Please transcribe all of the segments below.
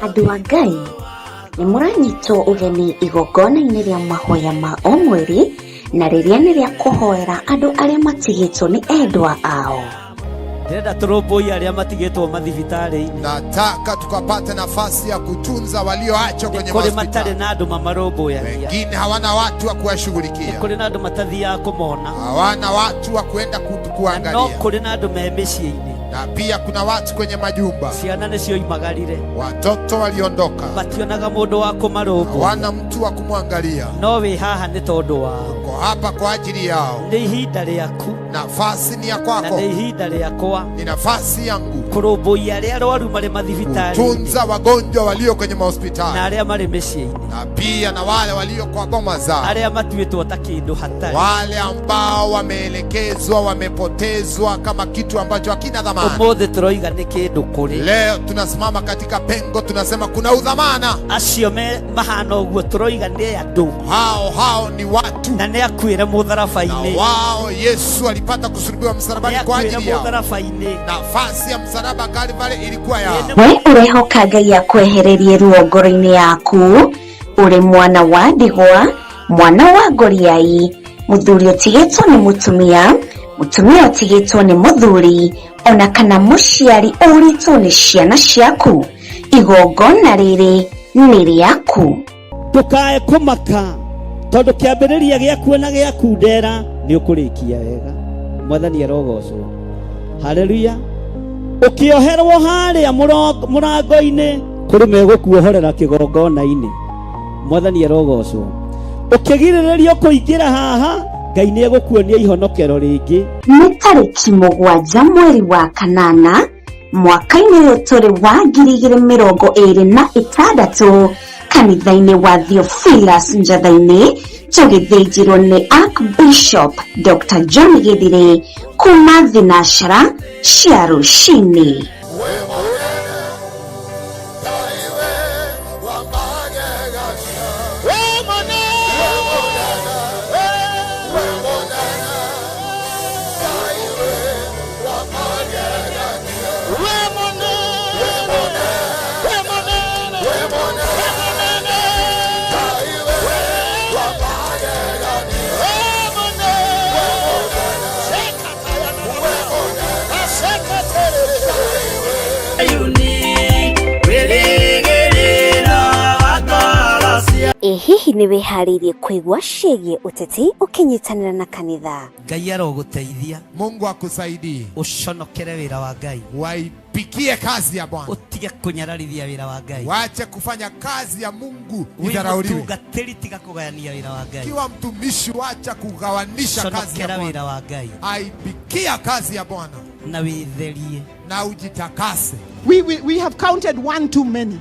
Andũ a Ngai, nĩ mũranyitwo ũgeni igongona-inĩ rĩa mahoya ma o mweri na rĩrĩa nĩ rĩa kũhoera andũ arĩa matigĩtwo nĩ endwa ao. Ndĩrenda tũrũmbũiye arĩa matigĩtwo mathibitarĩ-inĩ. Nataka tukapate nafasi ya kutunza walioachwa kwenye Kũrĩ matarĩ mahospitali. na andũ mamarũmbũyagia. Wengine hawana watu wa kuwashughulikia, Kũrĩ na andũ matathiaga kũmona. hawana watu wa kuenda No kuangalia, kũrĩ na andũ me mĩciĩ-inĩ. na pia kuna watu kwenye majumba, Ciana nĩcio imagarire. Watoto waliondoka, Mationaga mũndũ wa kũmarũmbũiya. Hawana mtu wa kumwangalia. No wĩ haha nĩ tondũ wao. Uko hapa kwa ajili yao. Nĩ ihinda rĩaku. Nafasi ni ya Na kwako, nĩ ihinda rĩakwa. Ni nafasi yangu Kũrũmbũiya arĩa arwaru marĩ mathibitarĩ-inĩ. Kutunza wagonjwa walio kwenye Na mahospitali arĩa marĩ mĩciĩ-inĩ. Na pia na wale walio kwa boma zao, Arĩa matuĩtwo ta kĩndũ hatarĩ. Wale ambao wameelekezwa, wamepotezwa kama kitu ambacho hakina dhamana. Ũmũthĩ tũroiga nĩ kĩndũ kũrĩ. Leo tunasimama katika pengo, tunasema kuna udhamana. Acio me mahana ũguo tũroiga nĩ andũ. Hao hao ni watu. Na nĩ akuĩre mũtharaba-inĩ. Na wao Yesu alipata kusulubiwa msalabani Nĩ kwa akuĩre ajili yao. mũtharaba-inĩ. Nafasi ya msalaba Kalvari ilikuwa yao. We ũrehoka Ngai akwehererie ruo ngoro-inĩ yaku, ũrĩ mwana wa ndigwa, mwana wa ngoriai, mũthuri ũtigĩtwo nĩ mũtumia, mũtumia ũtigĩtwo nĩ mũthuri, ona kana mũciari ũrĩtwo nĩ ciana ciaku. Igongona rĩrĩ nĩ rĩaku. Ndũkae kũmaka tondũ kĩambĩrĩria gĩaku na gĩaku ndera nĩ ũkũrĩkia wega. Mwathani arogocwo. Haleluya. Ũkĩoherwo harĩa mũrango-inĩ kũrĩ megũkuohorera kĩgongona-inĩ. Mwathani arogocwo. Ũkĩgirĩrĩrio kũingĩra haha, Ngai nĩ egũkuonia ihonokero rĩngĩ. Nĩ tarĩki 7 mweri wa kanana mwaka-inĩ ũyũ tũrĩ wa 2026 kanitha-inĩ wa Theophilus Njatha-inĩ tũgĩthĩnjĩrwo nĩ Archbishop Dr. John Githire kuma thinashara cia rũcinĩ. Ĩ hihi nĩ wĩharĩirie kũigua ciĩgiĩ ũteti ũkĩnyitanĩra na kanitha? Ngai arogũteithia. Mungu akusaidie. Ũconokere wĩra wa Ngai. Waipikie kazi ya Bwana. Ũtige kũnyararithia wĩra wa Ngai. Wache kufanya kazi ya Mungu Wĩ idharauliwe. mũtungatĩri tiga kũgayania wĩra wa Ngai. Kiwa mtumishi wacha kugawanisha kazi ya Conokera Bwana. wĩra wa Ngai. Aipikia kazi ya Bwana. Na wĩtherie. Na ujitakase. We have counted one too many,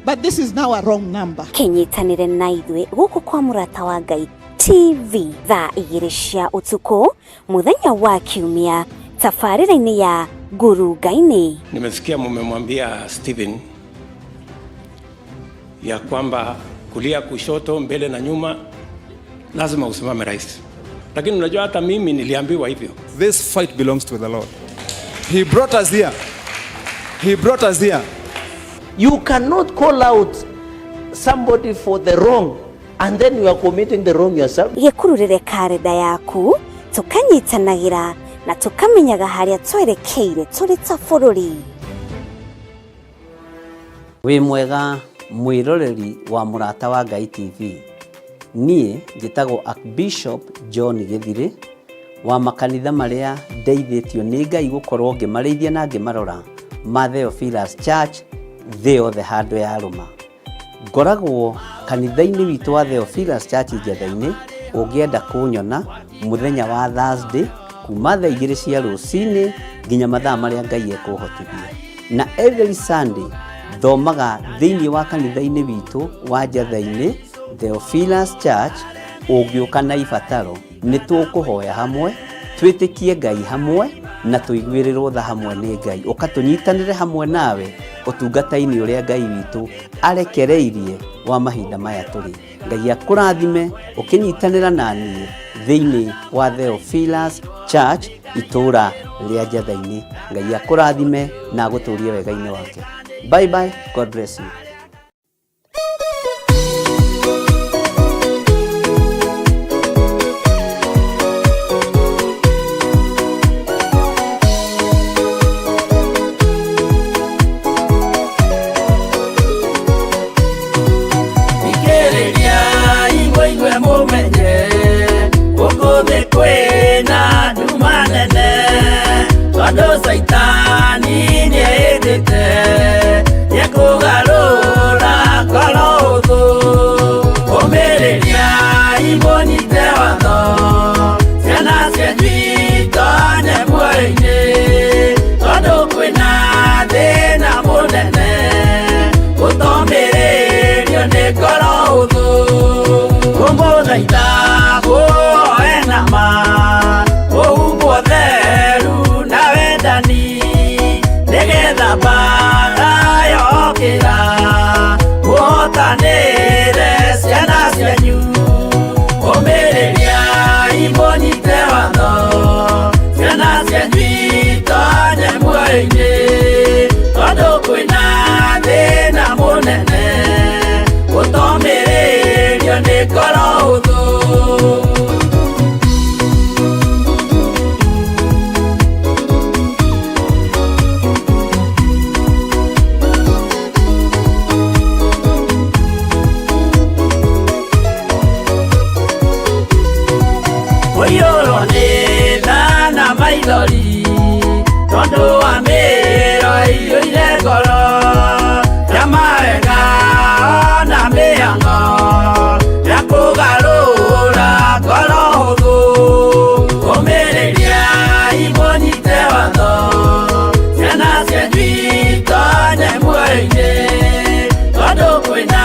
but this is now a wrong number. Kĩnyitanĩre na ithuĩ gũkũ kwa Mũrata wa Ngai TV thaa 2 cia ũtukũ mũthenya wa Kiumia tabarĩra-inĩ ya Ngurunga-inĩ. Nimesikia mumemwambia Stephen ya kwamba kulia, kushoto, mbele na nyuma lazima usimame rais. Lakini unajua hata mimi niliambiwa hivyo. This fight belongs to the Lord. He brought us here. He brought us here. You cannot call out somebody for the wrong and then you are committing the wrong yourself. Gĩkururĩre karenda yaku tũkanyitanagĩra na tũkamenyaga harĩa twerekeire tũrĩ ta bũrũri. Wĩ mwega mwĩroreri wa Mũrata wa Ngai TV. Niĩ njĩtagwo Archbishop John Githire wa makanitha marĩa ndeithĩtio nĩ Ngai gũkorwo ngĩmarĩithia na ngĩmarora ma Theophilus Church thĩ yothe handũ ya rũma. Ngoragwo kanitha-inĩ witũ wa Theophilus Church Njatha-inĩ, ũngĩenda kũnyona mũthenya wa Thursday kuma thaa 2 cia rũcinĩ nginya mathaa marĩa Ngai ekũhotithia. Na every Sunday thomaga thĩinĩ wa kanitha-inĩ witũ wa Njatha-inĩ Theophilus Church. Ũngĩũka na ibataro nĩ tũkũhoya hamwe, twĩtĩkie Ngai hamwe na tũiguĩrĩrwo tha hamwe nĩ Ngai. Ũka tũnyitanĩre hamwe nawe ũtungata-inĩ ũrĩa Ngai witũ arekereirie wa mahinda maya tũrĩ. Ngai akũrathime ũkĩnyitanĩra na niĩ thĩinĩ wa Theophilus Church itũũra rĩa Njatha-inĩ. Ngai akũrathime na agũtũrie wega-inĩ wake. Bye bye, God bless you. Amwĩtĩte nĩekũgarũra ngoro ũthũ. Ũmĩrĩriai mũnyite watho, ciana cianyu itonye muoyo-inĩ, tondũ kwĩna thĩna mũnene ũtomĩrĩrio nĩ ngoro ũthũ. Ngũmũthaitha mũhoe na ma, mũhumbwo theru na wendani, nĩgetha mbaara yokĩra mũhotanĩre ciana cianyu. Ũmĩrĩriai mũnyite watho, ciana cianyu itonye muoyo-inĩ, tondũ kwĩna thĩna mũnene ũtomĩrĩrio nĩ ngoro ũthũ. Ũiyũrwo nĩ tha na maithori, tondũ wa mĩro ĩiyũire ngoro ya mawega na mĩhang'o ya kũgarũra ngoro hũthũ. Ũmĩrĩriai mũnyite watho, ciana cianyu itonye muoyo-inĩ, tondũ kwĩna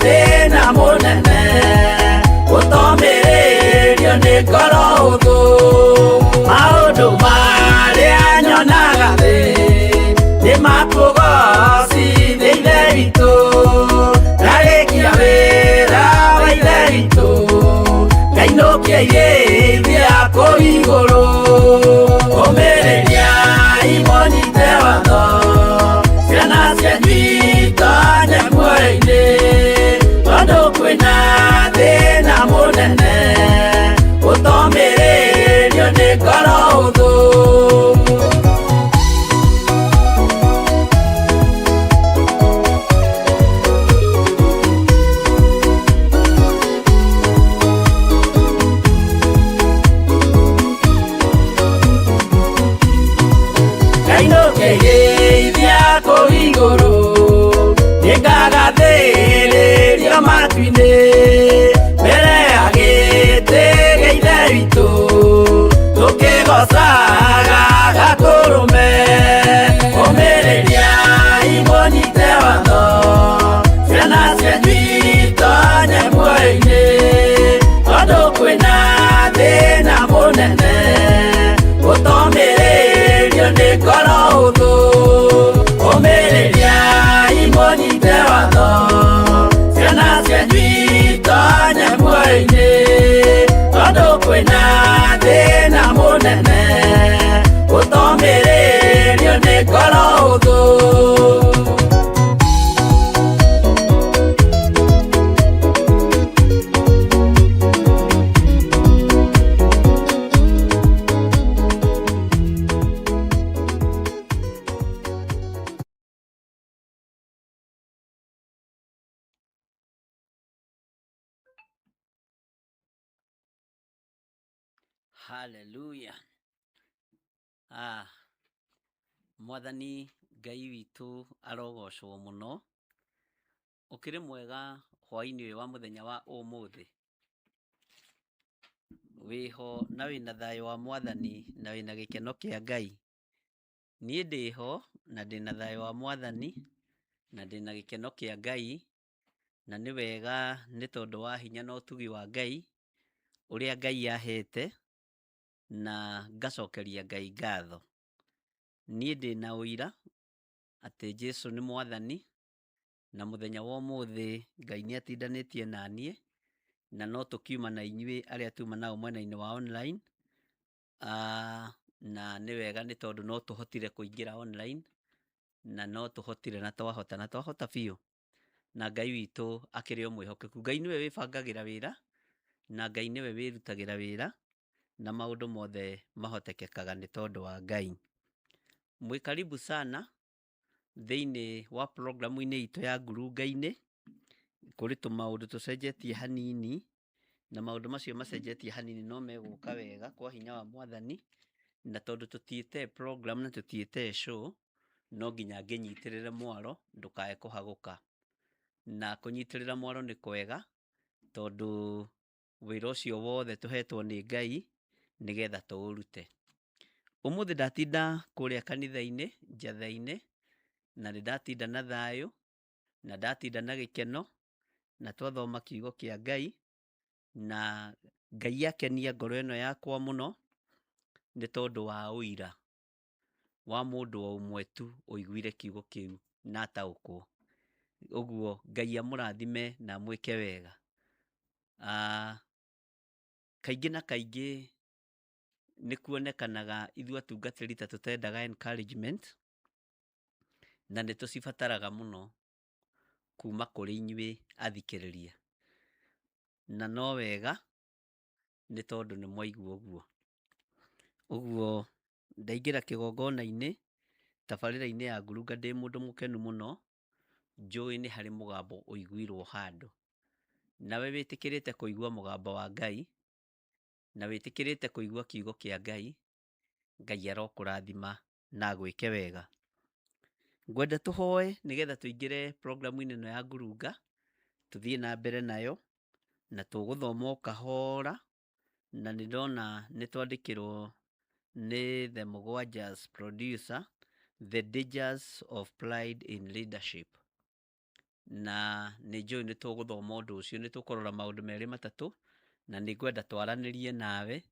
thĩna mũnene ũtomĩrĩrio nĩ ngoro hũthũ. Maũndũ marĩa nyonaga thĩ nĩ makũgocithia Ithe witũ, ndarĩkia wĩra wa Ithe witũ, ngainũkia irĩithia kũu igũrũ. Ũmĩrĩriai mũnyite watho, ciana cianyu itonye muoyo-inĩ, tondũ kwĩna thĩna mũnene ũtomĩrĩrio nĩ ngoro hũthũ. Ngainũkĩrĩithia kũu igũrũ, nĩngagathĩrĩrio matu-inĩ, mbere ya gĩtĩ gĩa Ithe witũ, tũkĩgoocaga Gatũrũme. Ũmĩrĩriai mũnyite watho, ciana cianyu itonye muoyo-inĩ, tondũ kwĩna thĩna mũnene ũtomĩrĩrio nĩ ngoro hũthũ. Ũmĩrĩriai mũnyite watho, ciana cianyu itonye muoyo-inĩ, tondũ kwĩna thĩna mũnene ũtomĩrĩrio nĩ ngoro hũthũ. Haleluya. Ah, Mwathani Ngai witũ arogocwo mũno. Ũkĩrĩ mwega hwaĩ-inĩ ũyũ wa mũthenya wa ũmũthĩ. Wĩho na wĩna thayũ wa Mwathani na wĩna gĩkeno kĩa Ngai. Niĩ ndĩho na ndĩna thayũ wa Mwathani na ndĩna gĩkeno kĩa Ngai, na nĩ wega nĩ tondũ wa hinya na ũtugi wa Ngai ũrĩa Ngai ahete, na ngacokeria Ngai ngatho. Niĩ ndĩna ũira atĩ Jesũ nĩ Mwathani, na mũthenya wa ũmũthĩ Ngai nĩ atindanĩtie na niĩ, na no tũkiuma na inyuĩ arĩa tuma nao mwena-inĩ wa online. Na nĩ wega nĩ tondũ no tũhotire kũingĩra online, na no tũhotire na twahota, na twahota biũ. Na Ngai witũ akĩrĩ o mwĩhokeku. Ngai nĩwe wĩbangagĩra wĩra, na Ngai nĩwe wĩrutagĩra wĩra, na maũndũ mothe mahotekekaga nĩ tondũ wa Ngai. Mwĩ karibu sana thĩinĩ wa programu-inĩ itũ ya ngurunga-inĩ. Kũrĩ tũmaũndũ tũcenjetie hanini, na maũndũ macio macenjetie hanini no megũka wega kwa hinya wa Mwathani, na tondũ tũtiĩte program na tũtiĩte show, no nginya ngĩnyitĩrĩre mwaro ndũkae kũhagũka. Na kũnyitĩrĩra mwaro nĩ kwega tondũ wĩra ũcio wothe tũhetwo nĩ Ngai nĩgetha tũũrute. Ũmũthĩ ndatinda kũrĩa kanitha-inĩ Njatha-inĩ, na nĩ ndatinda na thayũ, na ndatinda na gĩkeno, na twathoma kiugo kĩa Ngai, na Ngai akenia ngoro ĩno yakwa mũno nĩ tondũ wa ũira wa mũndũ o ũmwe tu ũiguire kiugo kĩu na ataũkwo. Ũguo Ngai amũrathime na amwĩke wega. Kaingĩ na kaingĩ nĩ kuonekanaga ithuĩ atungatĩri ta tũtendaga encouragement, na nĩ tũcibataraga mũno kuma kũrĩ inyuĩ athikĩrĩria. Na no wega nĩ tondũ nĩ mwaigua ũguo. Ũguo ndaingĩra kĩgongona-inĩ tabarĩra-inĩ ya ngurunga ndĩ mũndũ mũkenu mũno, njũĩ nĩ harĩ mũgambo ũiguirwo handũ. Nawe wĩtĩkĩrĩte kũigua mũgambo wa Ngai, na wĩtĩkĩrĩte kũigua kiugo kĩa Ngai, Ngai arokũrathima na agwĩke wega. Ngwenda tũhoe nĩgetha tũingĩre programu-inĩ ĩno ya ngurunga, tũthiĩ na mbere nayo, na tũgũthoma o kahora, na nĩ ndona nĩ twandĩkĩrwo nĩ The Mũgwanja's producer, The Dangers of Pride in Leadership. Na nĩ njũĩ nĩ tũgũthoma ũndũ ũcio, nĩ tũkũrora maũndũ merĩ matatũ, na nĩ ngwenda twaranĩrie nawe,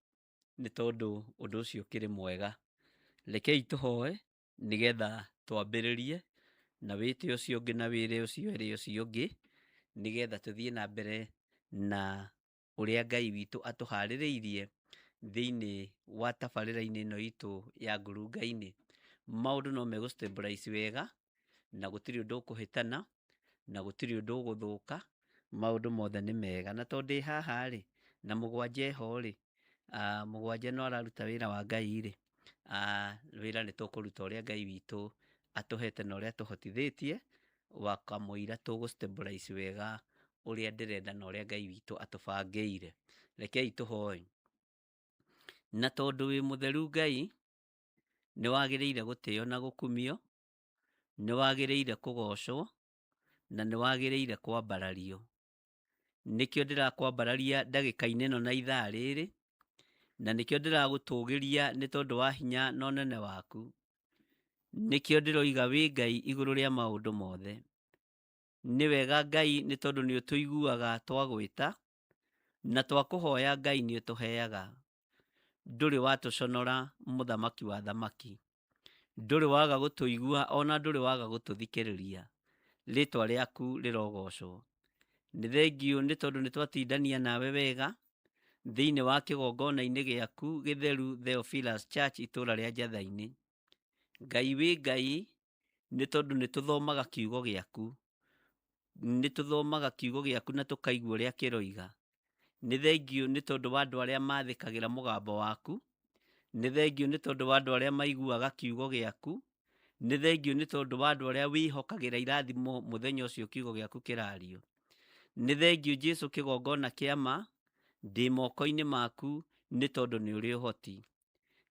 nĩ tondũ ũndũ ũcio ũkĩrĩ mwega. Rekei tũhoe nĩgetha twambĩrĩrie, na wĩte ũcio ũngĩ na wĩre ũcio ere ũcio ũngĩ, nĩgetha tũthiĩ na mbere na ũrĩa Ngai witũ atũharĩrĩirie thĩinĩ wa tabarĩra-inĩ ĩno itũ ya ngurunga-inĩ. Maũndũ no megũ stabilize wega, na gũtirĩ ũndũ ũkũhĩtana, na gũtirĩ ũndũ ũgũthũka, maũndũ mothe nĩ mega. Na tondũ ndĩ haha rĩ, na Mũgwanja eho rĩ, Mũgwanja no araruta wĩra wa Ngai rĩ, wĩra nĩ tũkũruta ũrĩa Ngai witũ atũhete na ũrĩa atũhotithĩtie, wakamũira tũgũ stabilize wega ũrĩa ndĩrenda na ũrĩa Ngai witũ atũbangĩire. Rekei tũhoe. Na tondũ wĩ mũtheru Ngai, nĩ wagĩrĩire gũtĩo na gũkumio, nĩ wagĩrĩire kũgocwo, na nĩ wagĩrĩire kwambarario. Nĩkĩo ndĩrakwambararia ndagĩka-inĩ ĩno na ithaa rĩrĩ, na nĩkĩo ndĩragũtũgĩria nĩ tondũ wa hinya na ũnene waku. Nĩkĩo ndĩroiga wĩ Ngai igũrũ rĩa maũndũ mothe. Nĩ wega Ngai nĩ tondũ nĩ ũtũiguaga twagwĩta, na twakũhoya Ngai nĩ ũtũheaga. Ndũrĩ watũconora mũthamaki wa thamaki. Ndũrĩ waga gũtũigua ona ndũrĩ waga gũtũthikĩrĩria. Rĩtwa rĩaku rĩrogocwo. Nĩ thengiũ nĩ tondũ nĩ twatindania nawe wega thĩinĩ wa kĩgongona-inĩ gĩaku gĩtheru Theophilus Church itũũra rĩa Njatha-inĩ. Ngai wĩ Ngai nĩ tondũ nĩ tũthomaga kiugo gĩaku. Nĩ tũthomaga kiugo gĩaku na tũkaigua ũrĩa kĩroiga. Nĩ thengiũ nĩ tondũ wa andũ arĩa mathĩkagĩra mũgambo waku. Nĩ thengiũ nĩ tondũ wa andũ arĩa maiguaga kiugo gĩaku. Nĩ thengiũ nĩ tondũ wa andũ arĩa wĩhokagĩra irathimo mũthenya ũcio kiugo gĩaku kĩrario. Nĩ thengiũ Jesu kĩgongona kĩa ma, ndĩ moko-inĩ maku nĩ tondũ nĩ ũrĩ ũhoti.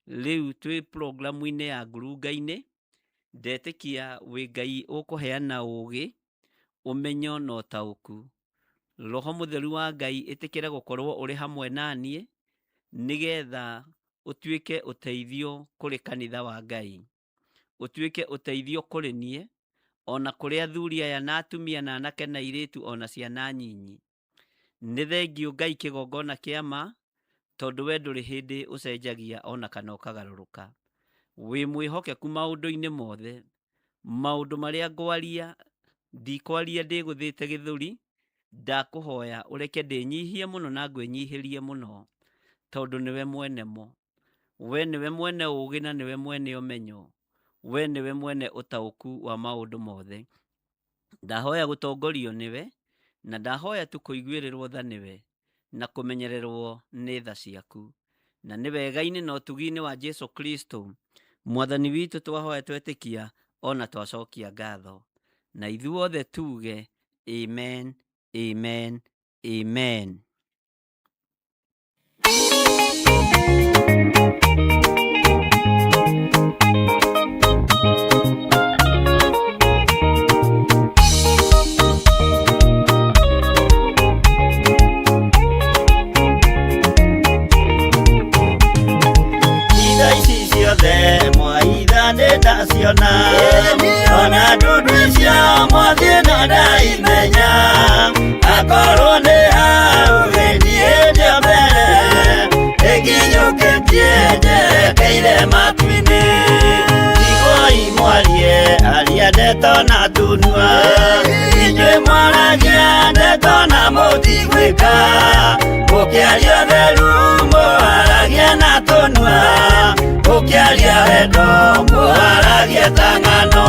Rĩu twĩ programu-inĩ ya ngurunga-inĩ, ndetĩkia wĩ Ngai ũkũheana ũgĩ, ũmenyo na ũtaũku. Roho mũtheru wa Ngai ĩtĩkĩre gũkorwo ũrĩ hamwe na niĩ, nĩgetha ũtuĩke ũteithio kũrĩ kanitha wa Ngai. Ũtuĩke ũteithio kũrĩ niĩ, ona kũrĩ athuri aya na atumia na anake na airĩtu ona ciana nyinyi. Nĩ thengiũ Ngai kĩgongona kĩa ma, tondũ we ndũrĩ hĩndĩ ũcenjagia ona kana ũkagarũrũka. Wĩ mwĩhokeku maũndũ-inĩ mothe. Maũndũ marĩa ngwaria, ndikwaria ndĩgũthĩte gĩthũri, ndakũhoya ũreke ndĩnyihie mũno na ngwĩnyihĩrie mũno, tondũ nĩwe mwene mo. We nĩwe mwene ũgĩ na nĩwe mwene ũmenyo. We nĩwe mwene ũtaũku wa maũndũ mothe. Ndahoya gũtongorio nĩwe, na ndahoya tu kũiguĩrĩrwo tha nĩwe, na kũmenyererwo nĩ tha ciaku. Na nĩ wega-inĩ na ũtugi-inĩ wa Jesu Kristo, Mwathani witũ twahoya twetĩkia ona twacokia ngatho. Na ithuothe tuge amen, amen, amen. Ona ndundu icio mwathiĩ na ndaimenya. Akorwo nĩ hau gĩthiĩ ndĩ mbere, ĩkinyũkĩtie njerekeire matu-inĩ. Tigoi mwarie aria ndeto na tunua, inyuĩ mwaragia ndeto na mũtigwĩka. Mũkĩaria ũtheru mũwaragia na tũnua, mũkĩaria wendo mũwaragia ta ng'ano.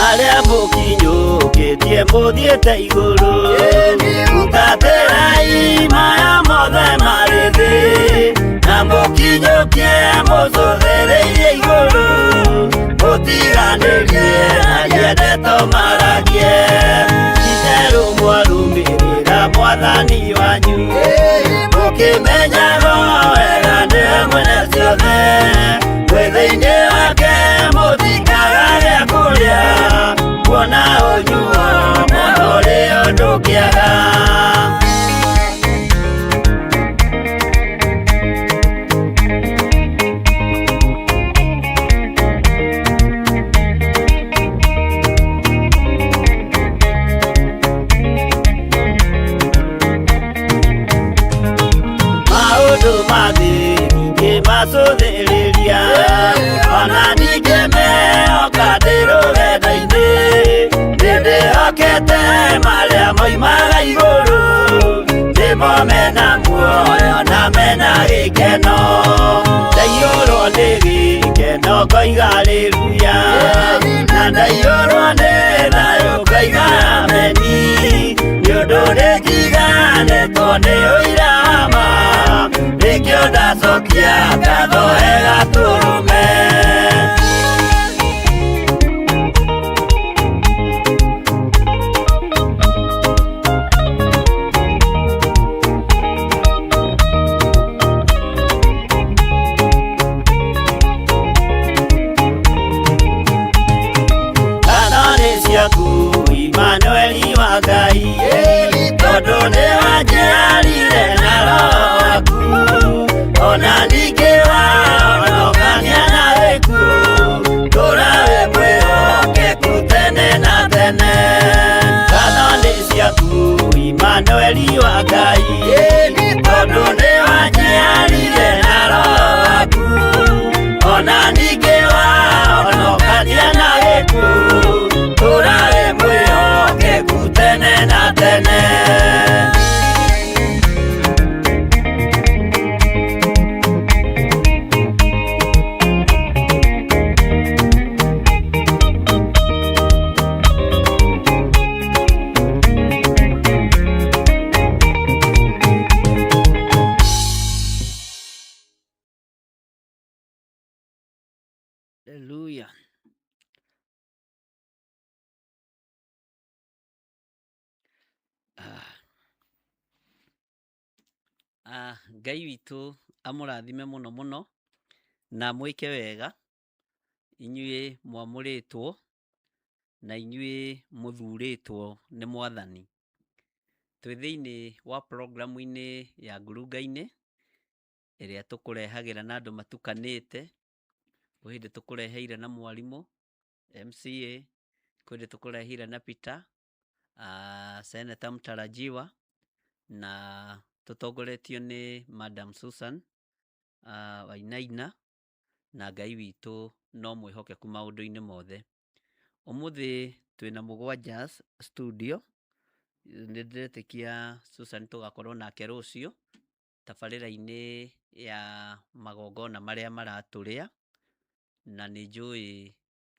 Arĩa mũkinyũkĩtie mũthiĩte igũrũ, hutatĩrai maya mothe marĩ thĩ, na mũkinyũkie mũcũthĩrĩirie igũrũ, mũtiganĩrie aria ndeto maragie. Itherũ mwarũmĩrĩra mwathani wanyu, mũkĩmenyaga wega nĩwe mwene ciothe, mwĩ thĩinĩ wake mũtikaga gĩa kũrĩa, kuona ũnyuo mũno ũrĩ ũndũ kĩaga. Maũndũ ma thĩ ndingĩmacũthĩrĩria, ona ndingĩmehoka ndĩ rũgendo-inĩ, nĩndĩhokete marĩa moimaga igũrũ, nĩmo mena muoyo na mena gĩkeno. Ndaiyũrwo nĩ gĩkeno ngoiga haleluya, na ndaiyũrwo nĩ thayũ ngoiga ameni, nĩ ũndũ nĩnjiganĩtwo nĩ ũira wa ma, nĩkĩo ndacokia ngatho he Gatũrũme. Ngatho nĩ ciaku Imanueli wa Ngai, tondũ nĩwanjiarire na Roho waku, ona ningĩ wahonokania na gĩkuũ, tũũra wĩ mwĩhokeku tene na tene. Ngatho nĩ ciaku Imanueli wa Ngai, tondũ nĩwanjiarire na Roho waku, ona ningĩ wahonokania na gĩkuũ, tũũra wĩ mwĩhokeku tene na tene. Hallelujah. Ngai witũ amũrathime mũno mũno na mwĩke wega inyuĩ mwamũrĩtwo na inyuĩ mũthurĩtwo nĩ mwathani. Twĩ thĩinĩ wa programu-inĩ ya ngurunga-inĩ ĩrĩa tũkũrehagĩra na andũ matukanĩte. Kwĩ hĩndĩ tũkũreheire na mwarimũ MCA, kwĩ hĩndĩ tũkũreheire na Peter, Senator mtarajiwa, na tũtongoretio nĩ Madam Susan Wainaina, na Ngai witũ no mwĩhokeku maũndũ-inĩ mothe. Ũmũthĩ twĩna Mũgwanja studio, nĩ ndĩretĩkia Susan tũgakorwo nake rũciũ tabarĩra-inĩ ya magongona marĩa maratũrĩa, na nĩ njũĩ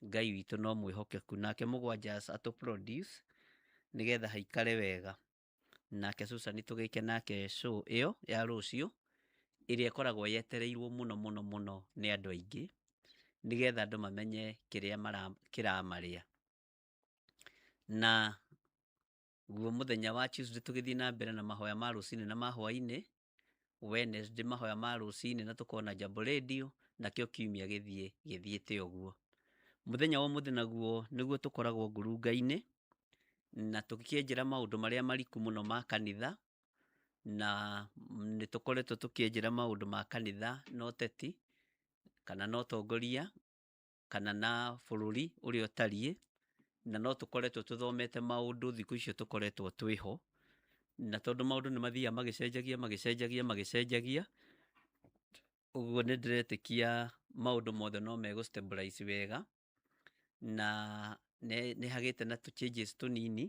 Ngai witũ no mwĩhokeku. Nake Mũgwanja atũ produce nĩgetha haikare wega. Nake Susan tũgĩke nake show ĩyo ya rũciũ ĩrĩa ĩkoragwo yetereirwo mũno mũno mũno nĩ andũ aingĩ, nĩgetha andũ mamenye kĩrĩa kĩramarĩa. Na guo mũthenya wa Tuesday tũgĩthiĩ na mbere na mahoya ma rũcinĩ na ma hwaĩ-inĩ, Wednesday mahoya ma rũcinĩ na tũkorwo na Jambo Radio, Nakĩo kiumia gĩthiĩ gĩthiĩte ũguo. Mũthenya wa ũmũthĩ naguo nĩguo tũkoragwo ngurunga-inĩ na tũkĩenjera maũndũ marĩa mariku mũno ma kanitha, na nĩ tũkoretwo tũkĩenjera maũndũ ma kanitha na ũteti, kana na ũtongoria, kana na bũrũri ũrĩa ũtariĩ, na no tũkoretwo tũthomete maũndũ thikũ icio tũkoretwo twĩho, na tondũ maũndũ nĩ mathiaga magĩcenjagia magĩcenjagia magĩcenjagia, ũguo nĩ ndĩretĩkia maũndũ mothe no megũ stabilize wega, na nĩ hagĩte na tũ changes tũnini,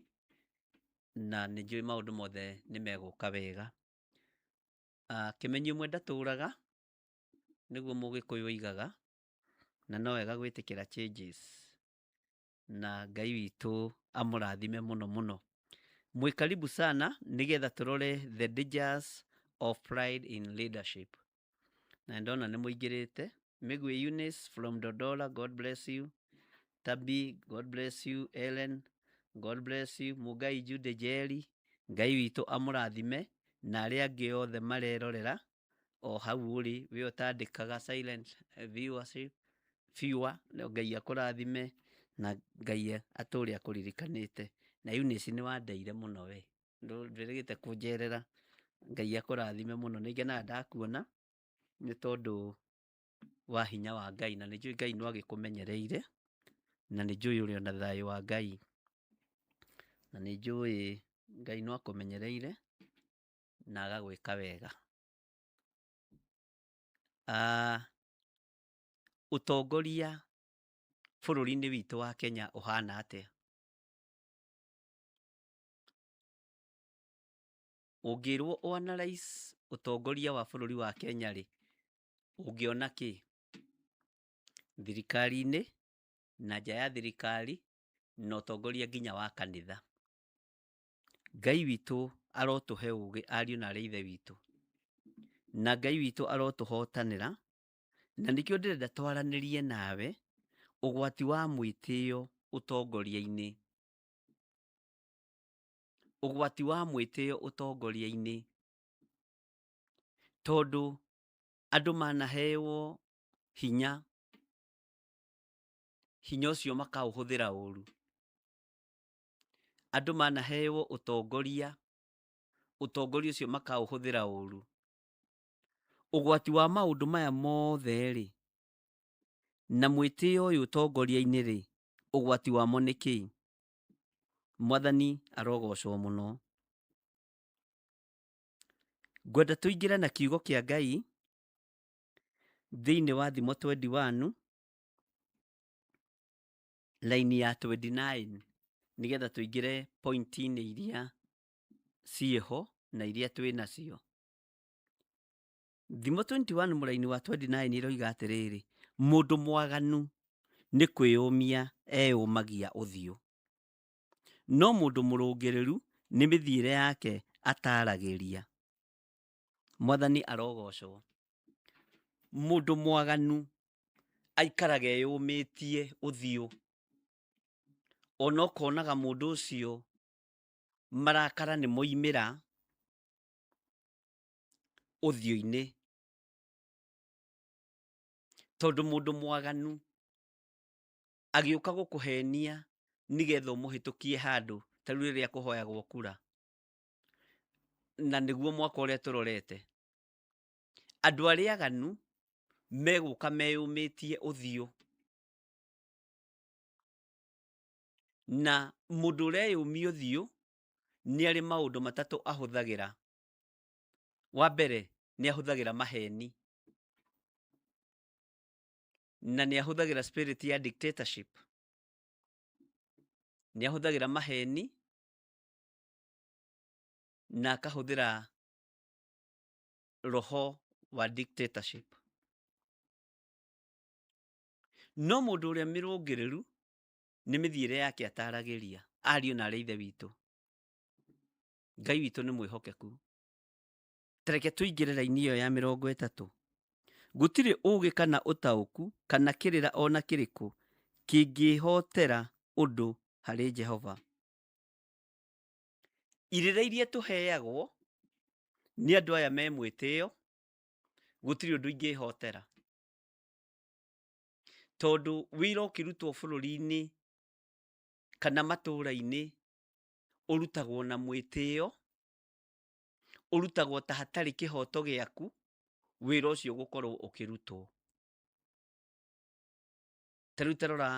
na nĩ njũĩ maũndũ mothe nĩ megũka wega. Kĩmenyi ũmwe ndatũraga, nĩguo mũgĩkũyũ oigaga, na no wega gwĩtĩkĩra changes, na Ngai witũ amũrathime mũno mũno. Mwĩ karibu sana nĩgetha tũrore the dangers of pride in leadership. Na ndona nĩ mũingĩrĩte. Mĩgwĩ Eunice from Dodora, God bless you. Tabi, God bless you. Ellen, God bless you. Mũngai Jude Njeri, Ngai witũ amũrathime na arĩa angĩ othe marerorera o hau ũrĩ, we ũtandĩkaga silent viewership, viewer, Ngai akũrathime na Ngai atũre akũririkanĩte. Na Eunice nĩ wandeire mũno we, ndwĩrĩgĩte kũnjerera. Ngai akũrathime mũno, nĩ ngenaga ndakuona nĩ tondũ wa hinya wa Ngai, na nĩ njũĩ Ngai no agĩkũmenyereire, na nĩ njũĩ ũrĩ ona thayũ wa Ngai, na nĩ njũĩ Ngai no akũmenyereire na agagwĩka wega. Ũtongoria bũrũri-inĩ witũ wa Kenya ũhana atĩa? Ũngĩrwo ũ analyze ũtongoria wa bũrũri wa Kenya rĩ, ũngĩona kĩ? Thirikari-inĩ na nja ya thirikari na ũtongoria nginya wa kanitha. Ngai witũ arotũhe ũgĩ ariũ na arĩ ithe witũ, na Ngai witũ arotũhotanĩra, na nĩkĩo ndĩrenda twaranĩrie nawe ũgwati wa mwĩtĩo ũtongoria-inĩ. Ũgwati wa mwĩtĩo ũtongoria-inĩ, tondũ andũ manaheo hinya, hinya ũcio makaũhũthĩra ũru. Andũ manaheo ũtongoria, ũtongoria ũcio makaũhũthĩra ũru. Ũgwati wa maũndũ maya mothe rĩ, na mwĩtĩo ũyũ ũtongoria-inĩ rĩ, ũgwati wamo nĩ kĩĩ? Mwathani arogocwo mũno. Ngwenda tũingĩre na kiugo kĩa Ngai thĩinĩ wa Thimo 21 line ya 29 nĩgetha tũingĩre point-inĩ iria ciĩho na iria twĩ nacio. Thimo 21 mũraini wa 29 ĩroiga atĩrĩrĩ, mũndũ mwaganu nĩ kwĩyũmia eyũmagia ũthiũ, no mũndũ mũrũngĩrĩru nĩ mĩthiĩre yake ataragĩria. Mwathani arogocwo. Mũndũ mwaganu aikaraga eyũmĩtie ũthiũ, ona ũkonaga mũndũ ũcio marakara nĩ moimĩra ũthiũ-inĩ, tondũ mũndũ mwaganu agĩũka gũkũhenia nĩgetha ũmũhĩtũkie handũ ta rĩu rĩrĩa kũhoyagwo kura, na nĩguo mwaka ũrĩa tũrorete, andũ arĩa aganu megũka meyũmĩtie ũthiũ, na mũndũ ũreyũmia ũthiũ nĩ arĩ maũndũ matatũ ahũthagĩra. Wa mbere nĩ ahũthagĩra maheni, na nĩ ahũthagĩra spirit ya dictatorship, nĩ ahũthagĩra maheni na akahũthĩra roho wa dictatorship. No mũndũ ũrĩa mĩrũngĩrĩru nĩ mĩthiĩre yake ataragĩria, ariũ na arĩ ithe witũ. Ngai witũ nĩ mwĩhokeku. Tareke tũingĩre raini ĩyo ya 30. Gũtirĩ ũgĩ kana ũtaũku kana kĩrĩra ona kĩrĩkũ kĩngĩhotera ũndũ harĩ Jehova. Irĩra iria tũheagwo nĩ andũ aya me mwĩtĩo, gũtirĩ ũndũ ingĩhotera. Tondũ wĩra ũkĩrutwo bũrũri-inĩ kana matũũra-inĩ ũrutagwo na mwĩtĩo, ũrutagwo ta hatarĩ kĩhoto gĩaku wĩra ũcio gũkorwo ũkĩrutwo. Ta rĩu ta rora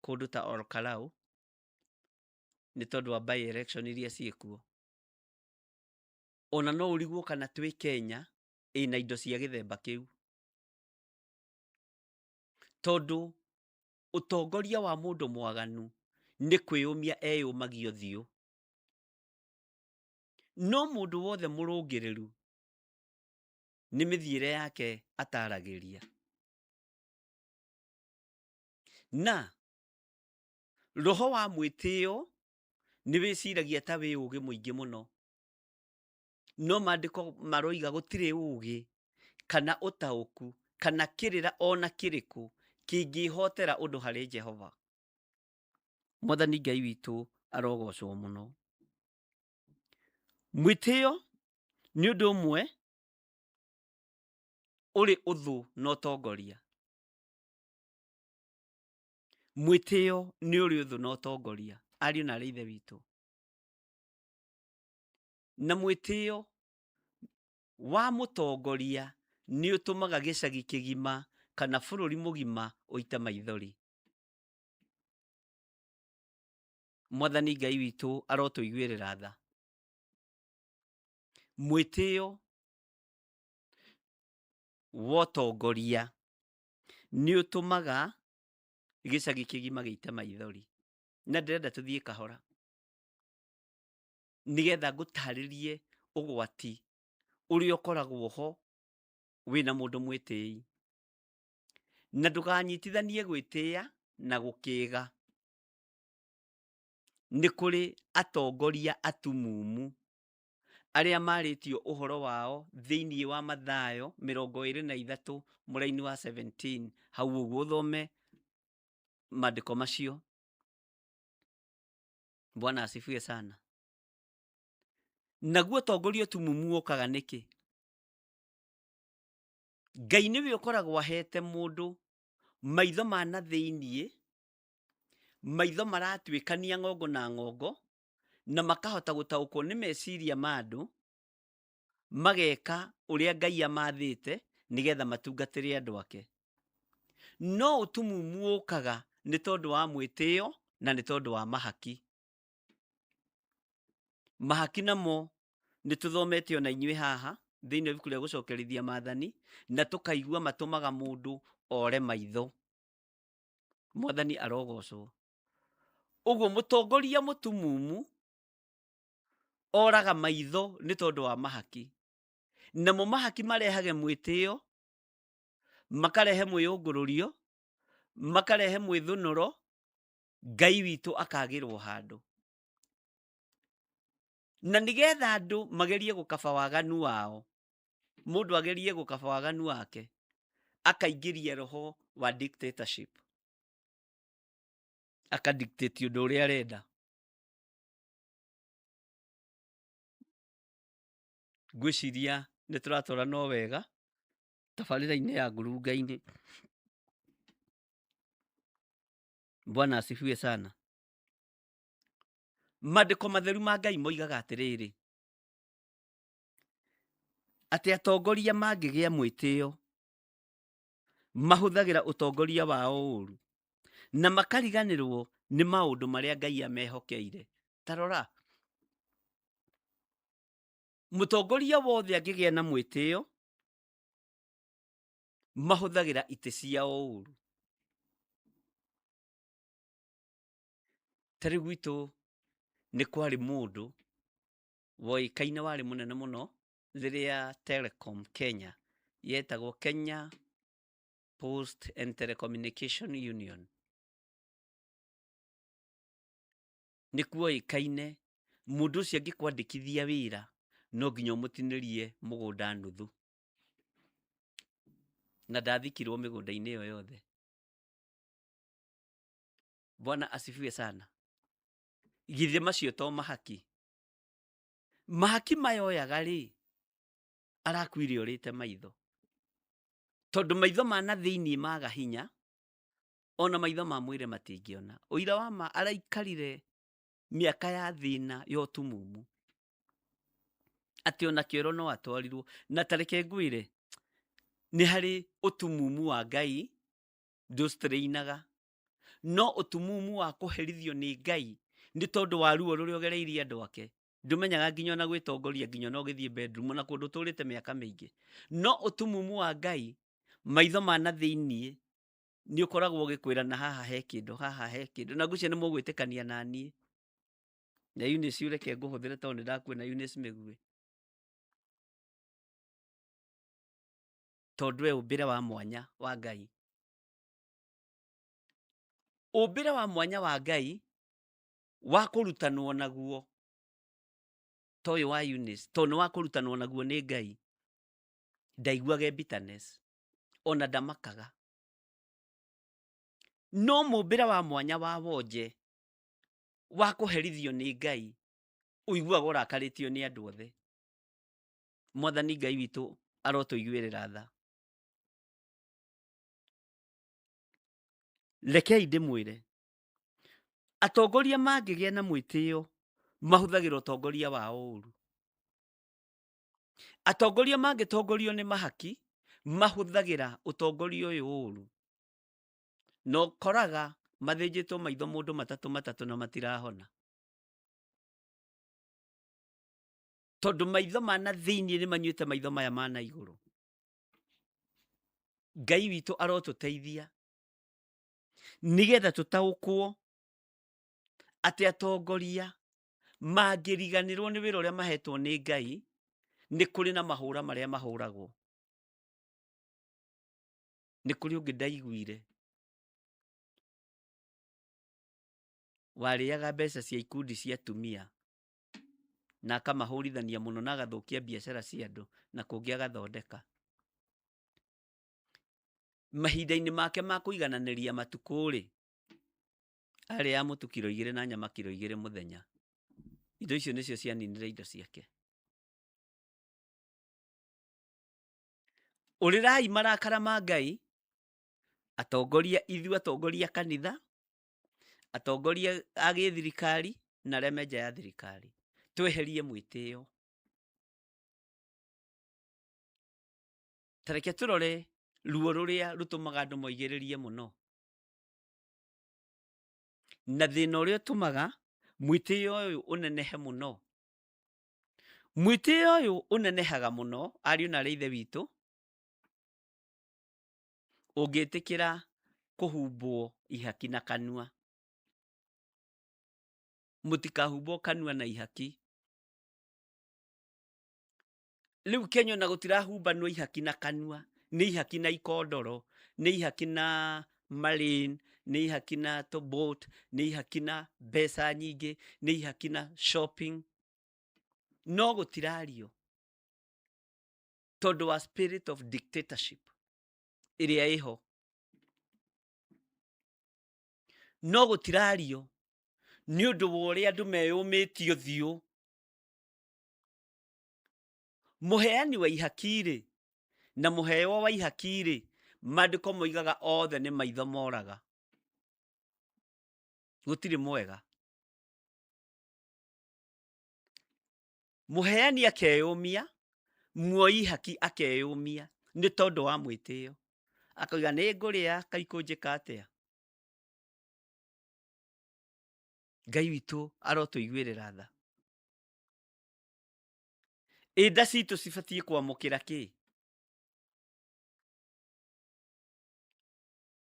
kũndũ ta Ol Kalou nĩ tondũ wa by election iria ciĩkuo. Ona no ũrigwo kana twĩ Kenya ĩna indo cia gĩthemba kĩu. Tondũ ũtongoria wa mũndũ mwaganu nĩ kwĩyũmia eyũmagia ũthiũ. No mũndũ wothe mũrũngĩrĩru nĩ mĩthiĩre yake ataragĩria. Na roho wa mwĩtĩo nĩ wĩciragia ta wĩ ũgĩ mũingĩ mũno. No maandĩko maroiga gũtirĩ ũgĩ kana ũtaũku kana kĩrĩra ona kĩrĩkũ kĩngĩhotera ũndũ harĩ Jehova. Mwathani Ngai witũ arogocwo mũno. Mwĩtĩo nĩ ũndũ ũmwe ũrĩ ũthũ na ũtongoria. Mwĩtĩo nĩ ũrĩ ũthũ na ũtongoria, ariũ na arĩ ithe witũ. Na mwĩtĩo wa mũtongoria nĩ ũtũmaga gĩcagi kĩgima kana bũrũri mũgima ũite maithori. Mwathani Ngai witũ arotũiguĩrĩra tha. Mwĩtĩo wa ũtongoria nĩ ũtũmaga gĩcagi kĩgima gĩite maithori. Na ndĩrenda tũthiĩ kahora nĩgetha ngũtarĩrie ũgwati ũrĩa ũkoragwo ho wĩna mũndũ mwĩtĩi. Na ndũkanyitithanie gwĩtĩa na gũkĩga. Nĩ kũrĩ atongoria atumumu arĩa marĩtio ũhoro wao thĩinĩ wa Mathayo 23 mũraini wa 17 hau ũguo ũthome maandĩko macio. Bwana asifiwe sana. Naguo ũtongoria ũtumumu ũkaga nĩkĩ? Ngai nĩwe ũkoragwo ahete mũndũ maitho ma na thĩiniĩ, maitho maratuĩkania ng'ongo na ng'ongo, na makahota gũtaũkwo nĩ meciria ma andũ, mageka ũrĩa Ngai amathĩte nĩgetha matungatĩre andũ ake. No ũtumumu ũkaga nĩ tondũ wa mwĩtĩo na nĩ tondũ wa mahaki. Mahaki namo nĩ tũthomete ona inyuĩ haha thĩinĩ wa ibuku rĩa gũcokerithia maathani, na tũkaigua matũmaga mũndũ ore maitho. Mwathani arogocwo. Ũguo mũtongoria mũtumumu oraga maitho nĩ tondũ wa mahaki. Namo mahaki marehage mwĩtĩo, makarehe mwĩyũngũrũrio, makarehe mwĩthũnũro, Ngai witũ akagĩrwo handũ. Na nĩgetha andũ magerie gũkaba waganu wao, mũndũ agerie gũkaba waganu wake, akaingĩria roho wa dictatorship. Akadictate ũndũ ũrĩa arenda. Ngwĩciria nĩ tũratwara no wega tabarĩra-inĩ ya ngurunga-inĩ. Bwana asifiwe sana. Maandĩko matheru ma Ngai moigaga atĩrĩrĩ, atĩ atongoria mangĩgĩa mwĩtĩo mahũthagĩra ũtongoria wao ũru na makariganĩrwo nĩ maũndũ marĩa Ngai amehokeire. Ta rora, mũtongoria wothe angĩgĩa na mwĩtĩo mahũthagĩra itĩ ciao ũru. Ta rĩu gwitũ nĩ kwarĩ mũndũ woĩkaine warĩ mũnene mũno rĩrĩa Telecom Kenya yetagwo Kenya Post and Telecommunication Union. Nĩ kuoĩkaine mũndũ ũcio angĩkwandĩkithia wĩra no nginya ũmũtinĩrie mũgũnda nuthu. Na ndathikirwo mĩgũnda-inĩ ĩyo yothe. Bwana asifiwe sana. Githĩ macio to mahaki? Mahaki maya oyaga rĩ, arakuire orĩte maitho. Tondũ maitho ma na thĩiniĩ maga hinya, Ona maitho ma mwĩrĩ matingĩona. Ũira wa ma araikarire mĩaka ya thĩna ya ũtumumu. Atĩ ona kĩoro no atwarirwo. Na ta reke ngwĩre, nĩ harĩ ũtumumu wa Ngai ndũstrainaga. No ũtumumu wa kũherithio nĩ Ngai nĩ tondũ wa ruo rũrĩa ũgereirie andũ ake. Ndũmenyaga nginya ona gwĩtongoria nginya ona ũgĩthiĩ bedroom ona kũndũ ũtũrĩte mĩaka mĩingĩ. No ũtumumu wa Ngai, maitho ma na thĩiniĩ nĩ ũkoragwo ũgĩkwĩra na haha he kĩndũ, haha he kĩndũ. Na ngwĩciria nĩ mũgwĩtĩkania na niĩ. Na Eunice reke ngũhũthĩre tondũ nĩ ndakuona Eunice Mĩgui. Tondũ we ũmbĩre wa mwanya wa Ngai. Ũmbĩre wa mwanya wa Ngai wa kũrutanwo naguo ta ũyũ wa Eunice, tondũ nĩ wa kũrutanwo naguo nĩ Ngai, ndaiguage bitterness ona ndamakaga. No mũmbĩre wa mwanya wa wonje wa kũherithio nĩ Ngai ũiguaga ũrakarĩtio nĩ andũ othe. Mwathani Ngai witũ arotũiguĩrĩra tha. Rekei ndĩmwĩre, atongoria mangĩgĩa na mwĩtĩo mahũthagĩra ũtongoria wao ũru. Atongoria mangĩtongorio nĩ mahaki mahũthagĩra ũtongoria ũyũ ũru. Na ũkoraga mathĩnjĩtwo maitho mũndũ matatũ matatũ na matirahona. Tondũ maitho ma na thĩiniĩ nĩ manyuĩte maitho maya ma na igũrũ. Ngai witũ arotũteithia nĩgetha tũtaũkwo atĩ atongoria mangĩriganĩrwo nĩ wĩra ũrĩa mahetwo nĩ Ngai, nĩ kũrĩ na mahũra marĩa mahũragwo. Nĩ kũrĩ ũngĩ ndaiguire warĩaga mbeca cia ikundi cia atumia na akamahũrithania mũno na agathũkia biacara cia andũ na kũngĩ agathondeka. Mahinda-inĩ make ma kũigananĩria matukũ-rĩ, arĩaga mũtu kiro 2 na nyama kiro 2 mũthenya. Indo icio nĩcio cianinire indo ciake. Ũrĩrai marakara ma Ngai, atongoria, ithuĩ atongoria a kanitha, atongoria a gĩthirikari na arĩa me nja ya thirikari, tweherie mwĩtĩo. Ta reke tũrore ruo rũrĩa rũtũmaga andũ moigĩrĩrie mũno. Na thĩna ũrĩa ũtũmaga mwĩtĩo ũyũ ũnenehe mũno. Mwĩtĩo ũyũ ũnenehaga mũno, ariũ na aarĩ a Ithe witũ, ũngĩtĩkĩra kũhumbwo ihaki na kanua. Mũtikahumbwo kanua na ihaki. Rĩu Kenya ona gũtirahumbanwo ihaki na kanua, nĩ ihaki na ikondoro, nĩ ihaki na marine, nĩ ihaki na tũboat, nĩ ihaki na mbeca nyingĩ, nĩ ihaki na shopping. No gũtirario tondũ wa spirit of dictatorship ĩrĩa ĩho. No gũtirario nĩ ũndũ wa ũrĩa andũ meyũmĩtie ũthiũ. Mũheani wa ihaki-rĩ na mũheo wa ihaki-rĩ, maandĩko moigaga othe nĩ maitho moraga. Gũtirĩ mwega. Mũheani akeyũmia, muoi ihaki akeyũmia nĩ tondũ wa mwĩtĩo. Akauga nĩ ngũrĩa kaikũnjĩka atĩa. Ngai witũ arotũiguĩrĩra tha. Ĩ nda citũ cibatiĩ kwamũkĩra kĩ?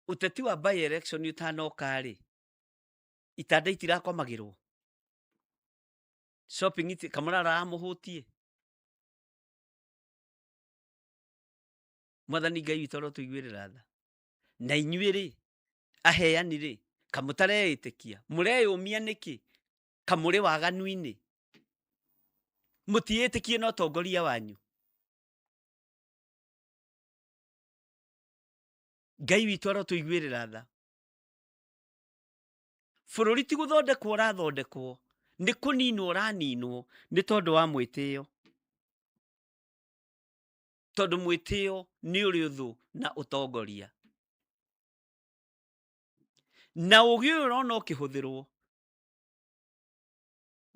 Ũteti wa by election ũtanoka rĩ, itanda itirakomagĩrwo? Shopping iti kamũrara amũhũtie? Mwathani Ngai witũ arotũiguĩrĩra tha. Na inyuĩ rĩ, aheani rĩ, kamũtareĩtĩkia, mũreyũmia nĩkĩ? Kamũrĩ waganu-inĩ? Mũtiĩtĩkie na ũtongoria wanyu? Ngai witũ arotũiguĩrĩra tha. Bũrũri ti gũthondekwo ũrathondekwo, nĩ kũninwo ũraninwo nĩ tondũ wa mwĩtĩo. Tondũ mwĩtĩo nĩ ũrĩ ũthũ na ũtongoria. Na ũgĩ ũyũ ũrona ũkĩhũthĩrwo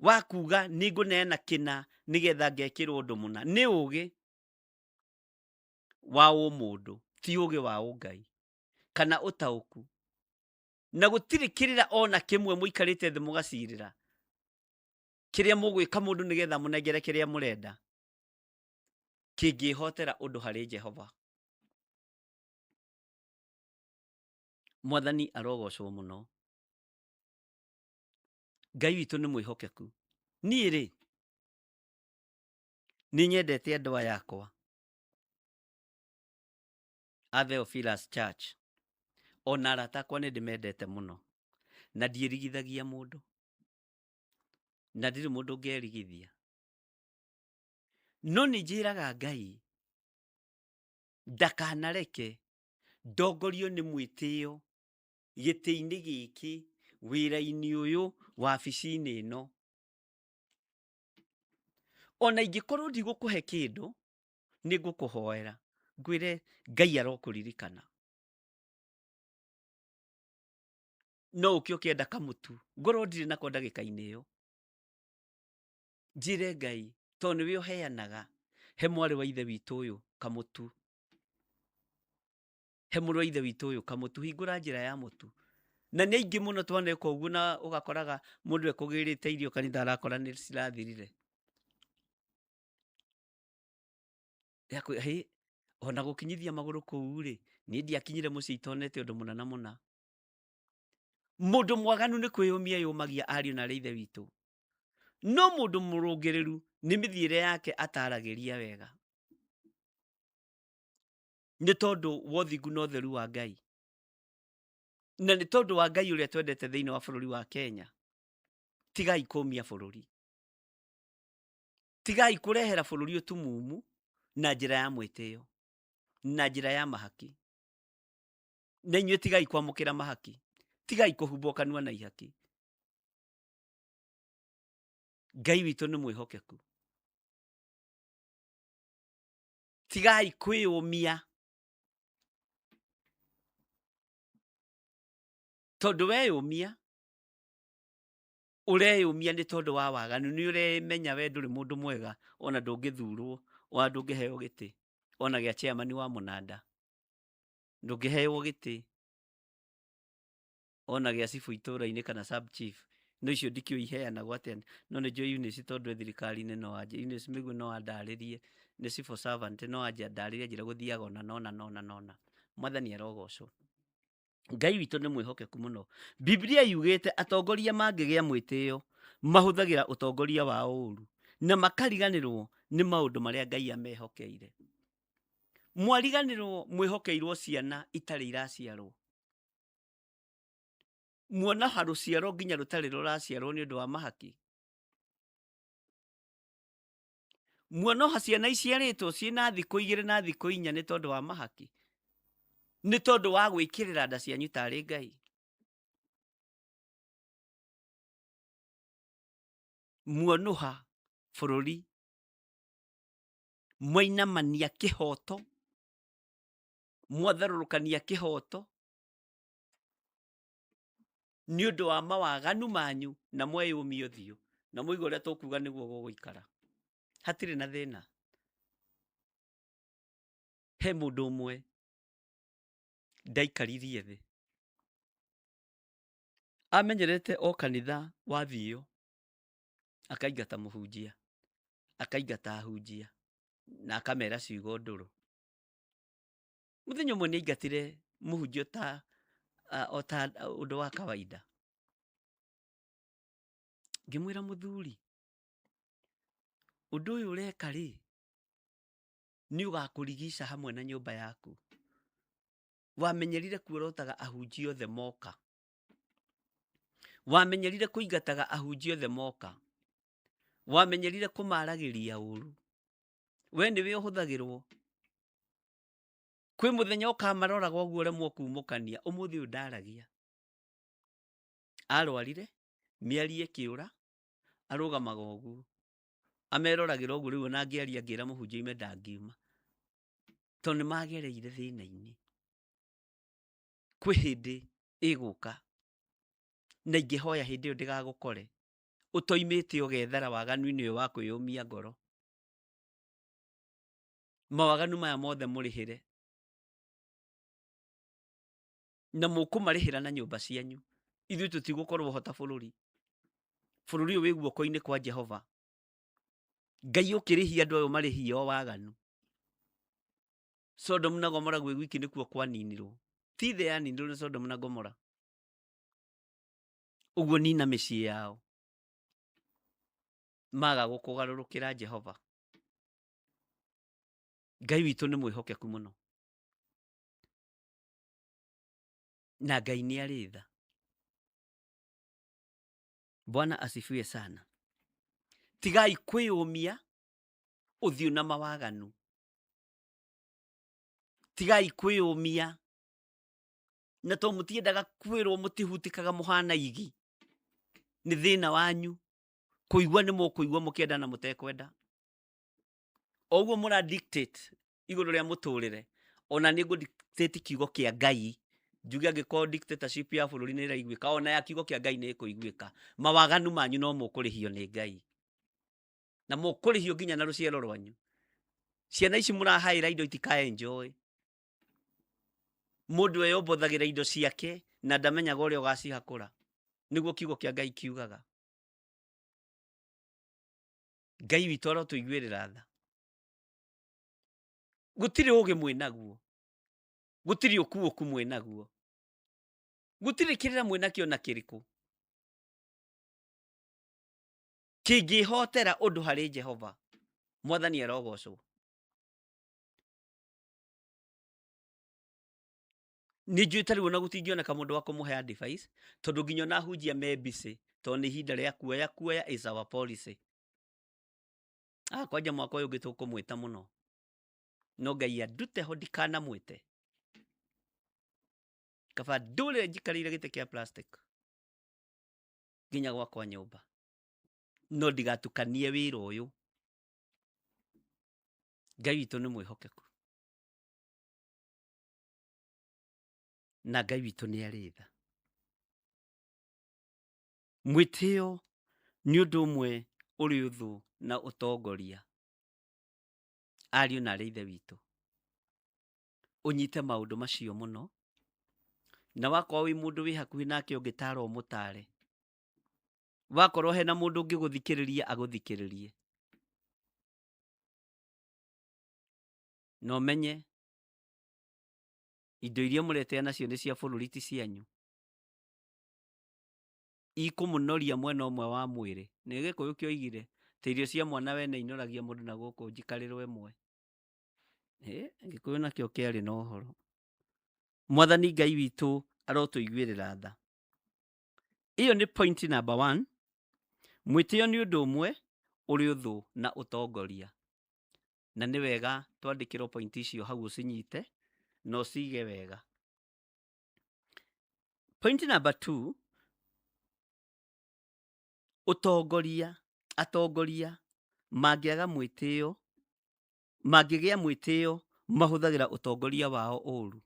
wa kuga nĩ ngũneana kĩna nĩgetha ngekĩrwo ũndũ mũna, nĩ ũgĩ wa ũmũndũ, ti ũgĩ wa ũngai kana ũtaũku. Na gũtirĩ kĩrĩra ona kĩmwe mũikarĩte thĩ mũgacirĩra kĩrĩa mũgwĩka mũndũ nĩgetha mũnengere kĩrĩa mũrenda kĩngĩhotera ũndũ harĩ Jehova. Mwathani arogocwo mũno. Ngai witũ nĩ mwĩhokeku. Niĩ rĩ, nĩ nyendete andũ aya akwa a Theophilus Church, ona arata akwa nĩ ndĩmendete mũno, na ndiĩrigithagia mũndũ, na ndirĩ mũndũ ngerigithia. No nĩ njĩraga Ngai ndakanareke ndongorio nĩ mwĩtĩo gĩtĩ-inĩ gĩkĩ, wĩra-inĩ ũyũ, wabici-inĩ ĩno. Ona ingĩkorwo ndigũkũhe kĩndũ, nĩ ngũkũhoera ngwĩre Ngai arokũririkana. No ũke ũkĩenda kamũtu, ngorwo ndirĩ nako ndagĩka-inĩ ĩyo, njĩre Ngai tondũ nĩwe ũheanaga, he mwarĩ wa ithe witũ ũyũ kamũtu, he mũrũ wa ithe witũ ũyũ kamũtu, hingũra njĩra ya mũtu. Na nĩ aingĩ mũno twaneka ũguo, na ũgakoraga mũndũ ekũgĩrĩte irio kanitha arakora nĩ cirathirire. Hĩ, ona gũkinyithia magũrũ kũu rĩ, niĩ ndiakinyire mũciĩ itonete ũndũ mũna na mũna. Mũndũ mwaganu nĩ kwĩyũmia yũmagia ariũ na arĩ ithe witũ, no mũndũ mũrũngĩrĩru nĩ mĩthiĩre yake ataragĩria wega, nĩ tondũ wa ũthingu na ũtheru wa Ngai, na nĩ tondũ wa Ngai ũrĩa twendete thĩinĩ wa bũrũri wa Kenya. Tigai kũmia bũrũri, tigai kũrehera bũrũri ũtumumu na njĩra ya mwĩtĩo, na njĩra ya mahaki. Na inyuĩ tigai kwamũkĩra mahaki, tigai kũhumbwo kanua na ihaki. Ngai witũ nĩ mwĩhokeku. Tigai kwĩyũmia, tondũ weyũmia ũreyũmia nĩ tondũ wa waganu. Nĩ ũremenya we ndũrĩ mũndũ mwega, ona ndũngĩthurwo, ona ndũngĩheo gĩtĩ ona gĩa chairman wa mũnanda, ndũngĩheo gĩtĩ ona gĩa cibũ itũra-inĩ kana sub chief. No icio ndikĩũĩ iheanagwo atĩa, no nĩ njũĩ Eunice tondũ e thirikari-inĩ, no anje Eunice Mĩgũ no andarĩrie, nĩ civil servant, no anje andarĩrie njĩra gũthiaga ona nona nona nona. Mwathani arogocwo. Ngai witũ nĩ mwĩhokeku mũno. Biblia yugĩte atongoria mangĩgĩa mwĩtĩo mahũthagĩra ũtongoria wao ũru na makariganĩrwo nĩ maũndũ marĩa Ngai amehokeire. Mwariganĩrwo mwĩhokeirwo ciana itarĩ iraciarwo, muona rũciaro nginya rũtarĩ rũraciarwo nĩ ũndũ wa mahaki. Muonoha ciana iciarĩtwo ciĩna thikũ 2 na thikũ 4 nĩ tondũ wa mahaki, nĩ tondũ wa gwĩkĩrĩra nda cianyu tarĩ Ngai. Muonoha bũrũri mwainamania kĩhoto, mwatharũrũkania kĩhoto nĩ ũndũ wa mawaganu manyu, na mweyũmia ũthiũ na mũiga ũrĩa tũkuga nĩguo gũgũikara. Hatirĩ na thĩna. He mũndũ ũmwe ndaikaririe thĩ, amenyerete o kanitha wathiio akaingata mũhunjia, akaingata ahunjia na akamera ciugo ndũrũ. Mũthenya ũmwe nĩ aingatire mũhunjia o ta ũndũ wa kawaida. Ngĩmwĩra, mũthuri, ũndũ ũyũ ũreka rĩ, nĩ ũgakũrigica hamwe na nyũmba yaku. Wamenyerire kuorotaga ahunjia othe moka, wamenyerire kũingataga ahunjia othe moka, wamenyerire kũmaragĩria ũru. We nĩwe ũhũthagĩrwo. Kwĩ mũthenya ũkamaroraga ũguo ũremwo kumũkania. Ũmũthĩ ũyũ ndaragia. Arwarire mĩario ĩkĩũra, arũgamaga ũguo ameroragĩra ũguo. Rĩu ona angĩaria ngĩra mũhunjia ime ndangiuma, tondũ nĩ magereire thĩna-inĩ. Kwĩ hĩndĩ ĩgũka Na ingĩhoya hĩndĩ ĩyo ndĩgagũkore ũtoimĩte ũgethara waganu-inĩ ũyũ wa kwĩyũmia ngoro. Mawaganu maya mothe mũrĩhĩre, na mũkũmarĩhĩra na nyũmba cianyu. Ithuĩ tũtigũkorwo ho ta bũrũri. Bũrũri ũyũ wĩ guoko-inĩ kwa Jehova. Ngai ũkĩrĩhia andũ aya ũmarĩhie o waganu. Sodom na Gomora gwĩ gwiki nĩkuo kwaninirwo. Ti thĩ yaninirwo nĩ Sodom na Gomora. Ũguo nina mĩciĩ yao. Maga gũkũgarũrũkĩra Jehova. Ngai witũ nĩ mwĩhokeku mũno. Na Ngai nĩ arĩ tha. Bwana asifiwe sana. Tigai kwĩyũmia ũthiũ na mawaganu. Tigai kwĩyũmia na to mũtiendaga kwĩrwo mũtihutĩkaga mũhana igi. Nĩ thĩna wanyu. Kũigua nĩ mũkũigua mũkĩenda na mũtekwenda. O ũguo mũra dictate igũrũ rĩa mũtũrĩre, ona nĩ ngũ dictate kiugo kĩa Ngai. Njuge angĩkorwo dictatorship ya bũrũri nĩ ĩraiguĩka, ona ya kiugo kĩa Ngai nĩ ĩkũiguĩka. Mawaganu manyu no mũkũrĩhio nĩ Ngai. Na mũkũrĩhio nginya na rũciaro rwanyu. Ciana ici mũrahaĩra indo itikae enjoy. Mũndũ eyombothagĩra indo ciake na ndamenyaga ũrĩa ũgacihakũra. Nĩguo kiugo kĩa Ngai kiugaga. Ngai witũ arotũiguĩrĩra tha. Gũtirĩ ũgĩ mwĩnaguo. Gũtirĩ ũkuũku mwĩnaguo. Gũtirĩ kĩrĩra mwĩnakĩo na kĩrĩkũ. Kĩngĩhotera ũndũ harĩ Jehova. Mwathani arogocwo. Nĩ njũĩ ta rĩu ona gũtingĩoneka mũndũ wa kũmũhe advice, tondũ nginya ona ahunjia me busy, tondũ nĩ ihinda rĩa kuoya kuoya is our policy. Ah, kwanja mwaka ũyũ ũngĩ tũkũmwĩta mũno. No Ngai andute ho ndikanamwĩte. Kaba ndũrĩre njikarĩire gĩtĩ kĩa plastic nginya gwakwa nyũmba. No ndigatukanie wĩra ũyũ. Ngai witũ nĩ mwĩhokeku. Na Ngai witũ nĩ arĩ tha. Mwĩtĩo nĩ ũndũ ũmwe ũrĩ ũthũ na ũtongoria. Ariũ na arĩ ithe witũ. Ũnyite maũndũ macio mũno. Na wakorwo wĩ mũndũ wĩ hakuhĩ nake ũngĩtara ũmũtare. Wakorwo hena mũndũ ũngĩgũthikĩrĩria agũthikĩrĩrie. Na ũmenye indo iria mũretea nacio nĩ cia bũrũri ti cianyu. Ikũmũnoria mwena ũmwe wa mwĩrĩ. Nĩ Gĩkũyũ kĩoigire ta irio cia mwana wene inoragia mũndũ na gũkũ njikarĩrwo ĩmwe. Gĩkũyũ nakĩo kĩarĩ na ũhoro. Mwathani Ngai witũ arotũiguĩrĩra tha. Ĩyo nĩ point number 1. Mwĩtĩo nĩ ũndũ ũmwe ũrĩ ũthũ na ũtongoria. Na nĩ wega twandĩkĩrwo point icio hau ũcinyite na ũcige wega. Point number 2, ũtongoria, atongoria mangĩaga mwĩtĩo, mangĩgĩa mwĩtĩo mahũthagĩra ũtongoria wao ũru.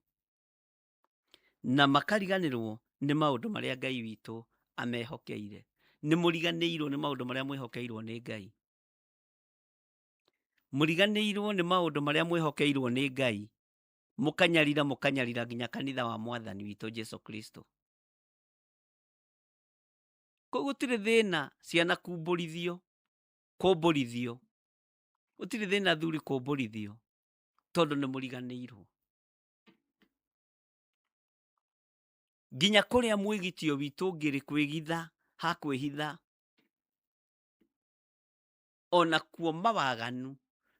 Na makariganĩrwo nĩ maũndũ marĩa Ngai witũ amehokeire. Nĩ mũriganĩirwo nĩ maũndũ marĩa mwĩhokeirwo nĩ Ngai. Mũriganĩirwo nĩ maũndũ marĩa mwĩhokeirwo nĩ Ngai. Mũkanyarira mũkanyarira nginya kanitha wa Mwathani witũ Jesu Kristo. Kũu gũtirĩ thĩna ciana kumbũrithio, kũmbũrithio. Gũtirĩ thĩna thuri kũmbũrithio, tondũ nĩ mũriganĩirwo. Nginya kũrĩa mwĩgitio witũ ũngĩrĩ kwĩgitha, ha kwĩhitha. Ona kuo mawaganu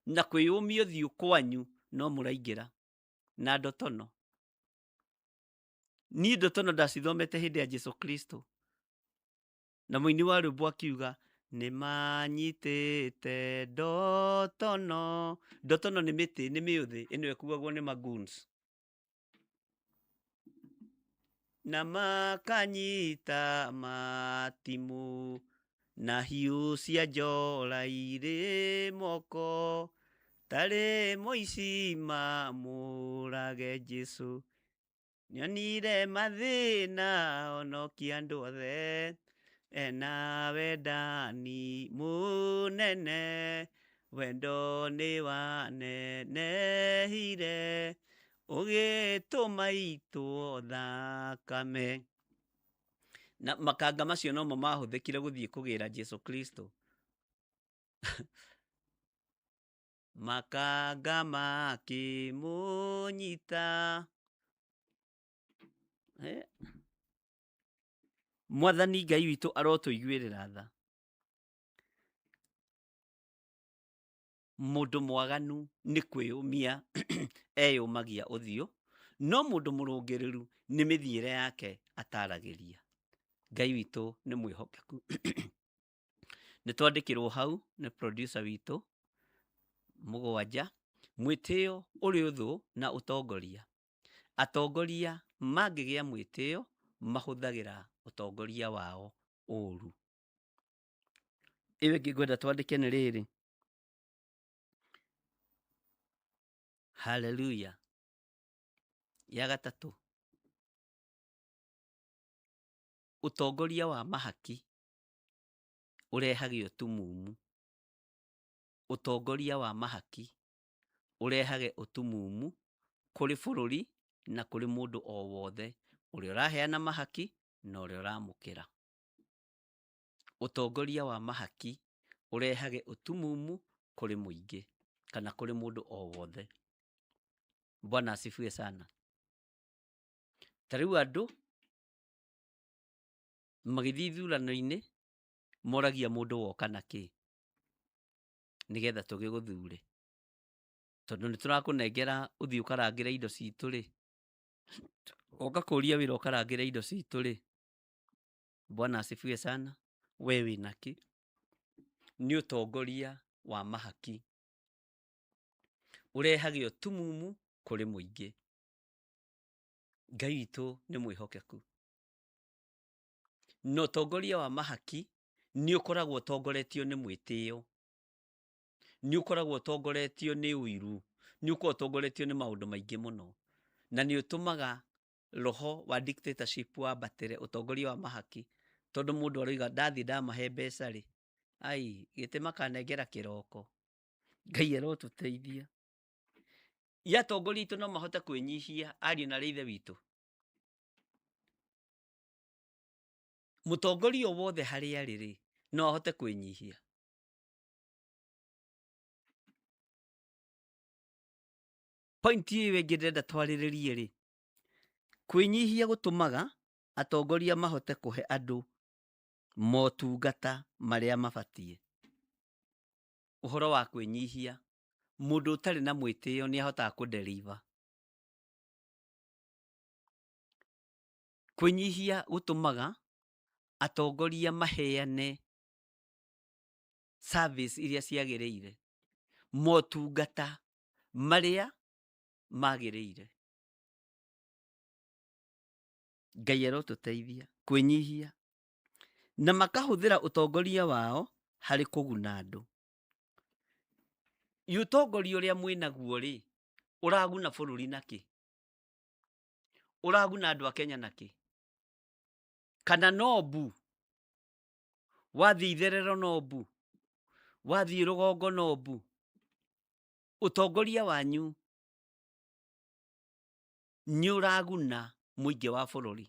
na kwĩyũmia ũthiũ kwanyu no mũraingĩra na ndotono. Niĩ ndotono ndacithomete hĩndĩ ya Jesu Kristo. Na mũini wa rwĩmbo akiuga nĩ manyitĩte ndotono. Ndotono nĩ mĩtĩ, nĩ mĩũthĩ ĩno ĩkuagwo nĩ magoons. Na makanyita matimũ na hiũ cia njora irĩ moko tarĩ mũici mamũrage Jesu. Nĩonire mathĩna honokia andũ othe, ena wendani mũnene, wendo nĩ wanenehire, ũgĩtũma itwo thakame. Na makanga macio nomo mahũthĩkire gũthiĩ kũgĩra Jesu Kristo. Makanga makĩmũnyita. Eh. Mwathani Ngai witũ arotũiguĩrĩra tha. Mũndũ mwaganu nĩ kwĩyũmia eyũmagia ũthiũ, no mũndũ mũrũngĩrĩru nĩ mĩthiĩre yake ataragĩria. Ngai witũ nĩ mwĩhokeku. Nĩ twandĩkĩrwo hau nĩ producer witũ mũgwanja, mwĩtĩo ũrĩ ũthũ na ũtongoria. Atongoria mangĩgĩa mwĩtĩo mahũthagĩra ũtongoria wao ũru. Ĩyo ĩngĩ ngwenda twandĩke nĩ rĩrĩ, haleluya. Ya gatatũ, ũtongoria wa mahaki ũrehage ũtumumu. Ũtongoria wa mahaki ũrehage ũtumumu kũrĩ bũrũri na kũrĩ mũndũ o wothe ũrĩa ũraheana mahaki na ũrĩa ũramũkĩra. Ũtongoria wa mahaki ũrehage ũtumumu kũrĩ mũingĩ kana kũrĩ mũndũ o wothe. Bwana asifiwe sana. Ta rĩu andũ magĩthiĩ ithurano-inĩ moragia mũndũ woka na kĩ nĩgetha tũgĩgũthure, tondũ nĩ tũrakũnengera ũthiĩ ũkarangĩre indo citũ rĩ, woka kũria wĩra ũkarangĩre indo citũ rĩ, Bwana asifiwe sana, we wĩna kĩ? Nĩ ũtongoria wa mahaki ũrehage ũtumumu kũrĩ mũingĩ. Ngai witũ nĩ mwĩhokeku. Na ũtongoria wa mahaki nĩ ũkoragwo ũtongoretio nĩ mwĩtĩo, nĩ ũkoragwo ũtongoretio nĩ ũiru, nĩ ũkoragwo ũtongoretio nĩ maũndũ maingĩ mũno, na nĩ ũtũmaga roho wa dictatorship wambatĩre, ũtongoria wa mahaki, tondũ mũndũ aroiga ndathiĩ ndamahe mbeca rĩ, ai gĩtĩ makanengera kĩroko. Ngai arotũteithia. Ya atongoria aitũ no mahote kwĩnyihia ariũ na arĩ ithe witũ. Mũtongoria o wothe harĩa arĩ rĩ, no ahote kwĩnyihia. Point ĩyo ĩngĩ ndĩrenda twarĩrĩrie rĩ, kwĩnyihia gũtũmaga atongoria mahote kũhe andũ motungata marĩa mabatiĩ. Ũhoro wa kwĩnyihia, mũndũ ũtarĩ na mwĩtĩo nĩ ahotaga kũ-deliver. Kwĩnyihia gũtũmaga atongoria maheane service iria ciagĩrĩire, motungata marĩa magĩrĩire. Ngai arotũteithia kwĩnyihia na makahũthĩra ũtongoria wao harĩ kũguna andũ. Ũtongoria ũrĩa mwĩnaguo rĩ, ũraguna bũrũri nakĩ? Ũraguna andũ a Kenya nakĩ? Kana no mbu? Wathiĩ itherero no mbu? Wathiĩ rũgongo no mbu? Ũtongoria wanyu nĩ ũraguna mũingĩ wa bũrũri?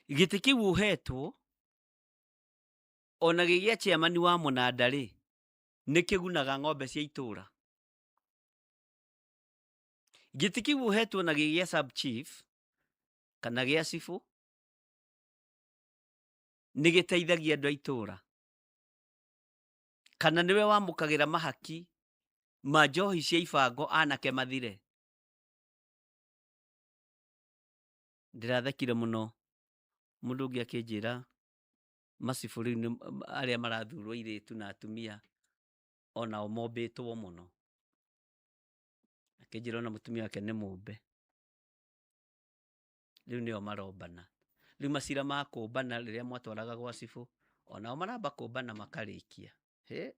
Gĩtĩ kĩu ũhetwo ona gĩ gĩa chairman wa mũnanda rĩ, nĩ kĩgunaga ng'ombe cia itũra. Gĩtĩ kĩu ũhetwo na gĩ gĩa sub chief kana gĩa cibũ nĩ gĩteithagia andũ a itũra. Kana nĩwe wamũkagĩra mahaki ma njohi cia ibango anake mathire. Ndĩrathekire mũno mũndũ ũngĩ akĩnjĩra macibũ rĩu nĩ arĩa marathurwo airĩtu na atumia onao mombĩtwo mũno. Akĩnjĩra ona mũtumia wake nĩ mũmbe. Rĩu nĩo marombana. Rĩu macira ma kũmbana rĩrĩa mwatwaraga gwa cibũ, onao maramba kũmbana makarĩkia. Hĩ,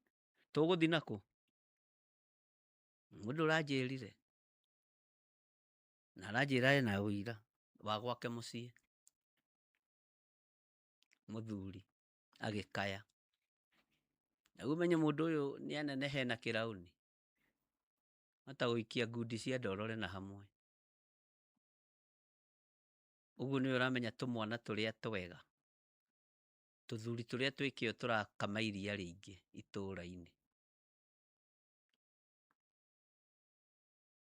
tũgũthiĩ nakũ? Mũndũ ũranjĩrire na aranjĩra ena ũira wa gwake mũciĩ, mũthuri agĩkaya. Na rĩu ũmenye mũndũ ũyũ nĩ anenehe na kĩraũni, ota gũikia ngundi cia ndorore na hamwe. Ũguo nĩwe ũramenya tũmwana tũrĩa twega, tũthuri tũrĩa twĩ kĩo tũrakama iria rĩingĩ itũũra-inĩ.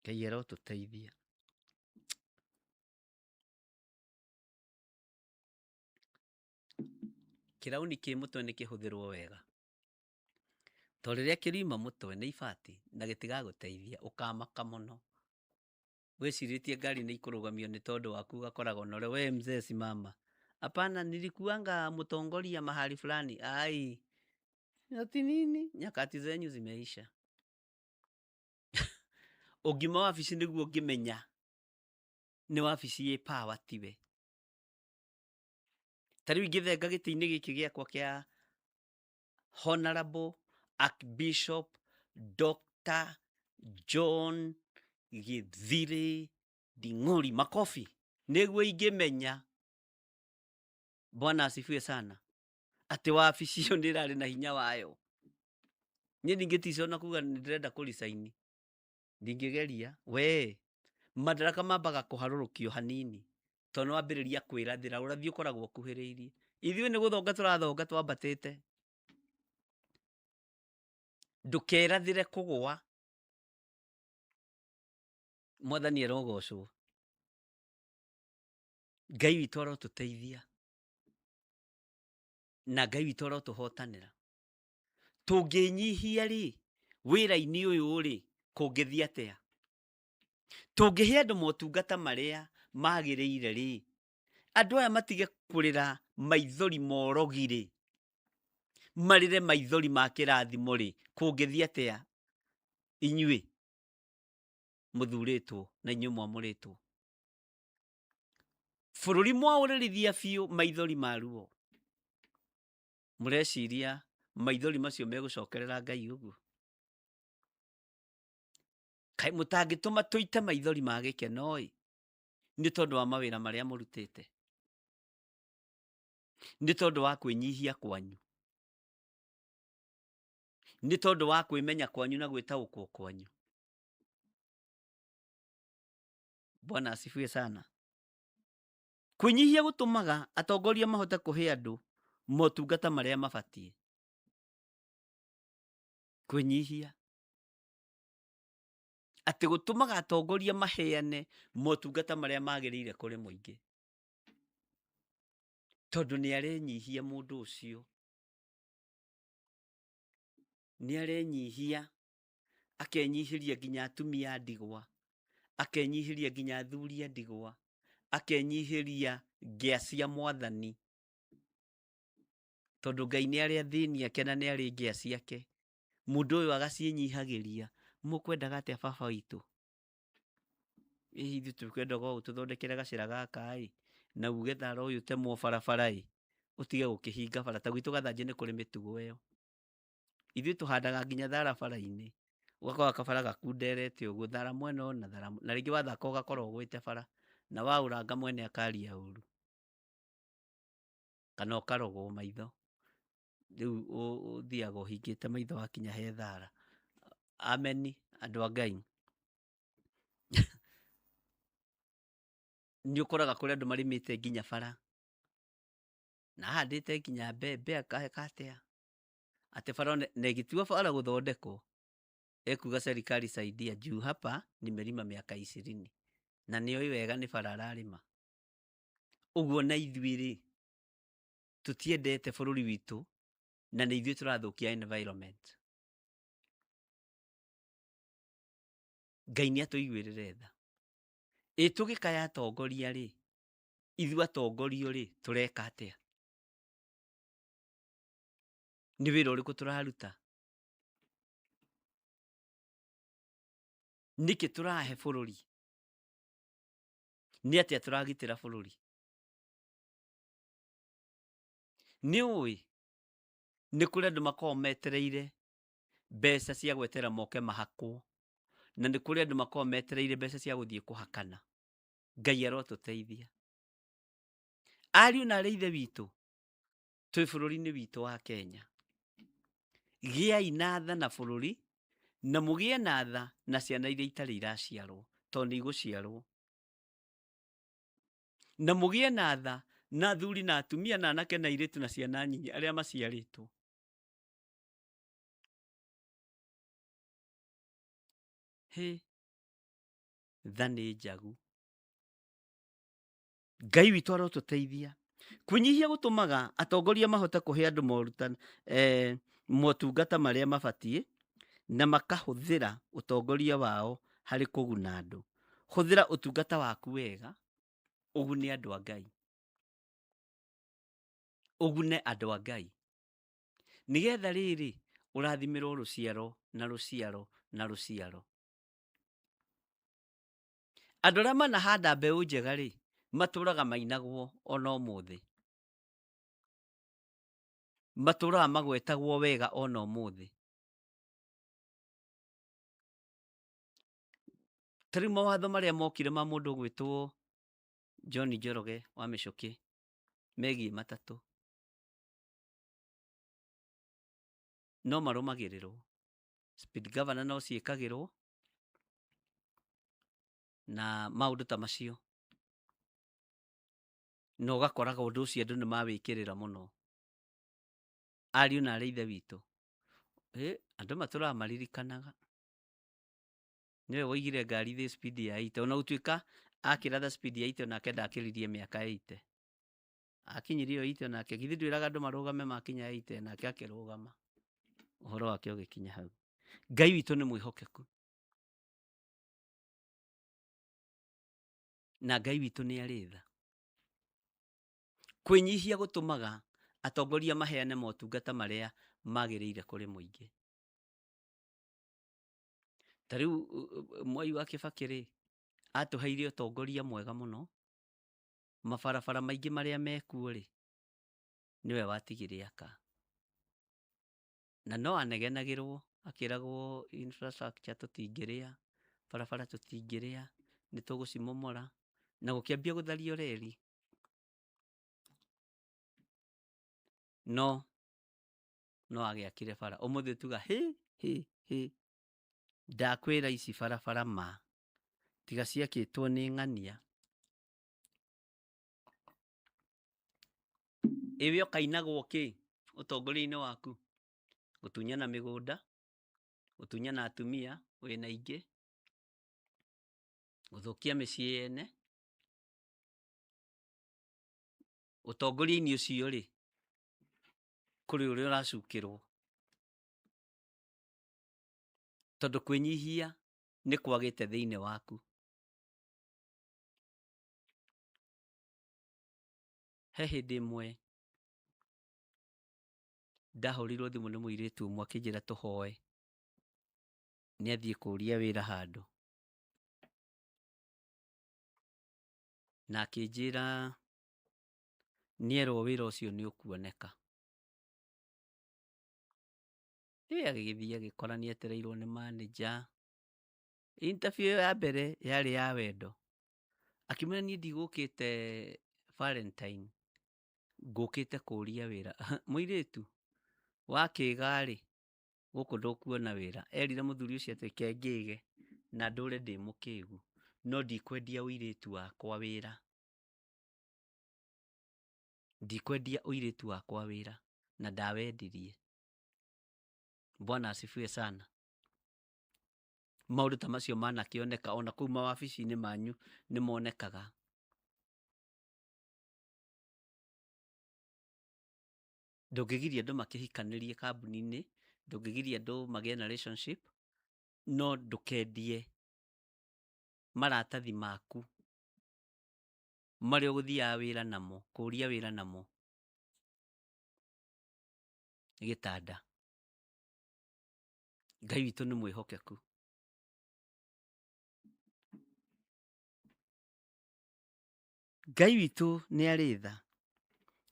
Ngai arotũteithia. Kĩrauni kĩ mũtwe nĩ kĩhũthĩrwo wega, to rĩrĩa kĩriuma mũtwe nĩ ibati na gĩtigagũteithia, ũkamaka mũno. Wĩcirĩtie ngari nĩ ikũrũgamio nĩ tondũ waku ũgakoragwo na ũrĩa we mzee simama. Hapana, nilikuanga mũtongoria mahali fulani. Ai, ati nini? Nyakati zenyu zimeisha. Ũngiuma wabici nĩguo ũngĩmenya nĩ wabici ĩ power tiwe. Ta rĩu ingĩthenga gĩtĩ-inĩ gĩkĩ gĩakwa kĩa Honorable Archbishop Dr. John Githiri Nding'uri, makofi, nĩguo ingĩmenya, Bwana asifiwe sana, atĩ wabici ĩyo nĩ ĩrarĩ na hinya wayo. Niĩ ndingĩtica ona kuga nĩ ndĩrenda kũricaini, ndingĩgeria. We madaraka mambaga kũharũrũkio hanini tondũ nĩ wambĩrĩria kwĩrathĩra, ũrathi ũkoragwo ũkuhĩrĩirie. Ithuĩ nĩ gũthonga tũrathonga twambatĩte. Ndũkerathĩre kũgũa. Mwathani arogocwo. Ngai witũ arotũteithia na Ngai witũ arotũhotanĩra. Tũngĩnyihia rĩ, wĩra-inĩ ũyũ rĩ, kũngĩthiĩ atĩa? Tũngĩhe andũ motungata marĩa magĩrĩire rĩ, andũ aya matige kũrĩra maithori morogi rĩ, marĩre maithori ma kĩrathimo rĩ, kũngĩthiĩ atĩa inyuĩ mũthurĩtwo na inyuĩ mwamũrĩtwo? Bũrũri mwaũrĩrithia biũ maithori ma ruo, mũreciria maithori macio megũcokerera Ngai ũguo? Kaĩ mũtangĩtũma tũite maithori ma gĩkeno ĩ, nĩ tondũ wa mawĩra marĩa mũrutĩte, nĩ tondũ wa kwĩnyihia kwanyu, nĩ tondũ wa kwĩmenya kwanyu na gwĩtaũkwo kwanyu. Bwana asifiwe sana. Kwĩnyihia gũtũmaga atongoria mahote kũhe andũ motungata marĩa mabatiĩ. Kwĩnyihia atĩ gũtũmaga atongoria maheane motungata marĩa magĩrĩire kũrĩ mũingĩ, tondũ nĩ arenyihia mũndũ ũcio, nĩ arenyihia, akenyihĩria nginya atumia a ndigwa, akenyihĩria nginya athuri a ndigwa, akenyihĩria ngĩa cia mwathani, tondũ Ngai nĩ arĩ athĩni ake na nĩ arĩ ngĩa ciake. Mũndũ ũyũ agaciĩnyihagĩria. Mũkwendaga atĩa baba witũ? Ĩ ithuĩ tũkwendaga ũũ tũthondekere gacĩra gaka ĩ, na uge thara ũyũ ũtemwo barabara ĩ, ũtige gũkĩhinga bara. Ta gwitũ Gathanjĩ nĩ kũrĩ mĩtugo ĩyo. Ithuĩ tũhandaga nginya thara bara-inĩ, ũgakora kabara gakunderete ũguo, thara mwena ũyũ na thara na rĩngĩ wathaka ũgakora ũgwĩte bara, na waũranga mwene akaria ũru, kana ũkarogwo maitho. Rĩu ũthiaga ũhingĩte maitho wakinya he thara. Ameni andũ a Ngai. Nĩ ũkoraga kũrĩ andũ marĩmĩte nginya bara, na ahandĩte nginya mbembe akaheka atĩa, atĩ bara na ĩgĩtua bara gũthondekwo, ekuga serikali saidia juu hapa nimelima miaka 20, na nĩoĩ wega nĩ bara ararĩma. Ũguo na ithuĩ rĩ, tũtiendete bũrũri witũ na nĩ ithuĩ tũrathũkia environment. Ngai nĩ atũiguĩrĩre tha. Ĩ tũgĩkaya atongoria rĩ, ithuĩ atongorio rĩ, tũreka atĩa? Nĩ wĩra ũrĩkũ tũraruta? Nĩkĩ tũrahe bũrũri? Nĩ atĩa tũragitĩra bũrũri? Nĩ ũĩ nĩ kũrĩ andũ makoragwo metereire mbeca cia gwetera moke mahakwo, Na nĩ kũrĩ andũ makoragwo metereire mbeca cia gũthiĩ kũhakana. Ngai arotũteithia. Ariũ na arĩ ithe witũ, twĩ bũrũri-inĩ witũ wa Kenya. Gĩai na tha na bũrũri, na mũgĩe na tha na ciana iria itarĩ iraciarwo, tondũ nĩ igũciarwo. Na mũgĩe na tha na athuri na atumia na anake na airĩtu na ciana nyinyi arĩa maciarĩtwo. Hĩ, tha nĩ njagu. Ngai witũ arotũteithia. Kwĩnyihia gũtũmaga atongoria mahote kũhe andũ morutan, eh, motungata marĩa mabatiĩ na makahũthĩra ũtongoria wao harĩ kũguna andũ. Hũthĩra ũtungata waku wega ũgune andũ a Ngai. Ũgune andũ a Ngai. Nĩgetha rĩrĩ ũrathimĩrwo rũciaro na rũciaro na rũciaro. Andũ arĩa manahanda mbeũ njega rĩ, matũraga mainagwo ona ũmũthĩ. Matũraga magwetagwo wega ona ũmũthĩ. Ta rĩu mawatho marĩa mokire ma mũndũ ũgwĩtwo John Njoroge wa Mĩcũkĩ megiĩ matatũ no marũmagĩrĩrwo. Speed governor no ciĩkagĩrwo na maũndũ ta macio. Na ũgakoraga ũndũ ũcio andũ nĩ mawĩkĩrĩra mũno. Ariũ na arĩ ithe witũ, andũ matũraga maririkanaga. Nĩwe woigire ngari thĩ speed ya 80 ona gũtuĩka akĩratha speed ya 80 onake ndakĩririe mĩaka 80. Akinyirie o 80 onake, githĩ ndwĩraga andũ marũgame makinya 80 nake akĩrũgama. Ũhoro wake ũgĩkinya hau. Ngai witũ nĩ mwĩhokeku. Na Ngai witũ nĩ arĩ tha. Kwĩnyihia gũtũmaga atongoria maheane motungata marĩa magĩrĩire kũrĩ mũingĩ. Ta rĩu Mwai wa Kĩbakĩ rĩ, atũheire ũtongoria mwega mũno, mabarabara maingĩ marĩa mekuo rĩ, nĩwe watigire aka. Na no anegenagĩrwo akĩragwo infrastructure tũtingĩrĩa, barabara tũtingĩrĩa, nĩ tũgũcimomora, na gũkĩambia gũthario reri. No no agĩakire bara. Ũmũthĩ tuga hĩ hĩ hĩ, ndakwĩra ici barabara ma, tiga ciakĩtwo nĩ ng'ania. Ĩwe ũkainagwo kĩ ũtongoria-inĩ waku? Gũtunyana mĩgũnda, gũtunyana atumia wĩna aingĩ, gũthũkia mĩciĩ yene. Ũtongoria-inĩ ũcio rĩ, kũrĩ ũrĩa ũracukĩrwo. Tondũ kwĩnyihia nĩ kwagĩte thĩinĩ waku. He hĩndĩ ĩmwe ndahũrĩirwo thimũ nĩ mũirĩtu ũmwe akĩnjĩra tũhoe nĩ athiĩ kũria wĩra handũ. Na akĩnjĩra nĩerwo wĩra ũcio nĩ ũkuoneka. Ĩ agĩgĩthiĩ agĩkora nĩ etereirwo nĩ manager. Interview ĩyo ya mbere yarĩ ya wendo. Akĩmwĩra niĩ ndigũkĩte Valentine, ngũkĩte kũria wĩra. Mũirĩtu wakĩga rĩ, gũkũ ndũkuona wĩra. Erire mũthuri ũcio atĩ reke ngĩge na ndũre ndĩ mũkĩgu, no ndikwendia ũirĩtu wakwa wĩra. Ndikwendia ũirĩtu wakwa wĩra, na ndawendirie. Bwana asifiwe sana. Maũndũ ta macio manakĩoneka ona kũu mawabici-inĩ manyu nĩ monekaga. Ndũngĩgiria andũ makĩhikanĩrie kambuni-inĩ, ndũngĩgiria andũ magĩe na relationship, no ndũkendie maratathi maku marĩa ũgũthiaga wĩra namo, kũria wĩra namo gĩtanda. Ngai witũ nĩ mwĩhokeku. Ngai witũ nĩ arĩ tha.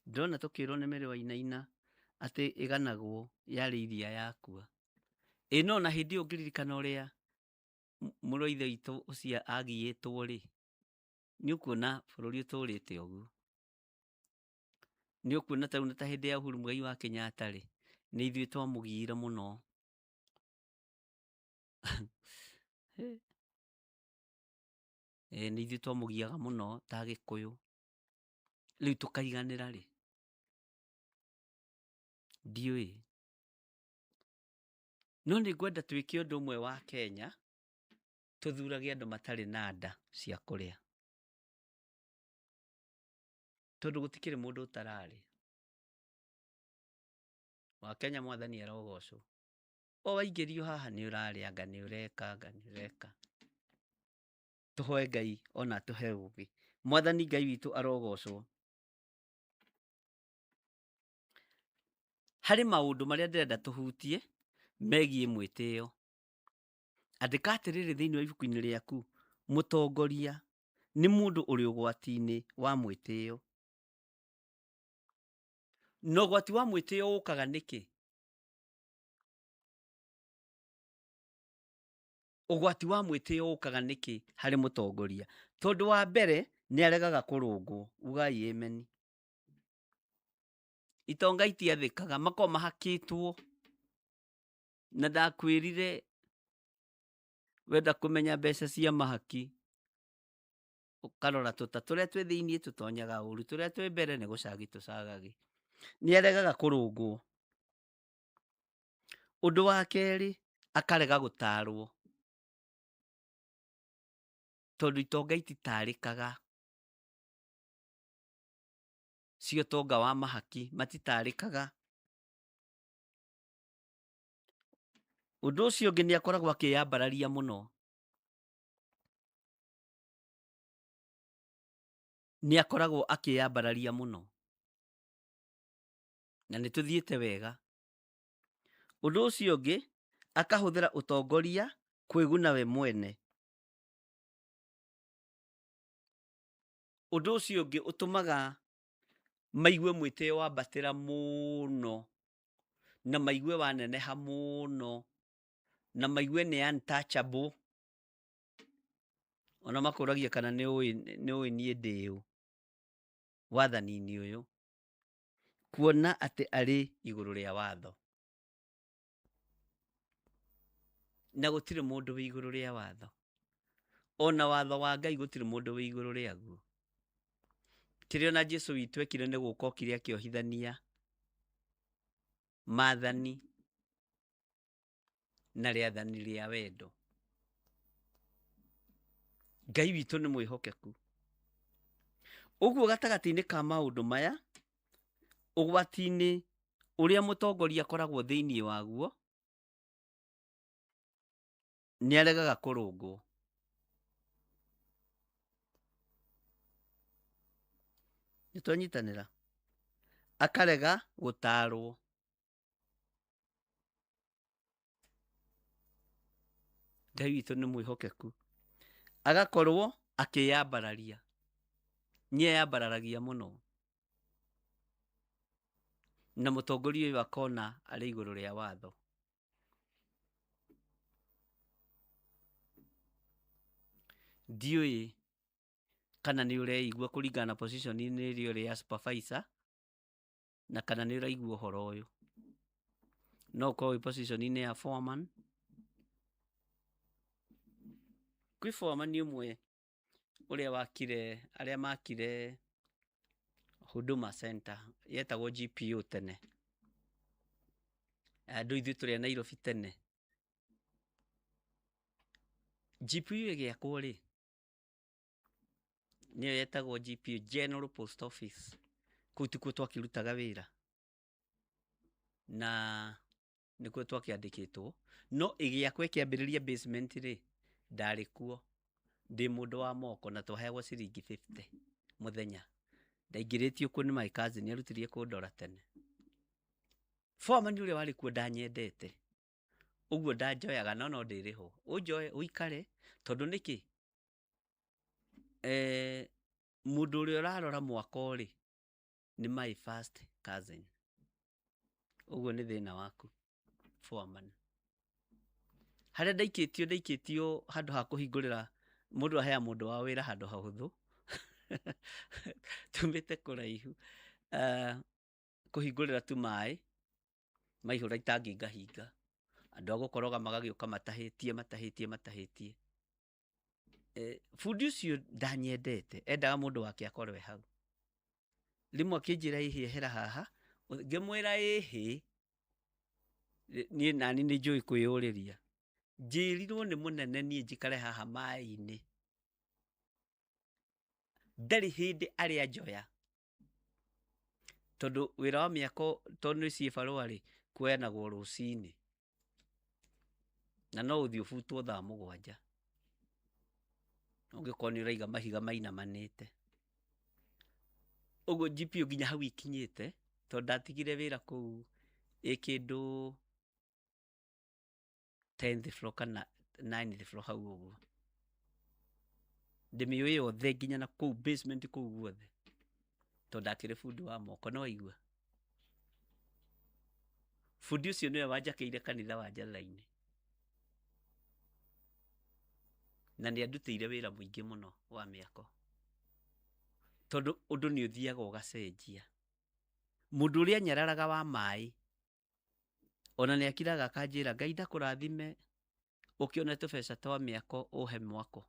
Ndĩrona tũkĩrwo nĩ Mary Wainaina atĩ ĩganagwo yarĩ iria yakua. Ĩ no na hĩndĩ ĩyo ũngĩririkana ũrĩa Mũrũ wa ithe witũ ũcio agiĩtwo rĩ, nĩ ũkuona bũrũri ũtũrĩte ũguo. Nĩ ũkuona ta rĩu ta hĩndĩ ya Uhuru Muigai wa Kenyatta rĩ, nĩ ithuĩ twamũgiire mũno. Ĩĩ nĩ ithuĩ twamũgiaga mũno ta Agĩkũyũ. Rĩu tũkaiganĩra rĩ? Ndiũĩ. No nĩ ngwenda twĩke ũndũ ũmwe wa Kenya, tũthurage andũ matarĩ na nda cia kũrĩa. Tondũ gũtikĩrĩ mũndũ ũtararĩa. Wa Kenya mwathani arogocwo. O waingĩrio haha nĩ ũrarĩa anga nĩ ũreka anga nĩ ũreka. Tũhoe Ngai ona atũhe ũgĩ. Mwathani Ngai witũ arogocwo. Harĩ maũndũ marĩa ndĩrenda tũhutie megiĩ mwĩtĩo. Andĩka atĩrĩrĩ thĩinĩ wa ibuku-inĩ rĩaku, mũtongoria nĩ mũndũ ũrĩ ũgwati-inĩ wa mwĩtĩo. Na ũgwati wa mwĩtĩo ũkaga nĩkĩ? Ũgwati wa mwĩtĩo ũkaga nĩkĩ harĩ mũtongoria? Tondũ wa mbere nĩ aregaga kũrũngwo. Ugai ameni. Itonga itiathĩkaga, makoragwo mahakĩtwo. Na ndakwĩrire wenda kũmenya mbeca cia mahaki, ũkarora tũta tũrĩa twĩ thĩiniĩ tũtonyaga ũru, tũrĩa twĩ mbere nĩ gũcagi tũcagagi. Nĩ aregaga kũrũngwo. Ũndũ wa kerĩ, akarega gũtarwo. Tondũ itonga ititarĩkaga. Cia ũtonga wa mahaki matitarĩkaga. Ũndũ ũcio ũngĩ nĩ akoragwo akĩyambararia mũno. Nĩ akoragwo akĩyambararia mũno. Na nĩ tũthiĩte wega. Ũndũ ũcio ũngĩ, akahũthĩra ũtongoria kwĩguna we mwene. Ũndũ ũcio ũngĩ ũtũmaga maigue mwĩtĩo wambatĩra mũno, na maigue waneneha mũno, na maigue nĩ untouchable. Ona makũragia kana nĩ ũĩ niĩ ndĩ ũ wathani-inĩ ũyũ, kuona atĩ arĩ igũrũ rĩa watho. Na gũtirĩ mũndũ wĩ igũrũ rĩa watho. Ona watho wa Ngai gũtirĩ mũndũ wĩ igũrũ rĩaguo. Kĩrĩa ona Jesu witũ ekire nĩ gũka okire akĩohithania maathani na rĩathani rĩa wendo. Ngai witũ nĩ mwĩhokeku. Ũguo gatagatĩ-inĩ ka maũndũ maya, ũgwati-inĩ ũrĩa mũtongoria akoragwo thĩinĩ waguo, nĩ aregaga kũrũngwo. Nĩ twanyitanĩra? Akarega gũtarwo. Ngai witũ nĩ mwĩhokeku. Agakorwo akĩyambararia. Nĩ eyambararagia mũno. Na mũtongoria ũyũ akona arĩ igũrũ rĩa watho. Ndiũĩ kana nĩ ũreigua kũringana na position inĩ ĩrĩa ũrĩ ya supervisor, na kana nĩ ũraigua ũhoro ũyũ. No ũkorwo wĩ position inĩ ya foreman. Kwĩ foreman ũmwe ũrĩa wakire, arĩa makire Huduma Center yetagwo GPO tene. Andũ ithuĩ tũrĩ a Nairobi tene. GPO ĩgĩakwo rĩ, nĩyo yetagwo GPO, General Post Office. Kũu tikuo twakĩrutaga wĩra. Na nĩkuo twakĩandĩkĩtwo. No ĩgĩakwo ĩkĩambĩrĩria basement rĩ, ndarĩ kuo. Ndĩ mũndũ wa moko na twaheagwo ciringi 50 mũthenya. Ndaingĩrĩtio kuo nĩ my cousin, arutirie kũndora tene. Foreman ũrĩa warĩ kuo ndanyendete. Ũguo ndanjoyaga no no ndĩrĩhwo. Ũnjoe ũikare tondũ nĩkĩ? Mũndũ ũrĩa ũrarora mwako rĩ, nĩ my first cousin. Ũguo nĩ thĩna waku foreman. Harĩa ndaikĩtio, ndaikĩtio handũ ha kũhingũrĩra mũndũ aheaga mũndũ wa wĩra handũ hahũthũ. Tumĩte kũraihu. Kũhingũrĩra tu maĩ, maihũra itangi ngahinga. Andũ a gũkoroga magagĩũka matahĩtie, matahĩtie, matahĩtie. Bundi ũcio ndanyendete, endaga mũndũ wake akorwo e hau. Rĩmwe akĩnjĩra ĩhĩ ehera haha, ngĩmwĩra ĩhĩ, niĩ nani nĩ njũĩ kwĩyũrĩria. Njĩrirwo nĩ mũnene niĩ njikare haha maĩ-inĩ. Ndarĩ hĩndĩ arĩ anjoya. Tondũ wĩra wa mĩako tondũ nĩ ciĩbarũa rĩ, kuoyanagwo rũcinĩ. Na no ũthiĩ ũbutwo thaa 7. Ũngĩkorwo nĩ ũraiga mahiga mainamanĩte. Ũguo GPU nginya hau ikinyĩte, tondũ ndatigire wĩra kũu ĩ kĩndũ 10th floor kana 9th floor hau ũguo. Ndĩmĩũĩ yothe nginya na kũu basement kũu guothe. Tondũ ndakĩrĩ bundi wa moko, nĩ waigua? Bundi ũcio nĩwe wanjakĩire kanitha wa Njarara-inĩ. Na nĩ andutĩire wĩra mũingĩ mũno wa mĩako. Tondũ ũndũ nĩ ũthiaga ũgacenjia. Mũndũ ũrĩa anyararaga wa maĩ, ona nĩ akiraga akanjĩra, Ngai ndakũrathime ũkĩone tũbeca twa mĩako ũhe mwako.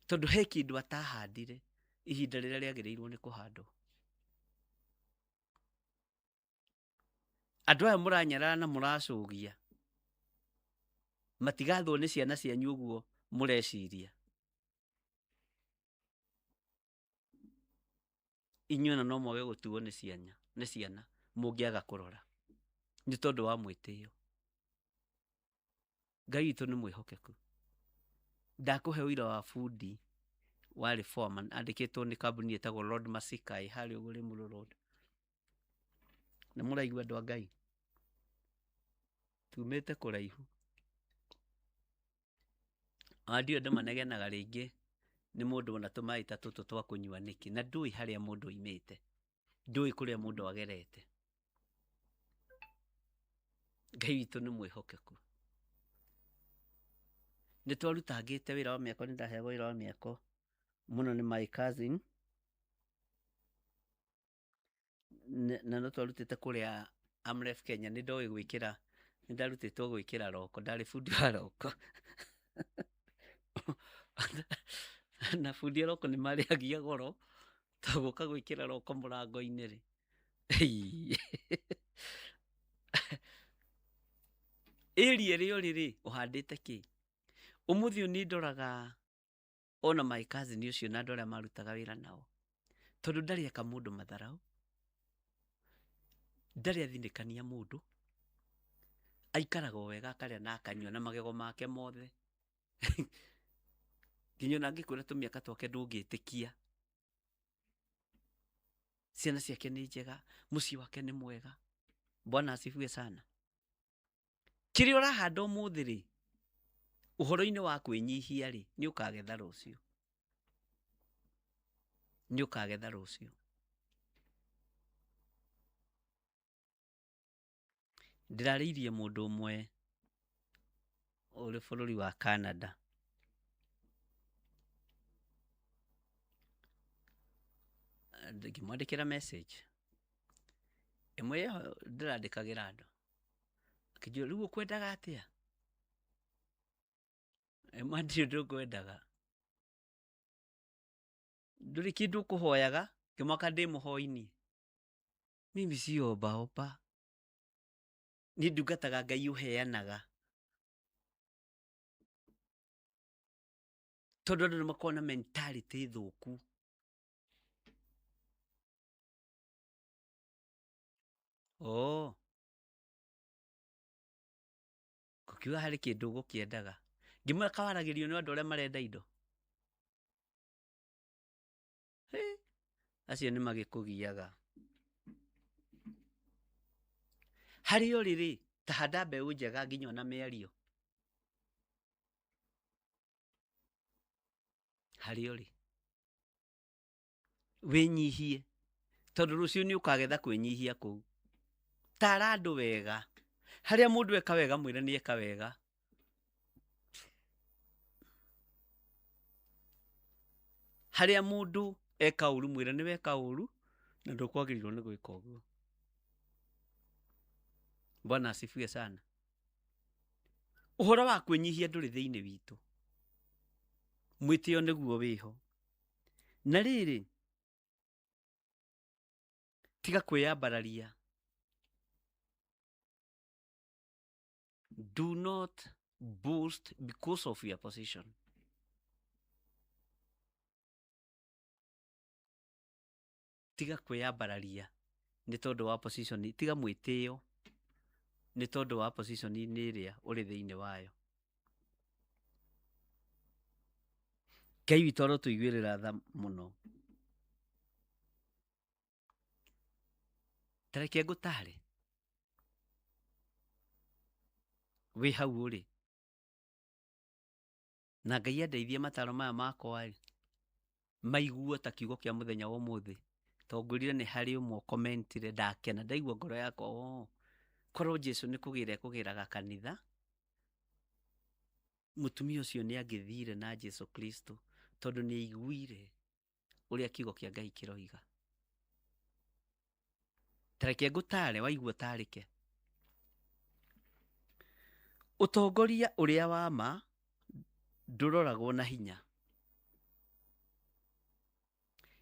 Tondũ he kĩndũ atahandire ihinda rĩrĩa rĩagĩrĩirwo nĩ kũhandwo. Andũ aya mũranyarara na mũracũgia, matigathwo nĩ ciana cianyu ũguo mũreciria. Inyuĩ ona no mwage gũtuo nĩ ciana, nĩ ciana mũngĩaga kũrora nĩ tondũ wa mwĩtĩo. Ngai witũ nĩ mwĩhokeku. Ndakũhe ũira wa bundi warĩ foreman andĩkĩtwo nĩ kambuni ĩtagwo Lord Masika ĩ harĩa ũguo Limuru Road. Nĩ mũraigua andũ a Ngai? Tumĩte kũraihu. Ona ndiũĩ andũ manegenaga rĩngĩ nĩ mũndũ ona tũmaĩ ta tũtũ twa kũnyua nĩkĩ, na ndũĩ harĩa mũndũ oimĩte, ndũĩ kũrĩa mũndũ agerete. Ngai witũ nĩ mwĩhokeku. Nĩ twarutangĩte wĩra wa mĩako, nĩ ndaheagwo wĩra wa mĩako mũno nĩ my cousin, na no twarutĩte kũrĩa Amref Kenya, nĩ ndoĩ gwĩkĩra, nĩ ndarutĩtwo gwĩkĩra roko, ndarĩ bundi wa roko. Na bundi a roko nĩ marĩhagia goro, tondũ gũka gwĩkĩra roko mũrango-inĩ rĩ, area ĩrĩa ũrĩ rĩ, ũhandĩte kĩ? Ũmũthĩ ũyũ nĩ ndoraga ona my cousin ũcio na andũ arĩa marutaga wĩra nao, tondũ ndarĩ eka mũndũ matharaũ, ndarĩ athinĩkania mũndũ, aikaraga o wega akarĩa na akanyua na magego make mothe. Nginya ona angĩkwĩra tũmĩaka twake ndũngĩtĩkia. Ciana ciake nĩ njega, mũciĩ wake nĩ mwega. Bwana asifiwe sana. Kĩrĩa ũrahanda ũmũthĩ rĩ, ũhoro-inĩ wa kwĩnyihia rĩ, nĩ ũkagetha rũciũ. Nĩ ũkagetha rũciũ. Ndĩrarĩirie mũndũ ũmwe ũrĩ bũrũri wa Canada. Ngĩmwandĩkĩra message. Ĩmwe ĩyo ndĩrandĩkagĩra andũ. Akĩnjũria rĩu ũkwendaga atĩa? Ĩma ndirĩ ũndũ ngwendaga. Ndũrĩ kĩndũ ũkũhoyaga, ngĩmaka ndĩ mũhoi niĩ. Mimi si omba omba. Niĩ ndungataga Ngai ũheanaga. Tondũ andũ nĩ makoragwo na mentality thũku. Oh. Ngũkiuga harĩ kĩndũ ũgũkĩendaga. Ngĩmwĩra kawaragĩrio nĩ andũ arĩa marenda indo. Hĩ, acio nĩ magĩkũgiaga. Harĩa ũrĩ rĩ, ta handa mbeũ njega nginya ona mĩario. Harĩa ũrĩ. Wĩnyihie. Tondũ rũciũ nĩ ũkagetha kwĩnyihia kũu. Tara andũ wega. Harĩa mũndũ eka wega mwĩre nĩ eka wega. Harĩa mũndũ eka ũru mwĩre nĩ weka ũru na ndũkwagĩrĩirwo nĩ gwĩka ũguo. Bwana asifiwe sana. Ũhoro wa kwĩnyihia ndũrĩ thĩinĩ witũ, mwĩtĩo nĩguo wĩho. Na rĩrĩ, tiga kwĩyambararia. Do not boast because of your position. Tiga kwĩyambararia nĩ tondũ wa position, tiga mwĩtĩo nĩ tondũ wa position-inĩ ĩrĩa ũrĩ thĩinĩ wayo. Ngai witũ arotũiguĩrĩra tha mũno. Ta reke ngũtare wĩ hau ũrĩ, na Ngai andeithie mataro maya makwa rĩ maiguo ta kiugo kĩa mũthenya wa ũmũthĩ. To ngwĩrire nĩ harĩ ũmwe ũkomentire ndakena, ndaigua ngoro yakwa oo korwo Jesu nĩ kũgĩra ekũgĩraga kanitha, mũtumia ũcio nĩ angĩthire na Jesu Kristo tondũ nĩ aiguire ũrĩa kiugo kĩa Ngai kĩroiga. Ta reke ngũtare waigua ũtarĩke. Ũtongoria ũrĩa wa ma ndũroragwo na hinya.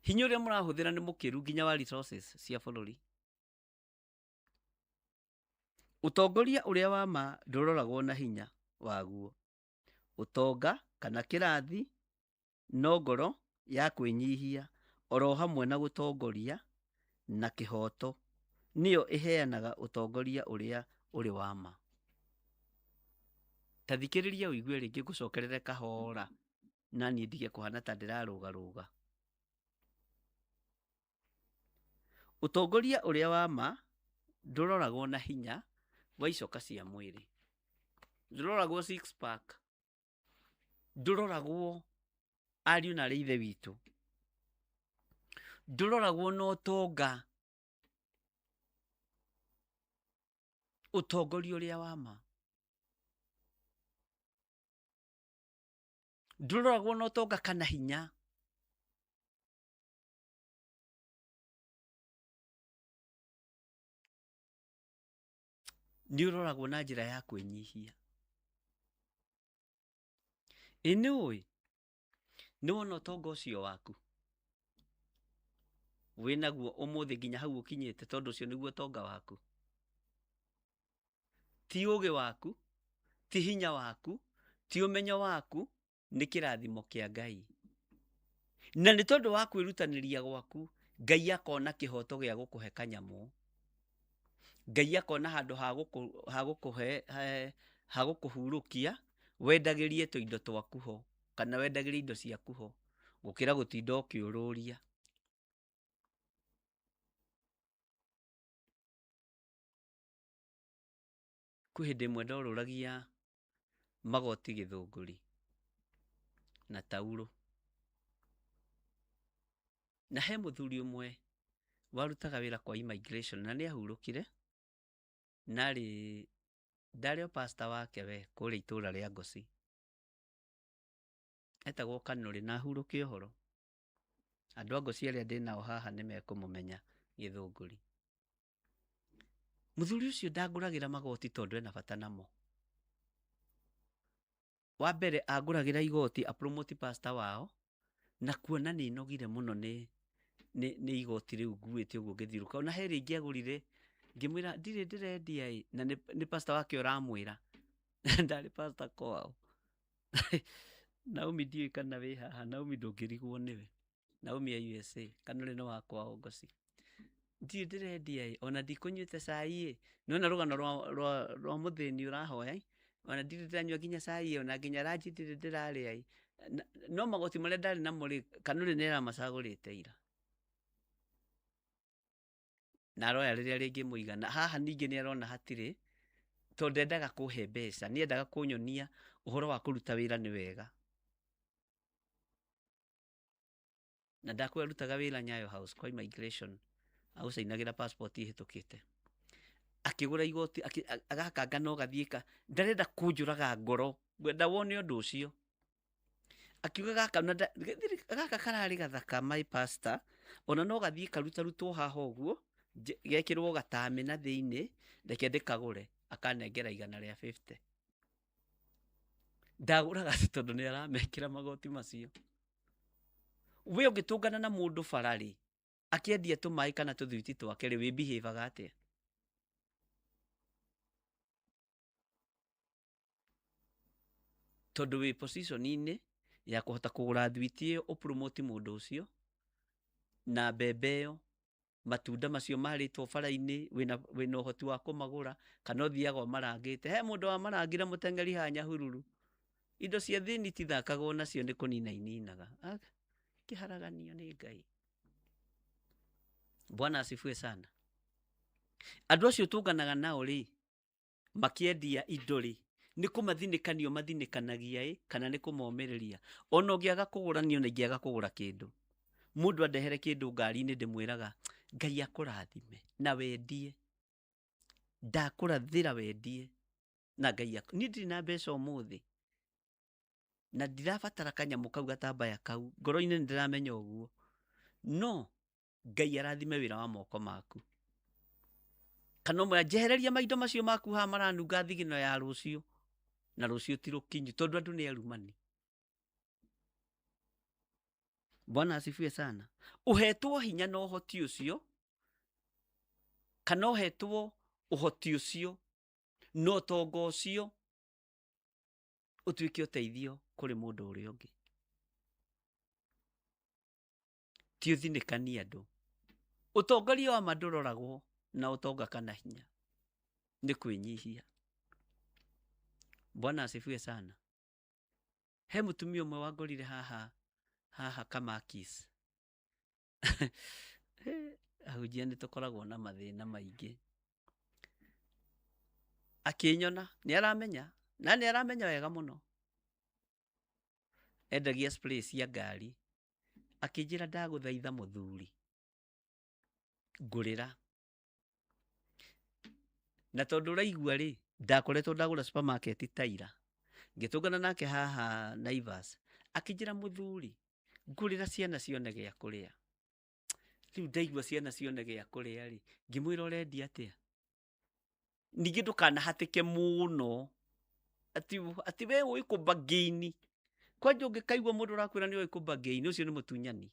Hinya ũrĩa mũrahũthĩra nĩ mũkĩru nginya wa resources cia bũrũri. Ũtongoria ũrĩa wa ma ndũroragwo na hinya waguo. Ũtonga kana kĩrathi no ngoro ya kwĩnyihia oro hamwe na gũtongoria na kĩhooto nĩyo ĩheanaga ũtongoria ũrĩa ũrĩ wa ma. Ta thikĩrĩria ũigue rĩngĩ ngũcokerere kahora na niĩ ndige kũhana ta ndĩrarũgarũga. Ũtongoria ũrĩa wa ma ndũroragwo na hinya wa icoka cia mwĩrĩ, ndũroragwo six pack, ndũroragwo ariũ na arĩ ithe witũ, ndũroragwo na ũtonga. Ũtongoria ũrĩa wa ma ndũroragwo na ũtonga kana hinya. Nĩ ũroragwo na njĩra ya kwĩnyihia. Ĩ nĩ ũĩ nĩ wona ũtonga ũcio waku wĩnaguo ũmũthĩ nginya hau ũkinyĩte, tondũ ũcio nĩguo ũtonga waku. Ti ũgĩ waku, ti hinya waku, ti ũmenyo waku, nĩ kĩrathimo kĩa Ngai. Na nĩ tondũ wa kwĩrutanĩria gwaku, Ngai akona kĩhoto gĩa gũkũhe kanyamũ. Ngai akona handũ ha gũkũhurũkia, wendagĩrie tũindo twaku ho, kana wendagĩrie indo ciaku ho, gũkĩra gũtinda ũkĩũrũria. Kwĩ hĩndĩ ĩmwe ndorũragia magoti Gĩthũngũri na taurũ, na he mũthuri ũmwe warutaga wĩra kwa immigration na nĩ ahurũkire, na arĩ ndarĩ o pastor wake we kũrĩa itũra rĩa Ngoci, etagwo Kanũrĩ, na ahurũke ũhoro. Andũ a Ngoci arĩa ndĩ nao haha nĩ mekũmũmenya Gĩthũngũri. Mũthuri ũcio ndangũragĩra magoti tondũ ena bata namo. Wa mbere angũragĩra igoti apromote pastor wao, na kuona nĩ nogire mũno nĩ igoti rĩu nguĩte ũguo ngĩthiũrũrũka. Ona he rĩngĩ agũrire, ngĩmwĩra ndirĩ ndĩrendia ĩ, na nĩ pastor wake ũramwĩra. Ndarĩ pastor kwao. Naomi ndiũĩ kana wĩ haha, Naomi ndũngĩrigwo nĩwe. Naomi ya USA, Kanũrĩ nĩ wa kwao Ngoci. Ndirĩ ndĩrendia ĩ, ona ndikũnyuĩte cai ĩ, nĩwona rũgano rwa mũthĩni ũrahoya ĩ, ona ndirĩ ndĩranyua nginya cai ĩ, ona nginya ranji ndirĩ ndĩrarĩa ĩ. No magoti marĩa ndarĩ namo rĩ, Kanũrĩ nĩ aramacagũrĩte ira. Na aroya rĩrĩa rĩngĩ mũigana. Haha ningĩ nĩ arona hatirĩ, tondũ ndendaga kũhe mbeca, nĩ endaga kũnyonia ũhoro wa kũruta wĩra nĩ wega. Na ndakwĩra arutaga wĩra Nyayo House kwa immigration, agũcainagĩra passport ĩhĩtũkĩte. Akĩgũra igoti, agakanga no gathiĩ ka, ndarenda kũnjũraga ngoro, ngwenda wone ũndũ ũcio. Akiuga gaka na gaka kararĩ gathaka my pastor, ona no gathiĩ karutarutwo haha ũguo, gekĩrwo gatamĩ na thĩinĩ, reke ndĩkagũre. Akanengera 150. Ndagũraga atĩ tondũ nĩ aramekĩra magoti macio. We ũngĩtũngana na mũndũ bara-rĩ, akĩendia tũmaĩ kana tũthwiti twake rĩ, wĩ-behave-aga atĩa? Tondũ wĩ position-inĩ ya kũhota kũgũra thwiti ĩyo ũpromote mũndũ ũcio na mbembe ĩyo, matunda macio marĩtwo bara-inĩ, wĩna ũhoti wa kũmagũra, kana ũthiaga ũmarangĩte. He mũndũ wamarangire mũteng'eri haha Nyahururu. Indo cia thĩni itithakagwo nacio nĩ kũnina ininaga. Kĩharaganio nĩ Ngai. Bwana asifiwe sana. Andũ acio tũnganaga nao rĩ, makĩendia indo rĩ, nĩ kũmathinĩkanio mathinĩkanagia ĩ, kana nĩ kũmomĩrĩria. Ona ũngĩaga kũgũra, niĩ ona ingĩaga kũgũra kĩndũ, mũndũ andehere kĩndũ ngari-inĩ ndĩmwĩraga, Ngai akũrathime na wendie. Ndakũrathĩra wendie na Ngai akũ. Niĩ ndirĩ na mbeca ũmũthĩ na ndirabatara kanyamũ kau gatambaya kau, ngoro-inĩ nĩ ndĩramenya ũguo, no Ngai arathime wĩra wa moko maku. Kana ũmwe njehereria maindo macio maku haha maranunga thigino ya rũciũ, na rũciũ ti rũkinyu tondũ andũ nĩ arumani. Bwana asifiwe sana. Ũhetwo hinya na ũhoti ũcio, kana ũhetwo ũhoti ũcio na ũtonga ũcio, ũtuĩke ũteithio kũrĩ mũndũ ũrĩa ũngĩ. Ti ũthinĩkani andũ. Ũtongoria wa ma ndũroragwo na ũtonga kana hinya, nĩ kwĩnyihia. Bwana asifiwe sana. He mũtumia ũmwe wangorire haha haha Kamakis. Ahunjia nĩ tũkoragwo na mathĩna maingĩ. Akĩnyona, nĩ aramenya, na nĩ aramenya wega mũno. Endagia spray cia ngari. Akĩnjĩra ndagũthaitha mũthuri, ngũrĩra. Na tondũ ũraigua rĩ, ndakoretwo ndagũra supermarket ta ira. Ngĩtũngana nake haha Naivas. Akĩnjĩra mũthuri, ngũrĩra ciana cione gĩa kũrĩa. Rĩu ndaigua ciana cione gĩa kũrĩa rĩ, ngĩmwĩra ũrendia atĩa? Ningĩ ndũkanahatĩke mũno ati we ũĩ kũbangĩini. Kwanja ũngĩkaigua mũndũ ũrakwĩra nĩ ũĩ kũbangĩini, ũcio nĩ mũtunyani.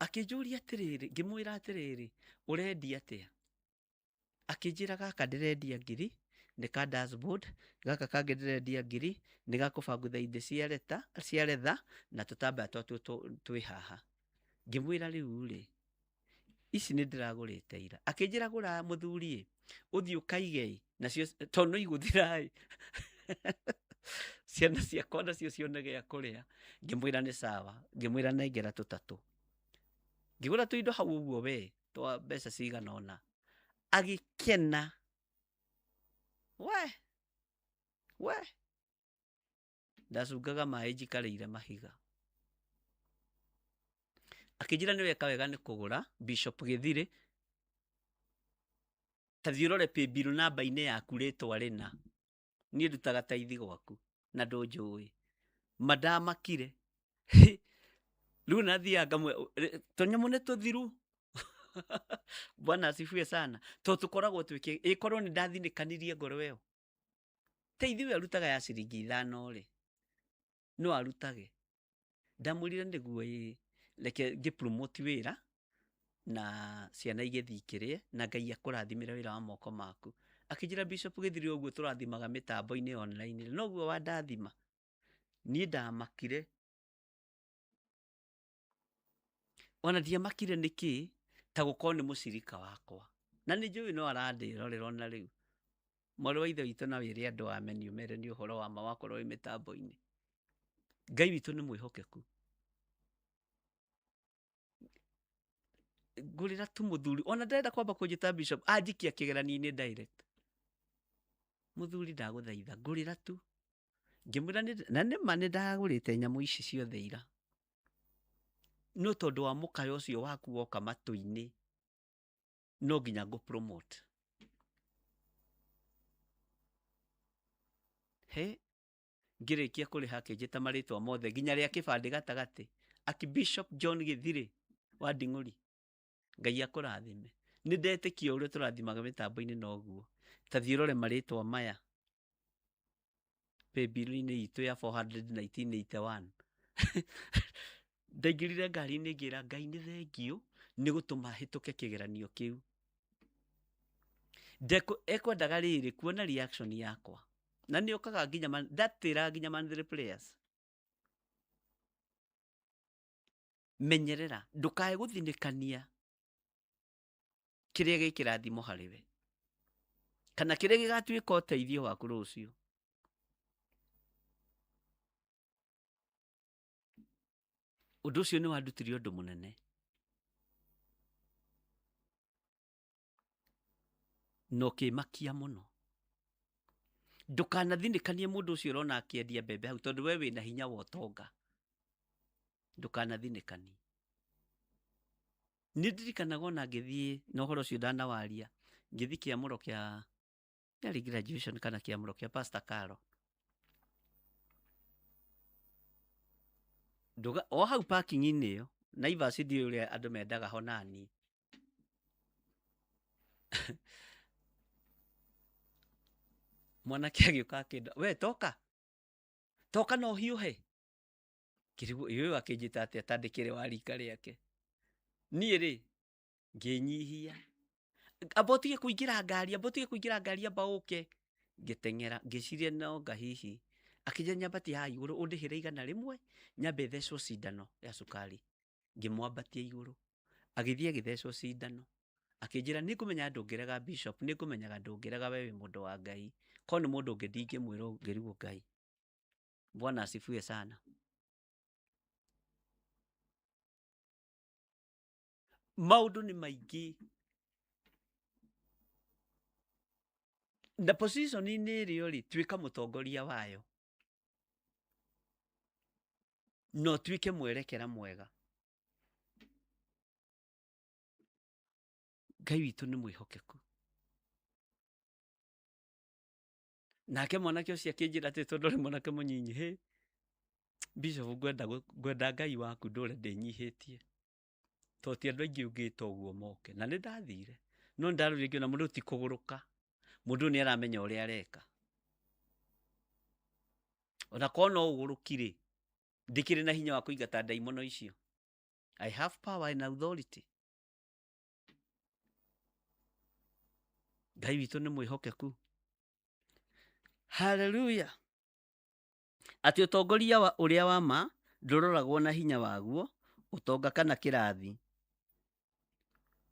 Akĩnjũria atĩrĩrĩ, ngĩmwĩra atĩrĩrĩ, ũrendia atĩa? Akĩnjĩra gaka ndĩrendia ngiri, nĩ ka dashboard, gaka kangĩ ndĩrendia ngiri, nĩ gakũbangutha indĩ cia retha na tũtambaya twatuo twĩ haha. Ngĩmwĩra rĩu rĩ, ici nĩ ndĩragũrĩte ira. Akĩnjĩra gũra mũthuri ĩ, ũthiĩ ũkaige ĩ, nacio tondũ no igũthira ĩ. Ciana ciakwa nacio cione gĩa kũrĩa. Ngĩmwĩra nĩ sawa, ngĩmwĩra nengera tũtatũ. Ngĩgũra tũindo hau ũguo we, twa mbeca cigana ũna. Agĩkena. We. Ndacungaga maĩ njikarĩire mahiga. Akĩnjĩra nĩ weka wega nĩ kũgũra Bishop Gĩthirĩ. Ta thiĩ ũrore paybill namba-inĩ yaku rĩtwa rĩna. Niĩ ndutaga taithi gwaku na ndũnjũĩ. Ma ndamakire. Rĩu nathiaga ngamwe, tũnyamũ nĩ tũthiru. Bwana asifiwe sana. To tũkoragwo twĩkĩ, ĩkorwo nĩ ndathinĩkanirie ngoro ĩyo. Taithi ũyũ arutaga ya ciringi 5 rĩ, no arutage. Ndamwĩrire nĩguo ĩ, reke ngĩ-promote wĩra na ciana igĩthiĩ ikĩrĩe na Ngai akũrathimĩre wĩra wa moko maku. Akĩnjĩra Bishop Gĩthirĩ ũguo tũrathimaga mĩtambo-inĩ online rĩ, noguo wandathima. Niĩ ndamakire. Ona ndiamakire nĩkĩ, ta gũkorwo nĩ mũcirika wakwa. Na nĩ njũĩ no arandĩrorera ona rĩu. Mwarĩ wa ithe witũ na wĩre andũ a menu mere nĩ ũhoro wa ma wakorwo wĩ mĩtambo-inĩ. Ngai witũ nĩ mwĩhokeku. Ngũrĩra tu mũthuri, ona ndarenda kwamba kũnjĩta bishop, anjikia kĩgeranio-inĩ direct. Mũthuri ndagũthaitha, ngũrĩra tu. Ngĩmwĩra na nĩ ma nĩ ndagũrĩte nyamũ ici ciothe ira. No tondũ wa mũkayo ũcio waku woka matũ-inĩ, no nginya ngũ promote. He ngĩrĩkia kũrĩha akĩnjĩta marĩtwa mothe nginya rĩa kĩbandĩ gatagatĩ, Archbishop John Gĩthirĩ wa Nding'ũri. Ngai akũrathime. Nĩ ndetĩkia ũrĩa tũrathimaga mĩtambo-inĩ noguo. Ta thiĩ ũrore marĩtwa maya paybill-inĩ itũ ya 41981. Ndaingĩrire ngari-inĩ ngĩra Ngai nĩ thengiũ nĩ gũtũma hĩtũke kĩgeranio kĩu. Ekwendaga rĩrĩ kuona reaction yakwa. Na nĩ okaga nginya ndatĩraga nginya monthly prayers. Menyerera ndũkae gũthinĩkania kĩrĩa gĩ kĩrathimo harĩ we kana kĩrĩa gĩgatuĩka ũteithio waku rũciũ. Ũndũ ũcio nĩ wandutire ũndũ mũnene. Na ũkĩmakia mũno. Ndũkanathinĩkanie mũndũ ũcio ũrona akĩendia mbembe hau tondũ we wĩna hinya wa ũtonga. Ndũkanathinĩkanie. Nĩ ndirikanaga ona ngĩthiĩ na ũhoro ũcio ndanawaria, ngĩthiĩ kĩamũro kĩa yarĩ graduation kana kĩamũro kĩa Pastor Caro. Nduga, o hau parking-inĩ ĩyo, Naivas ndiũĩ ũrĩa andũ mendaga ho nani. Mwanake agĩũka akĩnda, we toka, toka na ũhiũhe. Ngĩrigwo ĩ ũyũ akĩnjĩta atĩa ta ndĩkĩrĩ wa rika rĩake. Niĩ rĩ, ngĩnyihia. Amba ũtige kũingĩra ngari, amba ũtige kũingĩra ngari, amba ũke. Ngĩteng'era, ngĩciria no anga hihi. Akĩnjĩra nyambatie haha igũrũ ũndĩhĩre 100, nyambe thecwo cindano ya cukari. Ngĩmwambatia igũrũ. Agĩthiĩ agĩthecwo cindano. Akĩnjĩra nĩngũmenya ndũngĩrega Bishop, nĩngũmenyaga ndũngĩrega we wĩ mũndũ wa Ngai. Korwo nĩ mũndũ ũngĩ ndingĩmwĩra ũngĩrigwo Ngai. Bwana asifiwe sana. Maũndũ nĩ maingĩ. Na position-inĩ ĩrĩa ũrĩ, tuĩka mũtongoria wayo. Na ũtuĩke mwerekera mwega. Ngai witũ nĩ mwĩhokeku. Nake mwanake ũcio akĩnjĩra atĩ tondũ ũrĩ mwanake mũnyinyi, hĩ, Bishop ngwenda Ngai waku ndũre ndĩnyihĩtie. Tondũ ti andũ aingĩ ũngĩta ũguo moke. Na nĩ ndathire. No nĩ ndarorire ngĩona mũndũ ũyũ ti kũgũrũka. Mũndũ ũyũ nĩ aramenya ũrĩa areka. Ona korwo no ũgũrũki rĩ, ndĩkĩrĩ na hinya wa kũingata ndaimono icio. I have power and authority. Ngai witũ nĩ mwĩhokeku. Hallelujah. Atĩ ũtongoria wa ũrĩa wa ma ndũroragwo na hinya waguo, ũtonga kana kĩrathi.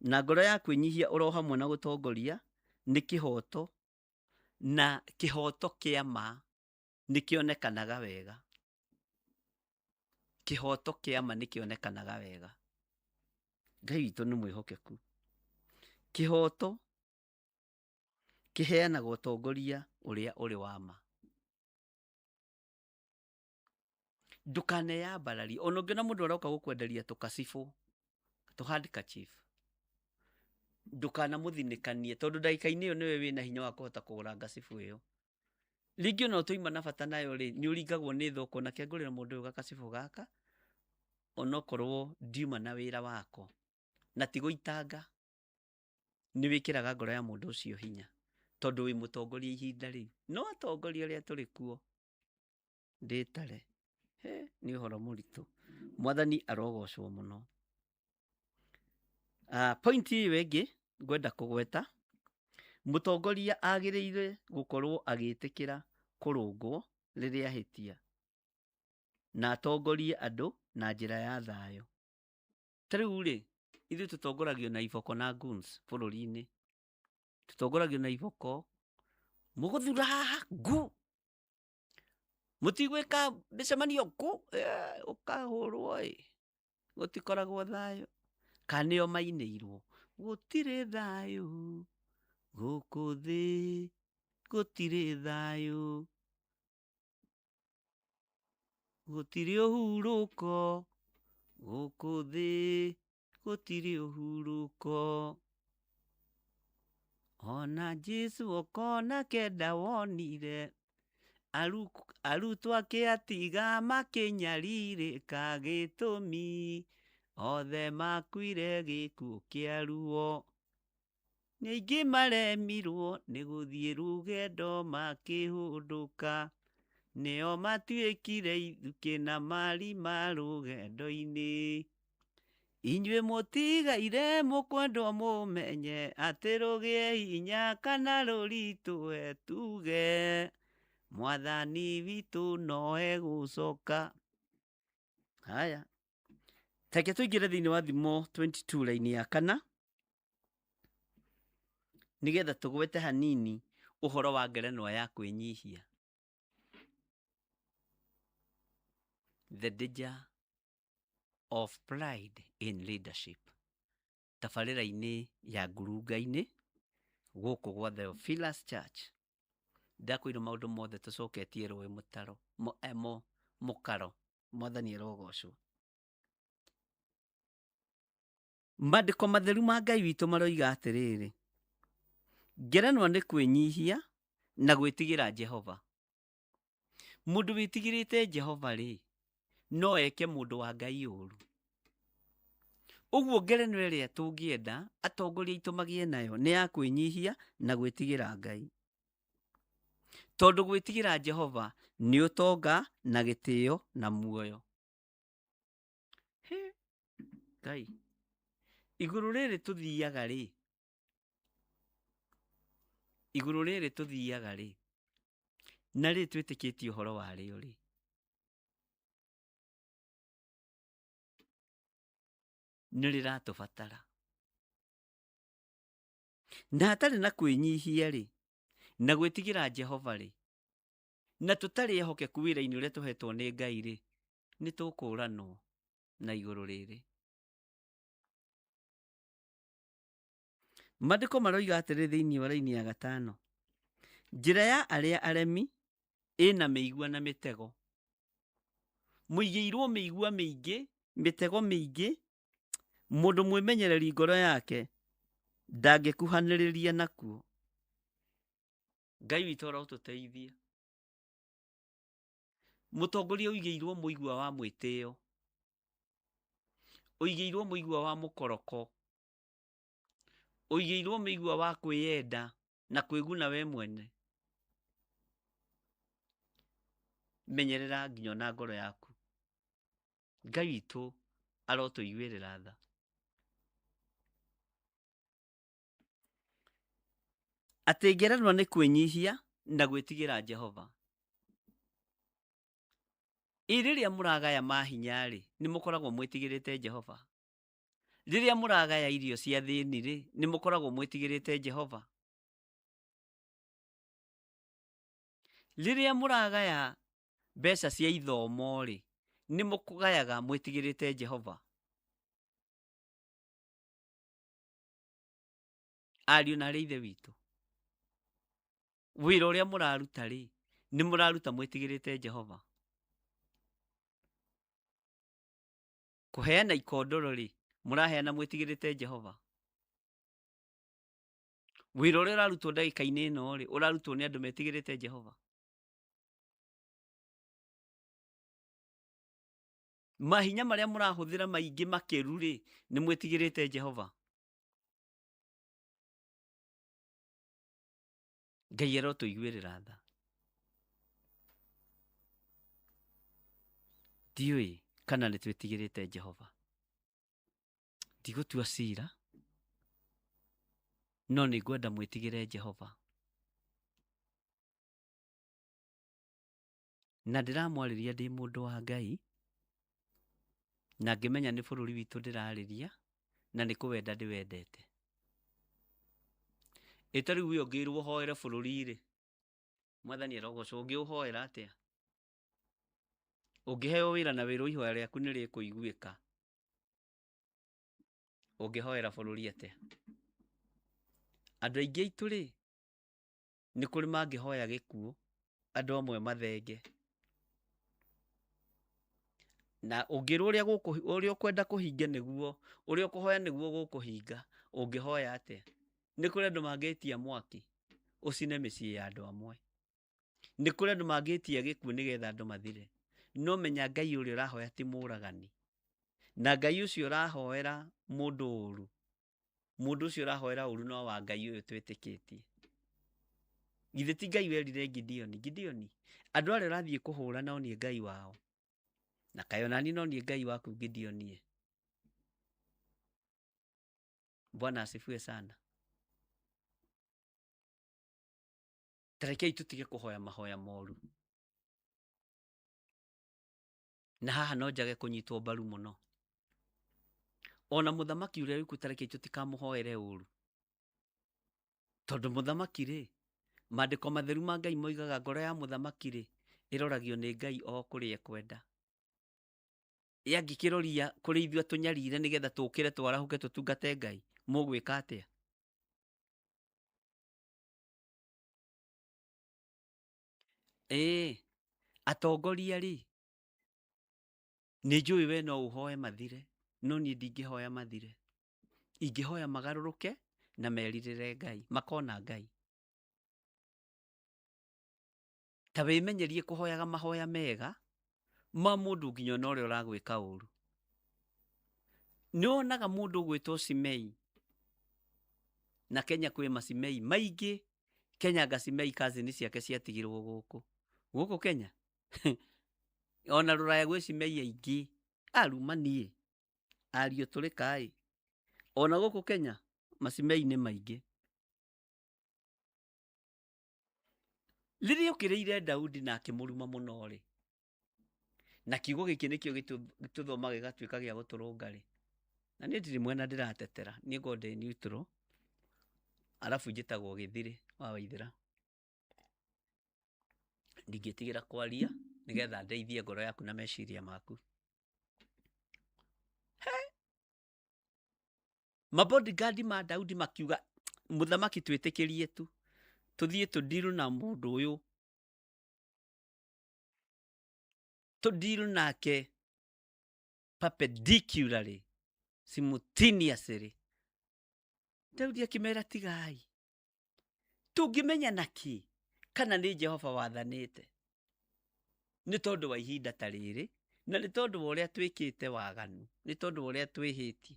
Na ngoro ya kwĩnyihia ũro hamwe na gũtongoria nĩ kĩhoto, na kĩhoto kĩa ma nĩ kĩonekanaga wega. Kĩhoto kĩa ma nĩ kĩonekanaga wega. Ngai witũ nĩ mwĩhokeku. Kĩhoto kĩheanaga ũtongoria ũrĩa ũrĩ wa ma. Ndũkaneyambararie. Ona ũngĩona mũndũ aroka gũkwenderia tũkacibũ, tũ handkerchief, ndũkanamũthinĩkanie, tondũ ndagĩka-inĩ ĩyo nĩwe wĩna hinya wa kũhota kũgũra ngacibũ ĩyo. Rĩngĩ ona ũtoima na bata nayo rĩ, nĩ ũringagwo nĩ thoko, na kengũrĩra mũndũ ũyũ gakacibũ gaka, onokorwo ndiuma na wĩra wako. Na ti gũitanga, nĩ wĩkĩraga ngoro ya mũndũ ũcio hinya, tondũ wĩ mũtongoria ihinda rĩu. No atongoria arĩa tũrĩ kuo, ndĩtare, he, nĩ ũhoro mũritũ. Mwathani arogocwo mũno. Point ĩyo ĩngĩ ngwenda kũgweta, mũtongoria agĩrĩire gũkorwo agĩtĩkĩra kũrũngwo rĩrĩa ahĩtia, na atongorie andũ na njĩra ya thayũ. Ta rĩu rĩ, ithuĩ tũtongoragio na iboko na goons bũrũri-inĩ. Tũtongoragio na iboko, mũgũthura haha ngu, mũtigwĩka mĩcemanio ngũ, ũkahũrwo ĩ, gũtikoragwo thayũ. Kana nĩo mainĩirwo, gũtirĩ thayũ, gũkũ thĩ, gũtirĩ thayũ, gũtirĩ ũhurũko, gũkũ thĩ, gũtirĩ ũhurũko. Ona Jesu okona kenda wonire, Arutwo ake atiga makĩnyarirĩka gĩtũmi othe makuire gĩkuũ kĩa ruo. Nĩ aingĩ maremirwo nĩ gũthiĩ rũgendo makĩhũndũka, nĩo matuĩkire ithukĩ na marima rũgendo-inĩ. Inyuĩ mũtigaire mũkwendwo mũmenye atĩ rũgĩe hinya kana rũritũhe tuge mwathani witũ no egũcoka. Haya, reke tũingĩre thĩinĩ wa Thimo 22 raini ya kana nĩgetha tũgwete hanini ũhoro wa ngerenwa ya kwĩnyihia. The danger of pride in leadership. Tabarĩra-inĩ ya ngurunga-inĩ gũkũ gwa Theophilus Church. Ndakwĩrwo maũndũ mothe tũcoketie rũĩ mũtaro mũkaro. Mwathani arogocwo. Mandĩko matheru ma Ngai witũ maroiga atĩrĩrĩ, ngerenwa nĩ kwĩnyihia na gwĩtigĩra Jehova. Mũndũ wĩtigĩrĩte Jehova rĩ, no eke mũndũ wa Ngai ũru. Ũguo ngerenwa ĩrĩa tũngĩenda atongoria aitũ magĩe nayo nĩ ya kwĩnyihia na gwĩtigĩra Ngai. Tondũ gwĩtigĩra Jehova nĩ ũtonga na gĩtĩo na muoyo. Hĩ, Ngai, igũrũ rĩrĩ tũthiaga rĩ, igũrũ rĩrĩ tũthiaga rĩ, na rĩ twĩtĩkĩtie ũhoro warĩo rĩ, nĩ rĩratũbatara. Na hatarĩ na kwĩnyihia rĩ, na gwĩtigĩra Jehova rĩ, na tũtarĩ ehokeku wĩra-inĩ ũrĩa tũhetwo nĩ Ngai rĩ, nĩ tũkũranwo na igũrũ rĩrĩ. Maandĩko maroiga atĩrĩ thĩinĩ wa raini ya gatano, njĩra ya arĩa aremi ĩna mĩigua na mĩtego. Mũigĩirwo mĩigua mĩingĩ, mĩtego mĩingĩ, mũndũ mwĩmenyereri ngoro yake ndangĩkuhanĩrĩria nakuo. Ngai witũ arotũteithia. Mũtongoria ũigĩirwo mũigua wa mwĩtĩo, ũigĩirwo mũigua wa mũkoroko, ũigĩirwo mũigua wa kwĩyenda na kwĩguna we mwene. Menyerera nginya ona ngoro yaku. Ngai witũ arotũiguĩrĩra tha. Atĩ ngerenwa nĩ kwĩnyihia na gwĩtigĩra Jehova. Ĩ rĩrĩa mũragaya mahinya rĩ, nĩ mũkoragwo mwĩtigĩrĩte Jehova? Rĩrĩa mũragaya irio cia thĩni rĩ, nĩ mũkoragwo mwĩtigĩrĩte Jehova? Rĩrĩa mũragaya mbeca cia ithomo rĩ, nĩ mũgayaga mwĩtigĩrĩte Jehova? Ariũ na arĩ ithe witũ, wĩra ũrĩa mũraruta rĩ, nĩ mũraruta mwĩtigĩrĩte Jehova? Kũheana ikondoro rĩ, mũraheana mwĩtigĩrĩte Jehova? Wĩra ũrĩa ũrarutwo ndagĩka-inĩ ĩno rĩ, ũrarutwo nĩ andũ metigĩrĩte Jehova? Mahinya marĩa mũrahũthĩra maingĩ makĩru rĩ, nĩ mwĩtigĩrĩte Jehova? Ngai arotũiguĩrĩra tha. Ndiũĩ kana nĩ twĩtigĩrĩte Jehova. Ndigũtua cira, no nĩ ngwenda mwĩtigĩre Jehova. Na ndĩramwarĩria ndĩ mũndũ wa Ngai, na ngĩmenya nĩ bũrũri witũ ndĩrarĩria, na nĩ kũwenda ndĩwendete. Ĩ ta rĩu we ũngĩrwo ũhoere bũrũri rĩ, Mwathani arogocwo, ũngĩũhoera atĩa? Ũngĩheo wĩra na wĩrwo ihoya rĩaku nĩ rĩkũiguĩka, ũngĩhoera bũrũri atĩa? Andũ aingĩ aitũ rĩ, nĩ kũrĩ mangĩhoya gĩkuũ, andũ amwe mathenge. Na ũngĩrwo ũrĩa ũrĩa ũkwenda kũhinga nĩguo, ũrĩa ũkũhoya nĩguo gũkũhinga, ũngĩhoya atĩa? Nĩ kũrĩ andũ mangĩtia mwaki ũcine mĩciĩ ya andũ amwe. Nĩ kũrĩ andũ mangĩtia gĩkuũ nĩgetha andũ mathire. No menya Ngai ũrĩa ũrahoya ti mũragani. Na Ngai ũcio ũrahoera mũndũ ũru, mũndũ ũcio ũrahoera ũru no wa Ngai ũyũ twĩtĩkĩtie. Githĩ ti Ngai werire Gideoni, Gideoni, andũ arĩa ũrathiĩ kũhũra no niĩ Ngai wao. Na kaĩ onaniĩ no niĩ Ngai waku Gideoni ĩ. Bwana asifiwe sana. Tarekei tũtige kũhoya mahoya moru. Na haha no njage kũnyitwo mbaru mũno. Ona mũthamaki ũrĩa wĩkuo tarekei tũtikamũhoere ũru. Tondũ mũthamaki rĩ, maandĩko matheru ma Ngai moigaga ngoro ya mũthamaki rĩ, ĩroragio nĩ Ngai o kũrĩa ekwenda. Yangĩkĩroria kũrĩ ithuĩ atũnyarire nĩgetha tũkĩre twarahũke tũtungate Ngai, mũgwĩka atĩa? Ĩĩ, atongoria rĩ, nĩ njũĩ we no ũhoe mathire, no niĩ ndingĩhoya mathire. Ingĩhoya magarũrũke na merirĩre Ngai, makona Ngai. Ta wĩmenyerie kũhoyaga mahoya mega ma mũndũ nginya ona ũrĩa ũragwĩka ũru. Nĩ wonaga mũndũ ũgwĩtwo Simei, na Kenya kwĩ macimei maingĩ. Kenya anga Simei cousin ciake ciatigirwo gũkũ. Gũkũ Kenya? Ona rũraya gwĩ Simei aingĩ. Arumani ariũ tũrĩ kaĩ. Ona gũkũ Kenya macimei nĩ maingĩ. Rĩrĩa okĩrĩire Daudi na akĩmũruma mũno rĩ, na kiugo gĩkĩ nĩkĩo gĩtũthoma gĩgatuĩka gĩa gũtũrũnga rĩ, na niĩ ndirĩ mwena ndĩratetera, niĩ ngoragwo ndĩ neutral, arabu njĩtagwo Gĩthirĩ wa Waithĩra. Ndingĩtigĩra kwaria nĩgetha ndeithie ngoro yaku na meciria maku. Mabodyguard ma Daudi makiuga mũthamaki twĩtĩkĩrie tu tũthiĩ tũndiru na mũndũ ũyũ, tũndiru nake perpendicularly, simultaneously. Daudi akĩmera tigai, tũngĩmenya nakĩ kana nĩ Jehova wathanĩte? Nĩ tondũ wa ihinda ta rĩrĩ, na nĩ tondũ wa ũrĩa twĩkĩte waganu, nĩ tondũ wa ũrĩa twĩhĩtie,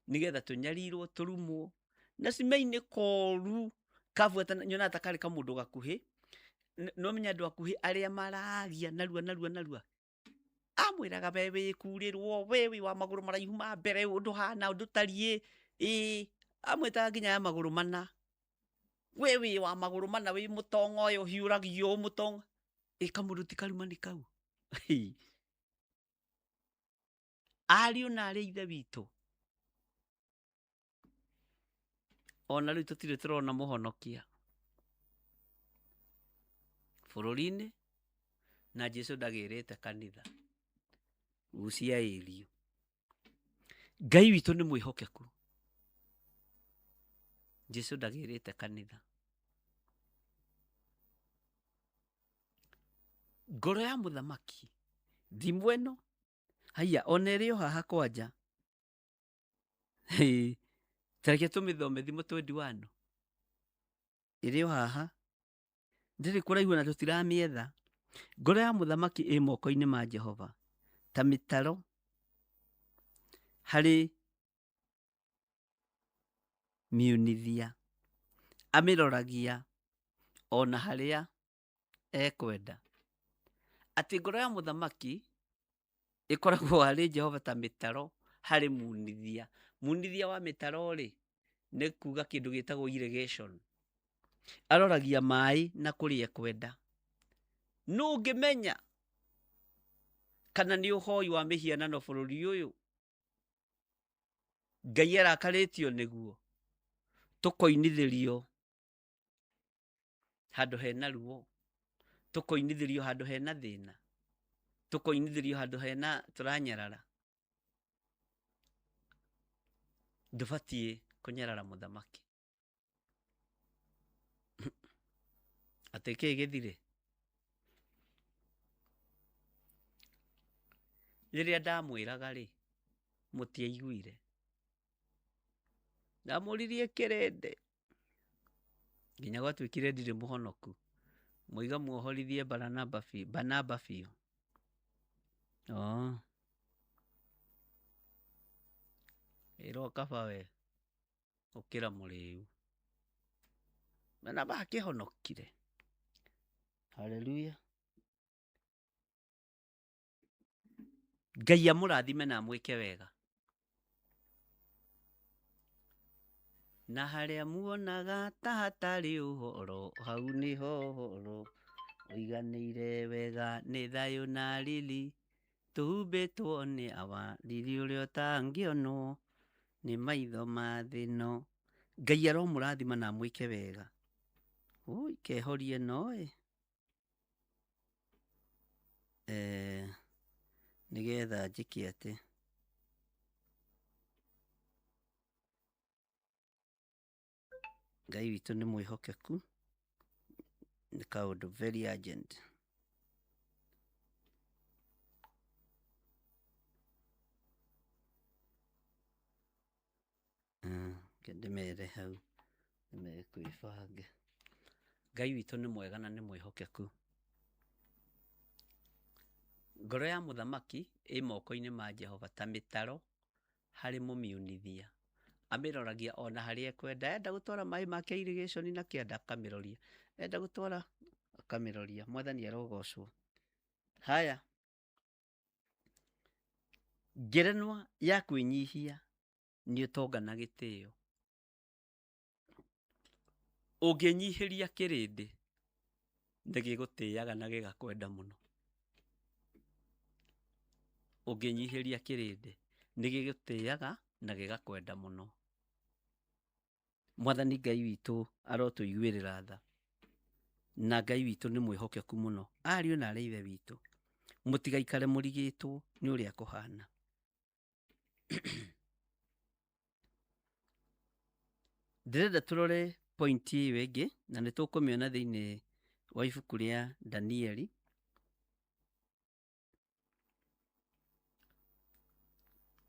nĩgetha tũnyarirwo, tũrumwo. Na Simei nĩ koru kabuata, nyonaga ta karĩ kamũndũ gakuhĩ. No menya andũ akuhĩ arĩa maragia narua narua narua. Amwĩraga we wĩkurĩrwo, we wĩ wa magũrũ maraihu ma mbere, ũndũ hana, ũndũ tariĩ, ĩĩ, amwĩtaga nginya ya magũrũ mana. We wĩ wa magũrũ mana, wĩ mũtongo ũyũ ũhiũragio mũtongo. Ĩ kamũndũ ti karuma nĩ kau. Ariũ na arĩ ithe witũ. Ona rĩu tũtirĩ tũrona mũhonokia bũrũri-inĩ, na Jesu ndagĩrĩte kanitha. Gucia ĩrio. Ngai witũ nĩ mwĩhokeku. Jesu ndagĩrĩte kanitha. Ngoro ya mũthamaki thimũ ĩno haiya ona ĩrĩ o haha kwanja. Tareke tũmĩthome thimũ 21 ĩrĩ o haha, ndĩrĩ kũraihu na tũtiramĩetha. Ngoro ya mũthamaki ĩ moko-inĩ ma Jehova ta mĩtaro harĩ miunithia, amĩroragia ona harĩa ekwenda. Atĩ ngoro ya mũthamaki ĩkoragwo harĩ Jehova ta mĩtaro harĩ munithia. Munithia wa mĩtaro rĩ, nĩ kuga kĩndũ gĩtagwo irrigation. Aroragia maĩ na kũrĩa ekwenda. Nũ ũngĩmenya kana nĩ ũhoi wa mĩhianano bũrũri ũyũ Ngai arakarĩtio nĩguo tũkoinithĩrio handũ hena ruo, tũkoinithĩrio handũ hena thĩna, tũkoinithĩrio handũ hena tũranyarara. Ndũbatiĩ kũnyarara mũthamaki. Atĩ kĩĩ gĩthirĩ? Rĩrĩa ndamwĩraga rĩ, mũtiaiguire. Ndamũririe kĩrĩndĩ nginya gwatuĩkire ndirĩ mũhonoku. Mũiga muohorithie Baranaba biũ, Banaba biũ. Oh. Ĩrwo kaba we ũkĩra mũrĩu. Banaba akĩhonokire. Haleluya. Ngai amũrathime na amwĩke wega. Na harĩa muonaga ta hatarĩ ũhoro, hau nĩho ũhoro ũiganĩire wega. Nĩ thayũ na riri tũhumbĩtwo nĩ awa, riri ũrĩa ũtangĩonwo nĩ maitho ma thĩ ĩno. Ngai aromũrathima na amwĩke wega. Ũi kehorie no ĩ nĩgetha njĩke atĩ Ngai witũ nĩ mwĩhokeku, nĩ kaũndũ very urgent. Reke ndĩmere hau nĩmekwĩbanga. Ngai witũ nĩ mwega na nĩ mwĩhokeku. Ngoro ya mũthamaki ĩ moko-inĩ ma Jehova ta mĩtaro harĩ mũmiunithia. Amĩroragia ona harĩa ekwenda. Enda gũtwara maĩ make irrigation na kĩanda akamĩroria. Enda gũtwara akamĩroria. Mwathani arogocwo. Haya, ngerenwa ya kwĩnyihia nĩ ũtonga na gĩtĩo. Ũngĩnyihĩria kĩrĩndĩ nĩ gĩgũtĩaga na gĩgakwenda mũno. Ũngĩnyihĩria kĩrĩndĩ nĩ gĩgũtĩaga na gĩgakwenda mũno. Mwathani Ngai witũ arotũiguĩrĩra tha. Na Ngai witũ nĩ mwĩhokeku mũno. Ariũ na arĩ ithe witũ, mũtigaikare mũrigĩtwo nĩ ũrĩa kũhana. Ndĩrenda tũrore point ĩyo ĩngĩ na nĩ tũkũmĩona thĩinĩ wa ibuku rĩa Danieli.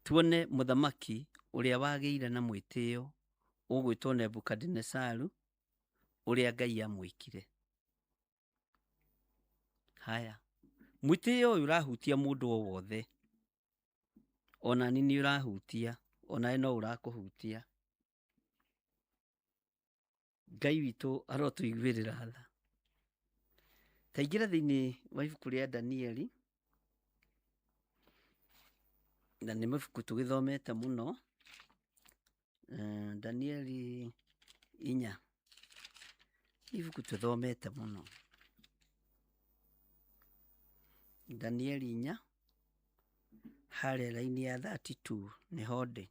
Tuone mũthamaki ũrĩa wagĩire na mwĩtĩo ũgwĩtwo Nebukadinesaru, ũrĩa Ngai amwĩkire. Haya, mwĩtĩo ũyũ ũrahutia mũndũ o wothe, ona ni nĩ ũrahutia, onawe no ũrakũhutia. Ngai witũ arotũiguĩrĩra tha. Ta ingĩra thĩinĩ wa ibuku rĩa Danieli, na nĩ mabuku tũgĩthomete mũno. Danieli 4, ibuku tũthomete mũno. Danieli 4 harĩa raini ya 32 nĩho ndĩ.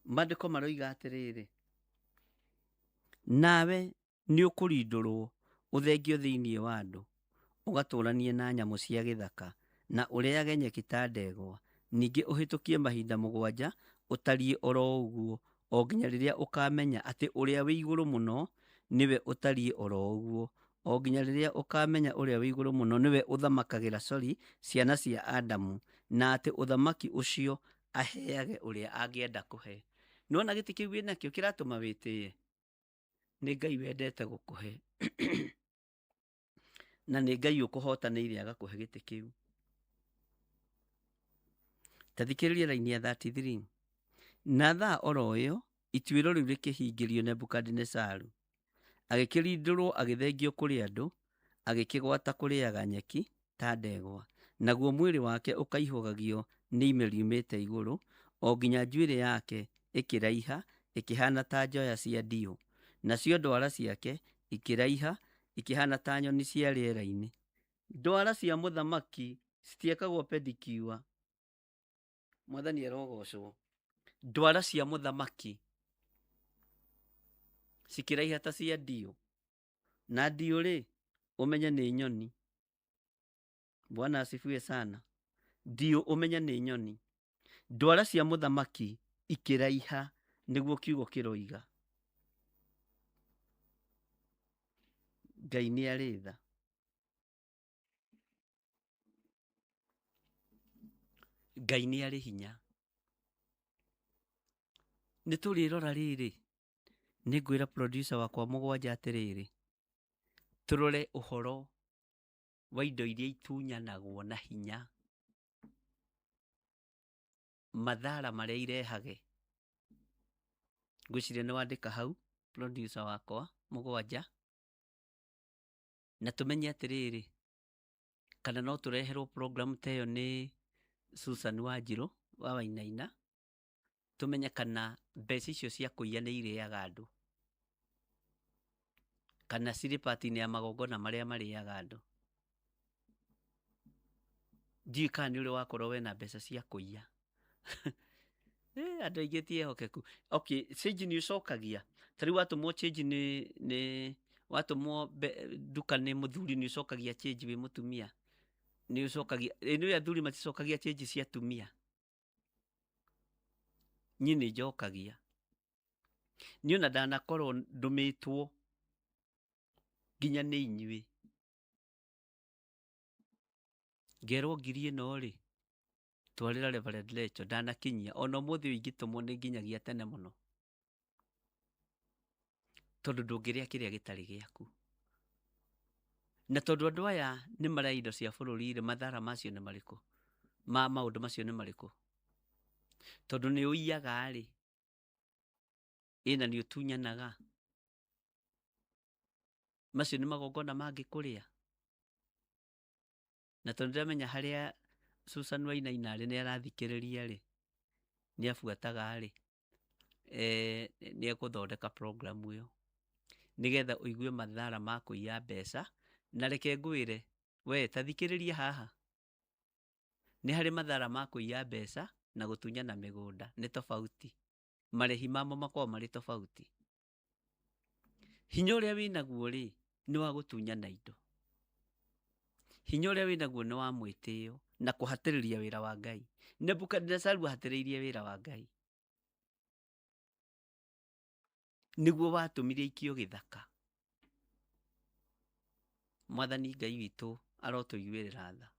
Maandĩko maroiga atĩrĩrĩ, nawe nĩ ũkũrindũrwo ũthengio thĩinĩ wa andũ, ũgatũranie na nyamũ cia gĩthaka, na ũrĩage nyeki ta ndegwa, ningĩ ũhĩtũkie mahinda 7 ũtariĩ oro ũguo, o nginya rĩrĩa ũkamenya atĩ ũrĩa wĩ igũrũ mũno nĩwe ũtariĩ oro ũguo, o nginya rĩrĩa ũkamenya ũrĩa wĩ igũrũ mũno nĩwe ũthamakagĩra ciana cia Adamu, na atĩ ũthamaki ũcio aheage ũrĩa angĩenda kũhe. Nĩwona gĩtĩ kĩu wĩnakĩo kĩratũma wĩtĩe? Nĩ Ngai wendete gũkũhe. Na nĩ Ngai ũkũhotanĩire agakũhe gĩtĩ kĩu. Ta thikĩrĩria raini ya 33. Na thaa oro ĩyo ituĩro rĩu rĩkĩhingĩrio Nebukadinesaru. Agĩkĩrindũrwo agĩthengio kũrĩ andũ, agĩkĩgwata kũrĩaga nyeki ta ndegwa. Naguo mwĩrĩ wake ũkaihũgagio nĩ ime riumĩte igũrũ, o nginya njuĩrĩ yake ĩkĩraiha ĩkĩhaana ta njoya cia ndiũ, nacio ndwara ciake ikĩraiha ikĩhaana ta nyoni cia rĩera-inĩ. Ndwara cia mũthamaki citiekagwo pedicure. Mwathani arogocwo. Ndwara cia mũthamaki cikĩraiha ta cia ndiũ, na ndiũ rĩ ũmenye nĩ nyoni. Bwana asifiwe sana. Ndiũ ũmenye nĩ nyoni. Ndwara cia mũthamaki ikĩraiha, nĩguo kiugo kĩroiga. Ngai nĩ arĩ tha. Ngai nĩ arĩ hinya. Nĩ tũrĩrora rĩrĩ, nĩ ngwĩra producer wakwa mũgwanja atĩrĩrĩ, tũrore ũhoro wa indo iria itunyanagwo na hinya, mathara marĩa irehage. Ngwĩciria nĩ wandĩka hau producer wakwa mũgwanja, na tũmenye atĩrĩrĩ, kana no tũreherwo program ta ĩyo nĩ Susan Wanjirũ wa Wainaina, tũmenye kana mbeca icio cia kũiya nĩ irĩaga andũ, kana cirĩ part-inĩ ya magongona marĩa marĩaga andũ. Ndiũĩ kana nĩ ũrĩ wakorwo wĩna mbeca cia kũiya. Andũ aingĩ ti ehokeku. Okay, change nĩ ũcokagia? Ta rĩu watũmwo change nĩ watũmwo nduka nĩ mũthuri nĩ ũcokagia change wĩ mũtumia? Nĩ ũcokagia? Ĩ nĩũĩ athuri maticokagia change cia atumia? Niĩ nĩ njokagia. Niĩ ona ndanakorwo ndũmĩtwo nginya nĩ inyuĩ. Ngerwo ngiri ĩno rĩ, twarĩra Reverend Rachel, ndanakinyia. Ona ũmũthĩ ũyũ ingĩtũmwo nĩ nginyagia tene mũno. Tondũ ndũngĩrĩa kĩrĩa gĩtarĩ gĩaku. Na tondũ andũ aya nĩ maraya indo cia bũrũri rĩ, mathara macio nĩ marĩkũ? Ma maũndũ macio nĩ marĩkũ? Tondũ nĩ ũiyaga rĩ, ĩ na nĩ ũtunyanaga. Macio nĩ magongona mangĩkũrĩa. Na tondũ ndĩramenya harĩa Susan Wainaina arĩ nĩ arathikĩrĩria rĩ, nĩ abuataga rĩ, nĩ egũthondeka program ĩyo nĩgetha ũigue mathara ma kũiya mbeca. Na reke ngwĩre, we ta thikĩrĩria haha, nĩ harĩ mathara ma kũiya mbeca na gũtunyana mĩgũnda, nĩ tofauti. Marĩhi mamo makoragwo marĩ tofauti. Hinya ũrĩa wĩnaguo rĩ, nĩ wa gũtunyana indo. Hinya ũrĩa wĩnaguo nĩ wa mwĩtĩo na kũhatĩrĩria wĩra wa Ngai. Nebukadnezaru ahatĩrĩirie wĩra wa Ngai. Nĩguo watũmire aikio gĩthaka. Mwathani Ngai witũ arotũiguĩrĩra tha.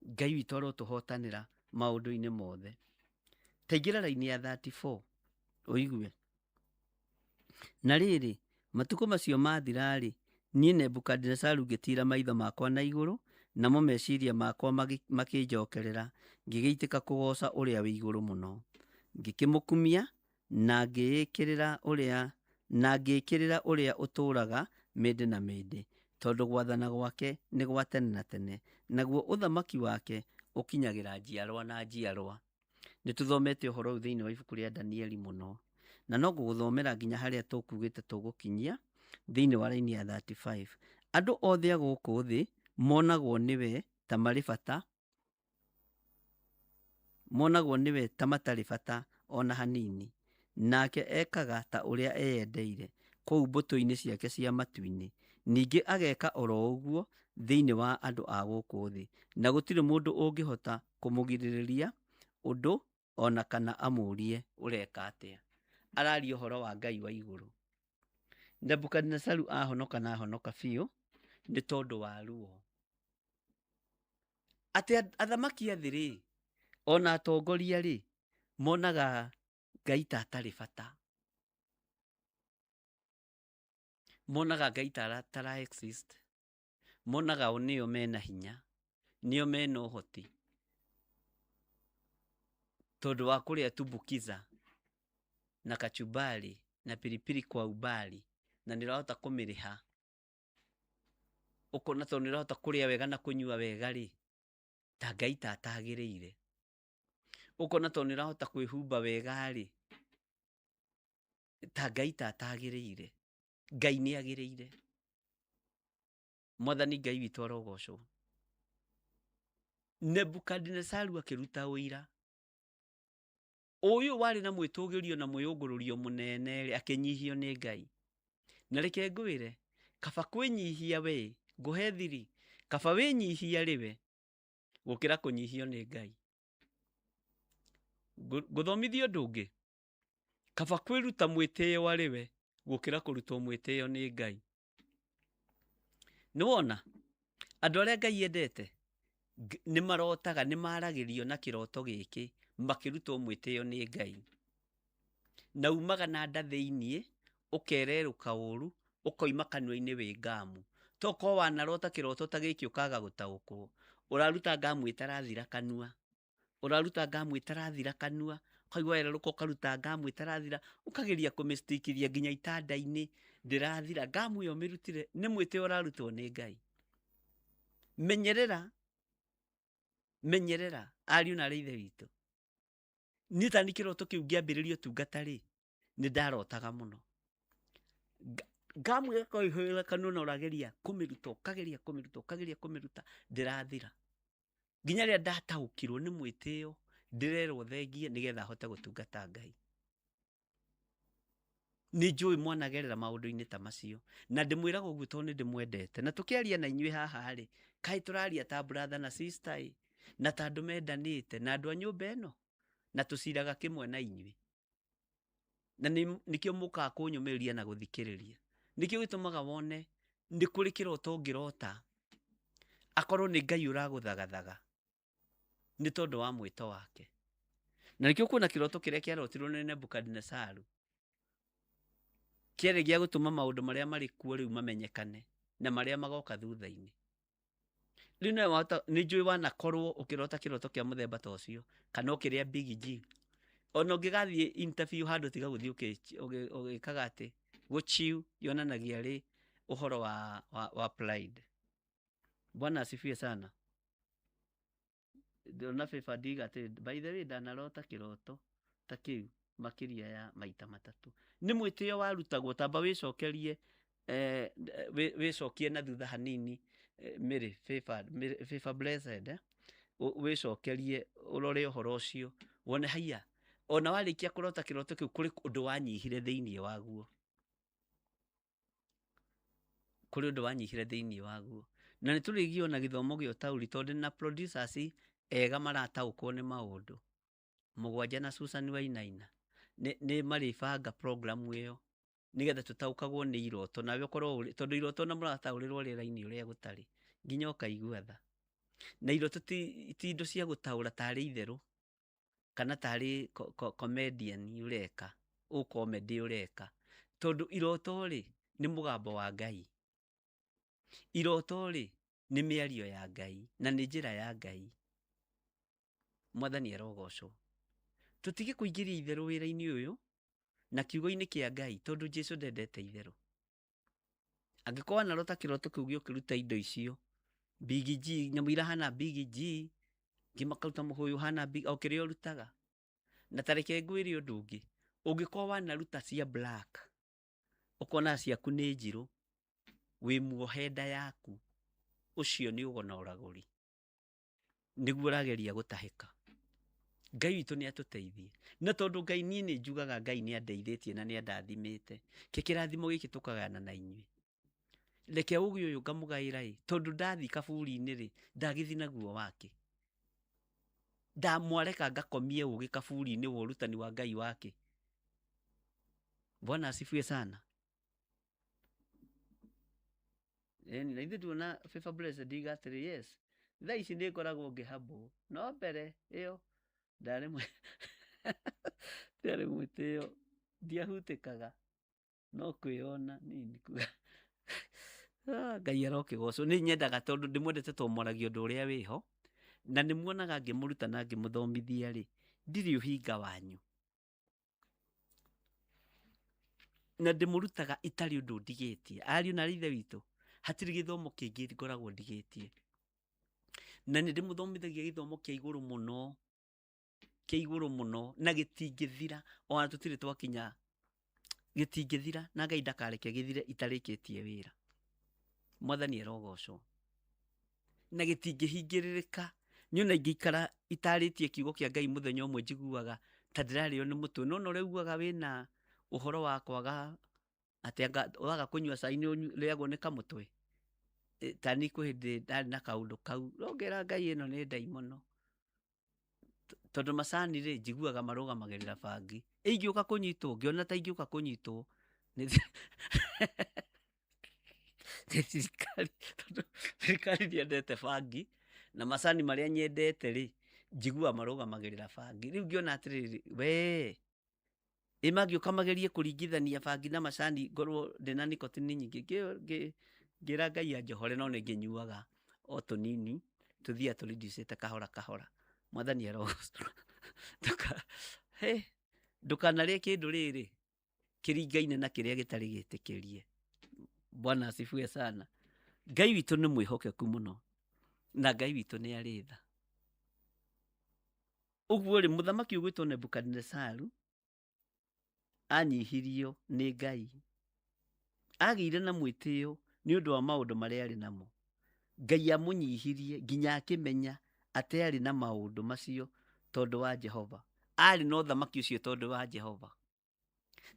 Ngai witũ arotũhotanĩra maũndũ-inĩ mothe. Ta ingĩra raini ya 34 ũigue. Na rĩrĩ, matukũ macio maathira-rĩ, niĩ Nebukadinezaru ngĩtiira maitho makwa na igũrũ, namo meciria makwa makĩnjokerera, ngĩgĩitĩka kũgooca Ũrĩa-wĩ-Igũrũ-Mũno. Ngĩkĩmũkumia, na ngĩĩkĩrĩra ũrĩa na ngĩĩkĩrĩra Ũrĩa ũtũũraga mĩndĩ na mĩndĩ, tondũ gwathana gwake nĩ gwa tene na tene, naguo ũthamaki wake ũkinyagĩra njiarwa na njiarwa. Nĩ tũthomete ũhoro ũyũ thĩinĩ wa ibuku rĩa Danieli mũno, na no ngũgũthomera nginya harĩa tũkugĩte tũgũkinyia thĩinĩ wa raini ya 35. Andũ othe a gũkũ thĩ monagwo nĩwe ta marĩ bata, monagwo nĩwe ta matarĩ bata o na hanini, nake ekaga ta ũrĩa eyendeire kũu mbũtũ-inĩ ciake cia matu-inĩ, ningĩ ageka o ro ũguo thĩinĩ wa andũ a gũkũ thĩ, na gũtirĩ mũndũ ũngĩhota kũmũgirĩrĩria ũndũ o na kana amũũrie, Ũreka atĩa? Araria ũhoro wa Ngai wa igũrũ. Nebukadinezaru ahonoka na ahonoka biũ nĩ tondũ wa ruo. Atĩ athamaki a thĩ rĩ, ona atongoria rĩ, monaga Ngai ta atarĩ bata. Monaga Ngai ta tara exist. Monaga o nĩo mena hinya, nĩo mena ũhoti. Tondũ wa kũrĩa tumbukiza na kachumbari na pilipili kwa umbali na nĩ ũrahota kũmĩrĩha. Ũkona tondũ nĩ ũrahota kũrĩa wega na kũnyua wega rĩ, ta Ngai ta atagĩrĩire. Ũkona tondũ nĩ ũrahota kwĩhumba wega rĩ, ta Ngai ta atagĩrĩire. Ngai nĩ agĩrĩire. Mwathani Ngai witũ arogocwo. Nebukadinesaru akĩruta ũira. Ũyũ warĩ na mwĩtũgĩrio na mwĩyũngũrũrio mũnene rĩ, akĩnyihio nĩ Ngai. Na reke ngwĩre, kaba kwĩnyihia we, ngũhe thiri, kaba wĩnyihia rĩ we, gũkĩra kũnyihio nĩ Ngai. Ngũthomithia ũndũ ũngĩ, kaba kwĩruta mwĩtĩo arĩ we, gũkĩra kũrutwo mwĩtĩo nĩ Ngai. Nĩ wona, andũ arĩa Ngai endete, nĩ marotaga, nĩ maragĩrio na kĩroto gĩkĩ, Makĩrutwo mwĩtĩo nĩ Ngai. Na umaga na nda thĩiniĩ, ũkererũka ũru, ũkoima kanua-inĩ wĩ ngamu. Tokorwo wanarota kĩroto ta gĩkĩ ũkaga gũtaũkwo. Ũraruta ngamu ĩtarathira kanua. Ũraruta ngamu ĩtarathira kanua, ũkaigua wererũka ũkaruta ngamu ĩtarathira, ũkageria kũmĩstikithia nginya itanda-inĩ, ndĩrathira. Ngamu ĩyo ũmĩrutire nĩ mwĩtĩo ũrarutwo nĩ Ngai. Menyerera, menyerera, ariũ na aarĩ a Ithe witũ. Niĩ tani kĩroto kĩu ngĩambĩrĩria ũtungata rĩ, nĩ ndarotaga mũno. Ngamu ĩgakorwo ĩihũire kanua na ũrageria kũmĩruta, ũkageria kũmĩruta, ũkageria kũmĩruta, ndĩrathira. Nginya rĩrĩa ndataũkirwo nĩ mwĩtĩo, ndĩrerwo thengie nĩgetha hote gũtungata Ngai. Nĩ njũĩ mwanagerera maũndũ-inĩ ta macio, na ndĩmwĩraga ũguo tondũ nĩ ndĩmwendete. Na tũkĩaria na inyuĩ haha rĩ, kaĩ tũraria ta brother na sister ĩ, na ta andũ mendanĩte, na andũ a nyũmba ĩno, na tũciraga kĩmwe na inyuĩ. Na nĩkĩo mũkaga kũnyũmĩrĩria na gũthikĩrĩria. Nĩkĩo gĩtũmaga wone nĩ kũrĩ kĩroto ũngĩrota, akorwo nĩ Ngai ũragũthagathaga, nĩ tondũ wa mwĩto wake. Na nĩkĩo kuona kĩroto kĩrĩa kĩarotirwo nĩ Nebukadinesaru, kĩarĩ gĩa gũtũma maũndũ marĩa marĩ kuo rĩu mamenyekane na marĩa magoka thutha-inĩ. Rĩu nawe wahota, nĩ njũĩ wanakorwo ũkĩrota kĩroto kĩa mũthemba ta ũcio, kana ũkĩrĩa Big G. Ona ũngĩgathiĩ interview handũ tiga gũthiĩ ũgĩkaga atĩ, gũchiu yonanagia rĩ ũhoro wa pride. Bwana asifiwe sana. Ndĩrona Favor ndiga atĩ by the way ndanarota kĩroto ta kĩu makĩria ya maita matatũ. Nĩ mwĩtĩo warutagwo, tamba wĩcokerie, wĩcokie na thutha hanini, Mary Favor, Mary Favor Blessed, wĩcokerie ũrore ũhoro ũcio wone haiya, ona warĩkia kũrota kĩroto kĩu kũrĩ ũndũ wanyihire thĩiniĩ waguo. Kũrĩ ũndũ wanyihire thĩiniĩ waguo. Na nĩ tũrĩgio na gĩthomo gĩa ũtaũri tondũ na producers ega marataũkwo nĩ maũndũ. Mũgwanja na Susan Wainaina nĩ marĩbanga programu ĩyo nĩgetha tũtaũkagwo nĩ iroto, nawe ũkorwo ũrĩ, tondũ iroto na mũrataũrĩrwo rĩera-inĩ ũrĩa gũtarĩ nginya ũkaigua tha. Na iroto ti indo cia gũtaũra tarĩ itherũ kana tarĩ comedian ũreka, ũ comedy ũreka, tondũ iroto rĩ nĩ mũgambo wa Ngai. Iroto rĩ nĩ mĩario ya Ngai na nĩ njĩra ya Ngai. Mwathani arogocwo. Tũtige kũingĩria itherũ wĩra-inĩ ũyũ na kiugo-inĩ kĩa Ngai, tondũ Jesũ ndendete itherũ. Angĩkorwo wanarota kĩroto kĩu gĩũkĩruta indo icio, Big G, nyamũ irahana Big G, ngĩ makaruta mũhũyũ ũhana Big, o kĩrĩa ũrutaga. Na ta reke ngwĩre ũndũ ũngĩ, ũngĩkorwo wanaruta cia black, ũkona ciaku nĩ njirũ, wĩ muohe nda yaku, ũcio nĩ ũgo na ũragũri. Nĩguo ũrageria gũtahĩka. Ngai witũ nĩ atũteithie. Na tondũ Ngai niĩ nĩ njugaga Ngai nĩ andeithĩtie na nĩ andathimĩte, kĩ kĩrathimo gĩkĩ tũkagayana na inyuĩ. Reke ũgĩ ũyũ ngamũgaĩra ĩ, tondũ ndathiĩ kaburi-inĩ rĩ, ndagĩthiĩ naguo wake. Ndamwareka ngakomie ũgĩ kaburi-inĩ wa ũrutani wa Ngai wake. Bwana asifiwe sana. Ĩni, na ithuĩ tuona Favor Blessed ndiga atĩrĩ, yes, thaa ici nĩ ngoragwo ngĩhambwo, no mbere ĩyo ndarĩ ndiarĩ mwĩtĩo, ndiahutĩkaga, no kwĩona nini kuga. Ngai arokĩgocwo. Nĩ nyendaga tondũ ndĩmwendete tondũ mwaragia ũndũ ũrĩa wĩho, na nĩ muonaga ngĩmũruta na ngĩmũthomithia rĩ, ndirĩ ũhinga wanyu. Na ndĩmũrutaga itarĩ ũndũ ndigĩtie. Ariũ na ithe witũ, hatirĩ gĩthomo kĩngĩ ngoragwo ndigĩtie. Na nĩ ndĩmũthomithagia gĩthomo kĩa igũrũ mũno, kĩa igũrũ mũno, na gĩtingĩthira, ona tũtirĩ twakinya, gĩtingĩthira, na Ngai ndakareke gĩthire itarĩkĩtie wĩra. Mwathani arogocwo. Na gĩtingĩhingĩrĩrĩka. Niĩ ona ingĩikara itarĩtie kiugo kĩa Ngai mũthenya ũmwe njiguaga ta ndĩrarĩo nĩ mũtwe. No ona ũrĩa ugaga wĩna ũhoro wa kwaga atĩ anga waga kũnyua cai nĩ ũrĩagwo nĩ kamũtwe. Ta niĩ kwĩ hĩndĩ ndarĩ na kaũndũ kau, no ngera Ngai ĩno nĩ ndaimono. Tondũ macani rĩ, njiguaga marũgamagĩrĩra bangi. Ingĩũka kũnyitwo, ngĩona ta ingĩũka kũnyitwo nĩ thirikari, tondũ thirikari ndĩendete bangi, na macani marĩa nyendete rĩ, Njiguaga marũgamagĩrĩra bangi. Rĩu ngĩona atĩrĩrĩ, we ĩ mangĩũka magerie kũringithania bangi na macani ngorwo ndĩna nicotine nyingĩ. Ngĩra Ngai anjohore, no nĩ ngĩnyuaga o tũnini, tũthiaga tũreducĩte kahora kahora. Mwathani arogocwo. Ndũkanarĩe kĩndũ rĩrĩ kĩringaine na kĩrĩa gĩtarĩ gĩtĩkĩrie. Bwana asifiwe sana. Ngai witũ nĩ mwĩhokeku mũno, na Ngai witũ nĩ arĩ tha. Ũguo rĩ, mũthamaki ũgwĩtwo Nebukadinesaru anyihirio nĩ Ngai. Agĩire na mwĩtĩo nĩ ũndũ wa maũndũ marĩa arĩ namo. Ngai amũnyihirie nginya akĩmenya atĩ arĩ na maũndũ macio tondũ wa Jehova. Arĩ na ũthamaki ũcio tondũ wa Jehova.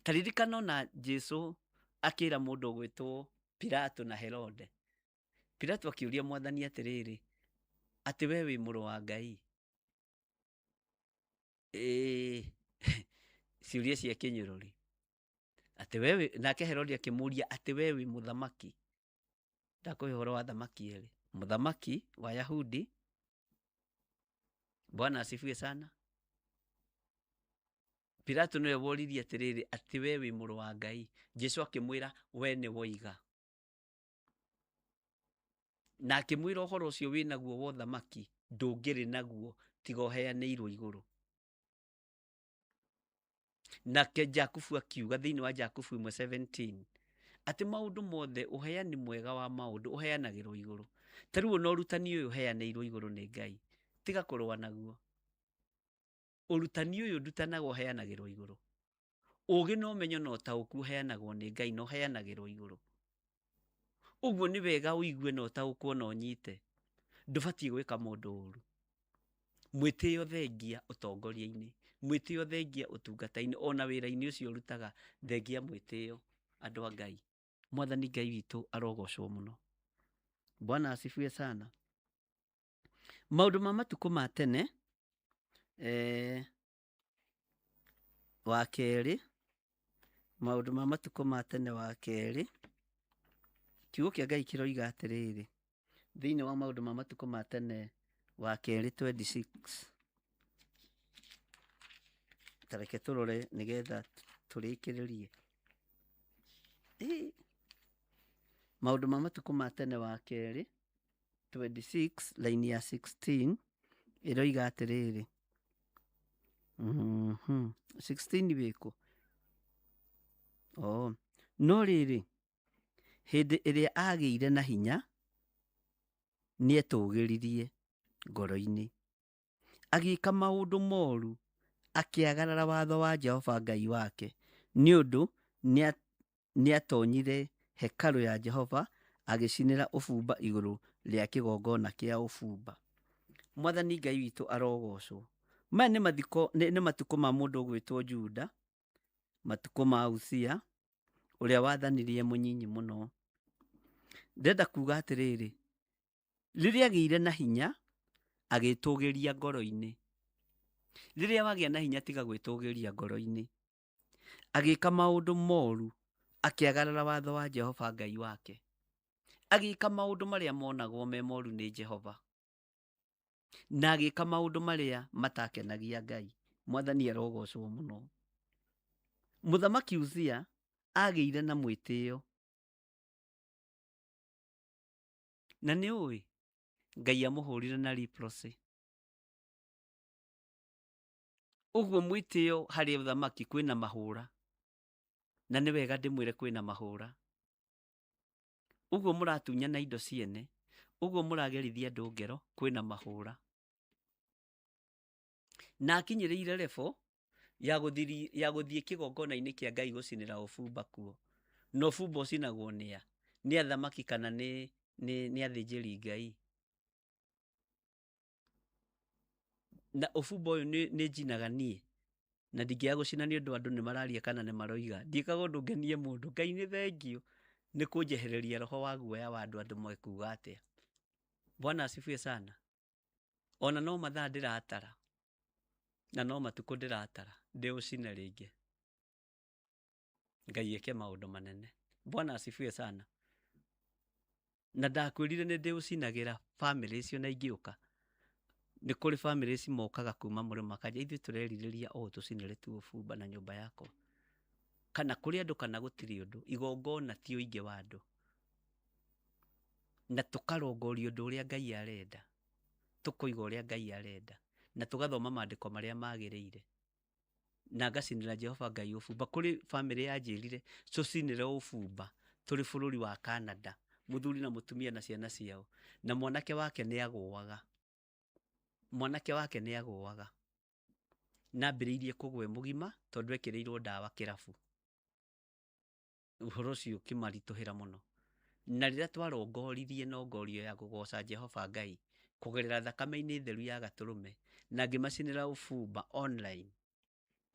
Ta ririkana ona Jesu akĩra mũndũ ũgwĩtwo Pilato na Herode. Pilato akĩũria mwathani atĩrĩrĩ, atĩ we wĩ mũrũ wa Ngai? Ĩĩ, ciũria cia kĩnyũrũri. Atĩ we wĩ, nake Herode akĩmũria atĩ we wĩ mũthamaki. Ndakũhe ũhoro wa thamaki erĩ. Mũthamaki wa Yahudi, Bwana asifiwe sana. Pilato nĩwe woririe atĩrĩrĩ, atĩ we wĩ mũrũ wa Ngai. Jesu akĩmwĩra, we nĩ woiga. Na akĩmwĩra ũhoro ũcio wĩ naguo wa ũthamaki ndũngĩrĩ naguo tiga ũheanĩirwo igũrũ. Nake Jakubu akiuga thĩinĩ wa Jakubu 1:17 atĩ maũndũ mothe, ũheani mwega wa maũndũ ũheanagĩrwo igũrũ. Ta rĩu ona ũrutani ũyũ ũheanĩirwo igũrũ nĩ Ngai, tiga kũrũa naguo. Ũrutani ũyũ ndutanaga ũheanagĩrwo igũrũ. Ũgĩ na ũmenyo na ũtaũku ũheanagwo nĩ Ngai na ũheanagĩrwo igũrũ. Ũguo nĩ wega ũigue na ũtaũkwo na ũnyite. Ndũbatiĩ gwĩka mũndũ ũru. Mwĩtĩo thengia ũtongoria-inĩ, mwĩtĩo thengia ũtungata-inĩ, ona wĩra-inĩ ũcio ũrutaga, thengia mwĩtĩo andũ a Ngai. Mwathani Ngai witũ arogocwo mũno. Bwana asifiwe sana. Maũndũ ma matukũ ma tene, wa kerĩ, maũndũ ma matukũ ma tene wa kerĩ, kiugo kĩa Ngai kĩroiga atĩrĩrĩ, thĩinĩ wa maũndũ ma matukũ ma tene wa kerĩ 26. Ta reke tũrore nĩgetha tũrĩkĩrĩrie. Maũndũ ma matukũ ma tene wa kerĩ 26 line ya 16 ĩroiga atĩrĩrĩ. 16 wĩkũ? Oh. No rĩrĩ, hĩndĩ ĩrĩa agĩire na hinya nĩetũgĩririe ngoro-inĩ, agĩka maũndũ moru, akĩagarara watho wa Jehova Ngai wake, nĩ ũndũ nĩatonyire hekarũ ya Jehova agĩcinĩra ũbumba igũrũ rĩa kĩgongona kĩa ũbumba. Mwathani Ngai witũ arogocwo. Maya nĩ mathiko, nĩ matukũ ma mũndũ ũgwĩtwo Juda, matukũ ma Uzia, ũrĩa wathanirie mũnyinyi mũno. Ndĩrenda kuga atĩrĩrĩ, rĩrĩa agĩire na hinya agĩtũgĩria ngoro-inĩ. Rĩrĩa wagĩa na hinya tiga gwĩtũgĩria ngoro-inĩ. Agĩka maũndũ moru, akĩagarara watho wa Jehova Ngai wake. Agĩka maũndũ marĩa monagwo me moru nĩ Jehova. Na agĩka maũndũ marĩa matakenagia Ngai. Mwathani arogocwo mũno. Mũthamaki Uzia agĩire na mwĩtĩo. Na nĩ ũĩ, Ngai amũhũrire na leprosy. Ũguo mwĩtĩo harĩ ũthamaki kwĩna mahũra. Na nĩ wega ndĩmwĩre kwĩna mahũra. Ũguo mũratunyana indo ciene, ũguo mũragerithia andũ ngero, kwĩna mahũra. Na akinyĩrĩire level ya gũthiĩ kĩgongona-inĩ kĩa Ngai gũcinĩra ũbumba kuo. Na ũbumba ũcinagwo nĩ a? Nĩ athamaki kana nĩ athĩnjĩri Ngai? Na ũbumba ũyũ nĩ njinaga niĩ. Na ndingĩaga gũcina nĩ ũndũ andũ nĩ mararia kana nĩ maroiga. Ndiĩkaga ũndũ ngenie mũndũ. Ngai nĩ thengio nĩ kũnjehereria roho wa guoya wa andũ, andũ mekuga atĩa. Bwana asifiwe sana. Ona no mathaa ndĩratara. Na no matukũ ndĩratara. Ndĩũcine rĩngĩ. Ngai eke maũndũ manene. Bwana asifiwe sana. Na ndakwĩrire nĩ ndĩũcinagĩra family icio na ingĩũka. Nĩ kũrĩ bamĩrĩ cimokaga kuma mũrĩmo makanja ithuĩ tũrerirĩria o tũcinĩre tu ũbumba na nyũmba yakwa. Kana kũrĩ andũ kana gũtirĩ ũndũ, igongona ti ũingĩ wa andũ. Na tũkarongoria ũndũ ũrĩa Ngai arenda, tũkoiga ũrĩa Ngai arenda, na tũgathoma maandĩko marĩa magĩrĩire. Na ngacinĩra Jehova Ngai ũbumba. Kũrĩ bamĩrĩ yanjĩrire tũcinĩre ũbumba tũrĩ bũrũri wa Canada, mũthuri na mũtumia na ciana ciao, na mwanake wake nĩ agũaga. Mwanake wake nĩ agũaga. Na ambĩrĩirie kũgwa e mũgima tondũ ekĩrĩirwo ndawa kĩrabu. Ũhoro ũcio ũkĩmaritũhĩra mũno. Na rĩrĩa twarongoririe nongorio ya kũgoca Jehova Ngai kũgerera thakame-inĩ theru ya gatũrũme na ngĩmacinĩra ũbumba online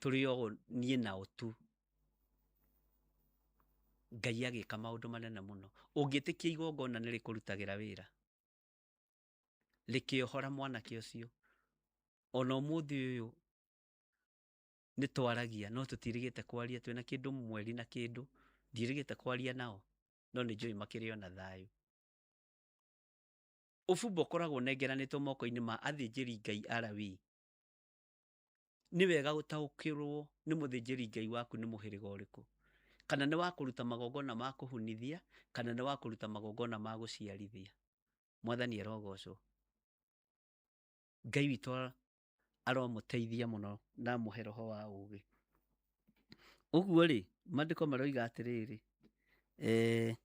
tũrĩ o niĩ nao tu, Ngai agĩka maũndũ manene mũno. Ũngĩtĩkia igongona nĩ rĩkũrutagĩra wĩra, rĩkĩohora mwanake ũcio. Ona ũmũthĩ ũyũ nĩ twaragia no tũtirĩgĩte kwaria, twĩna kĩndũ mweri na kĩndũ, ndirĩgĩte kwaria nao, no nĩ njũĩ makĩrĩ ona thayũ. Ũbumba ũkoragwo ũnengeranĩtwo moko-inĩ ma athĩnjĩri Ngai Alawii. Nĩ wega gũtaũkĩrwo nĩ mũthĩnjĩri Ngai waku nĩ mũhĩrĩga ũrĩkũ, kana nĩ wa kũruta magongona ma kũhunithia, kana nĩ wa kũruta magongona ma gũciarithia. Mwathani arogocwo. Ngai witũ aromũteithia mũno na amũhe roho wa ũgĩ. Ũguo rĩ, maandĩko maroiga atĩrĩrĩ, eh,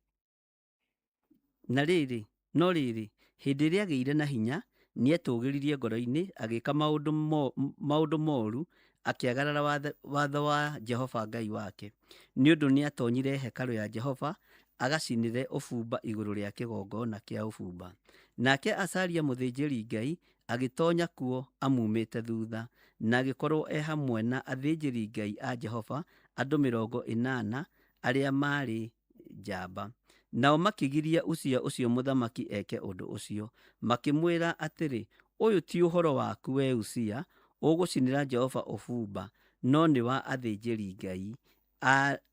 na rĩrĩ, no rĩrĩ, hĩndĩ ĩrĩa agĩire na hinya, nĩetũũgĩririe ngoro-inĩ, agĩĩka maũndũ mo, maũndũ moru, akĩagarara watho wa Jehova Ngai wake. Nĩ ũndũ nĩatoonyire hekarũ ya Jehova, agacinĩre ũbumba igũrũ rĩa kĩgongona kĩa ũbumba. Nake Azaria mũthĩnjĩri-Ngai agĩtoonya kuo amuumĩte thutha, na agĩkorwo e hamwe na athĩnjĩri-Ngai a Jehova andũ 80 arĩa maarĩ njamba. Nao makĩgiria Uzia ũcio mũthamaki eke ũndũ ũcio, makĩmwĩra atĩrĩ, Ũyũ ti ũhoro waku, wee Uzia, ũgũcinĩra Jehova ũbumba, no nĩ wa athĩnjĩri-Ngai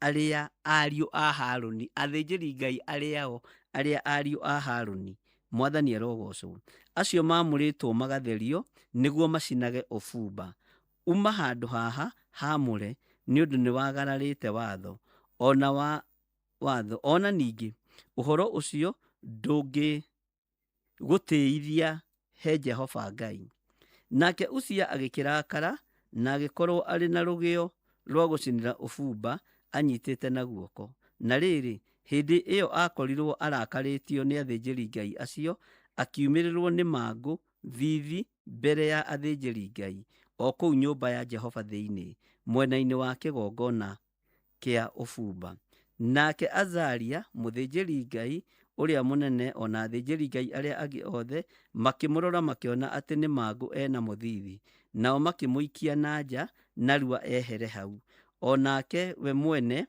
arĩa ariũ a Harũni, athĩnjĩri-Ngai arĩa o, arĩa ariũ a Harũni. Mwathani arogocwo. Acio maamũrĩtwo magatherio nĩguo macinage ũbumba. Uma handũ haha haamũre, nĩ ũndũ nĩwagararĩte watho, o na wa watho. O na ningĩ ũhoro ũcio ndũngĩgũtĩĩithia he Jehova Ngai. Nake Uzia agĩkĩrakara, na agĩkorũo arĩ na rũgĩo rwa gũcinĩra ũbumba anyitĩte na guoko. Na rĩrĩ, hĩndĩ ĩyo aakorirũo arakarĩtio nĩ athĩnjĩri-Ngai acio, akiumĩrĩrũo nĩ mangũ thithi mbere ya athĩnjĩri-Ngai, o kũu nyũmba ya Jehova thĩinĩ, mwena-inĩ wa kĩgongona kĩa ũbumba. Nake Azaria, mũthĩnjĩri-Ngai ũrĩa mũnene, o na athĩnjĩri-Ngai arĩa angĩ othe, makĩmũrora makĩona atĩ nĩ mangũ e na mũthithi. Nao makĩmũikia na nja narua ehere hau. O nake we mwene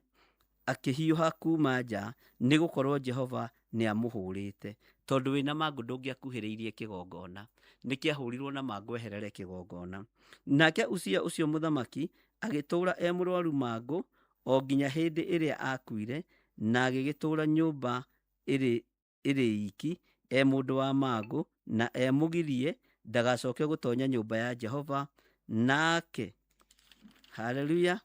akĩhiũha kuuma nja, nĩ gũkorũo Jehova nĩamũhũrĩte. Tondũ wĩ na mangũ ndũngĩakuhĩrĩirie kĩgongona. Nĩkĩahũrirwo na mangũ eherere kĩgongona. Nake Uzia ũcio mũthamaki agĩtũũra e mũrwaru mangũ o nginya hĩndĩ ĩrĩa aakuire, na agĩgĩtũũra nyũmba ĩrĩ ĩrĩ iki, e mũndũ wa mangũ, na e mũgirie ndagacoke gũtonya nyũmba ya Jehova. Nake, haleluya,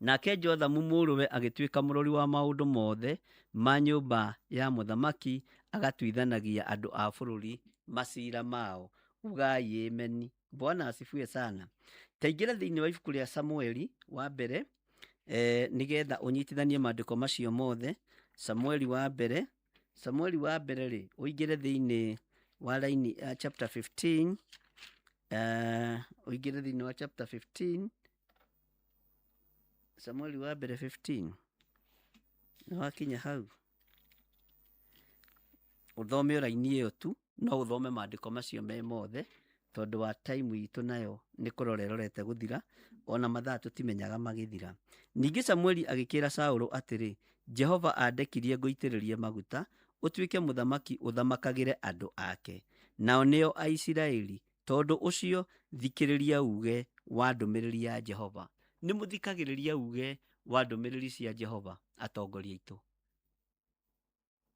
nake Jothamu mũrũwe agĩtuĩka mũrori wa maũndũ mothe ma nyũmba ya mũthamaki, agatuithanagia andũ a bũrũri macira mao. Ugai ameni. Bwana asifiwe sana. Taingĩra thĩinĩ wa ibuku rĩa Samueli wa mbere, nĩgetha ũnyitithanie maandĩko macio mothe. Samueli wa mbere, Samueli wa mbere rĩ, ũingĩre thĩinĩ wa line chapter 15, ũingĩre thĩinĩ wa chapter 15, Samueli wa mbere 15. Nĩ wakinya hau, ũthome o raini ĩyo tu, no ũthome maandĩko macio me mothe, tondũ wa time itũ nayo nĩ kũrora ĩrorete gũthira, ona mathaa tũtimenyaga magĩthira. Ningĩ Samueli agĩkĩra Saũlũ atĩrĩ, Jehova andekirie ngũitĩrĩrie maguta ũtuĩke mũthamaki ũthamakagĩre andũ ake, nao nĩo Aisiraeli. Tondũ ũcio thikĩrĩria uuge wa ndũmĩrĩri ya Jehova. Nĩ mũthikagĩrĩria uuge wa ndũmĩrĩri cia Jehova, atongoria aitũ?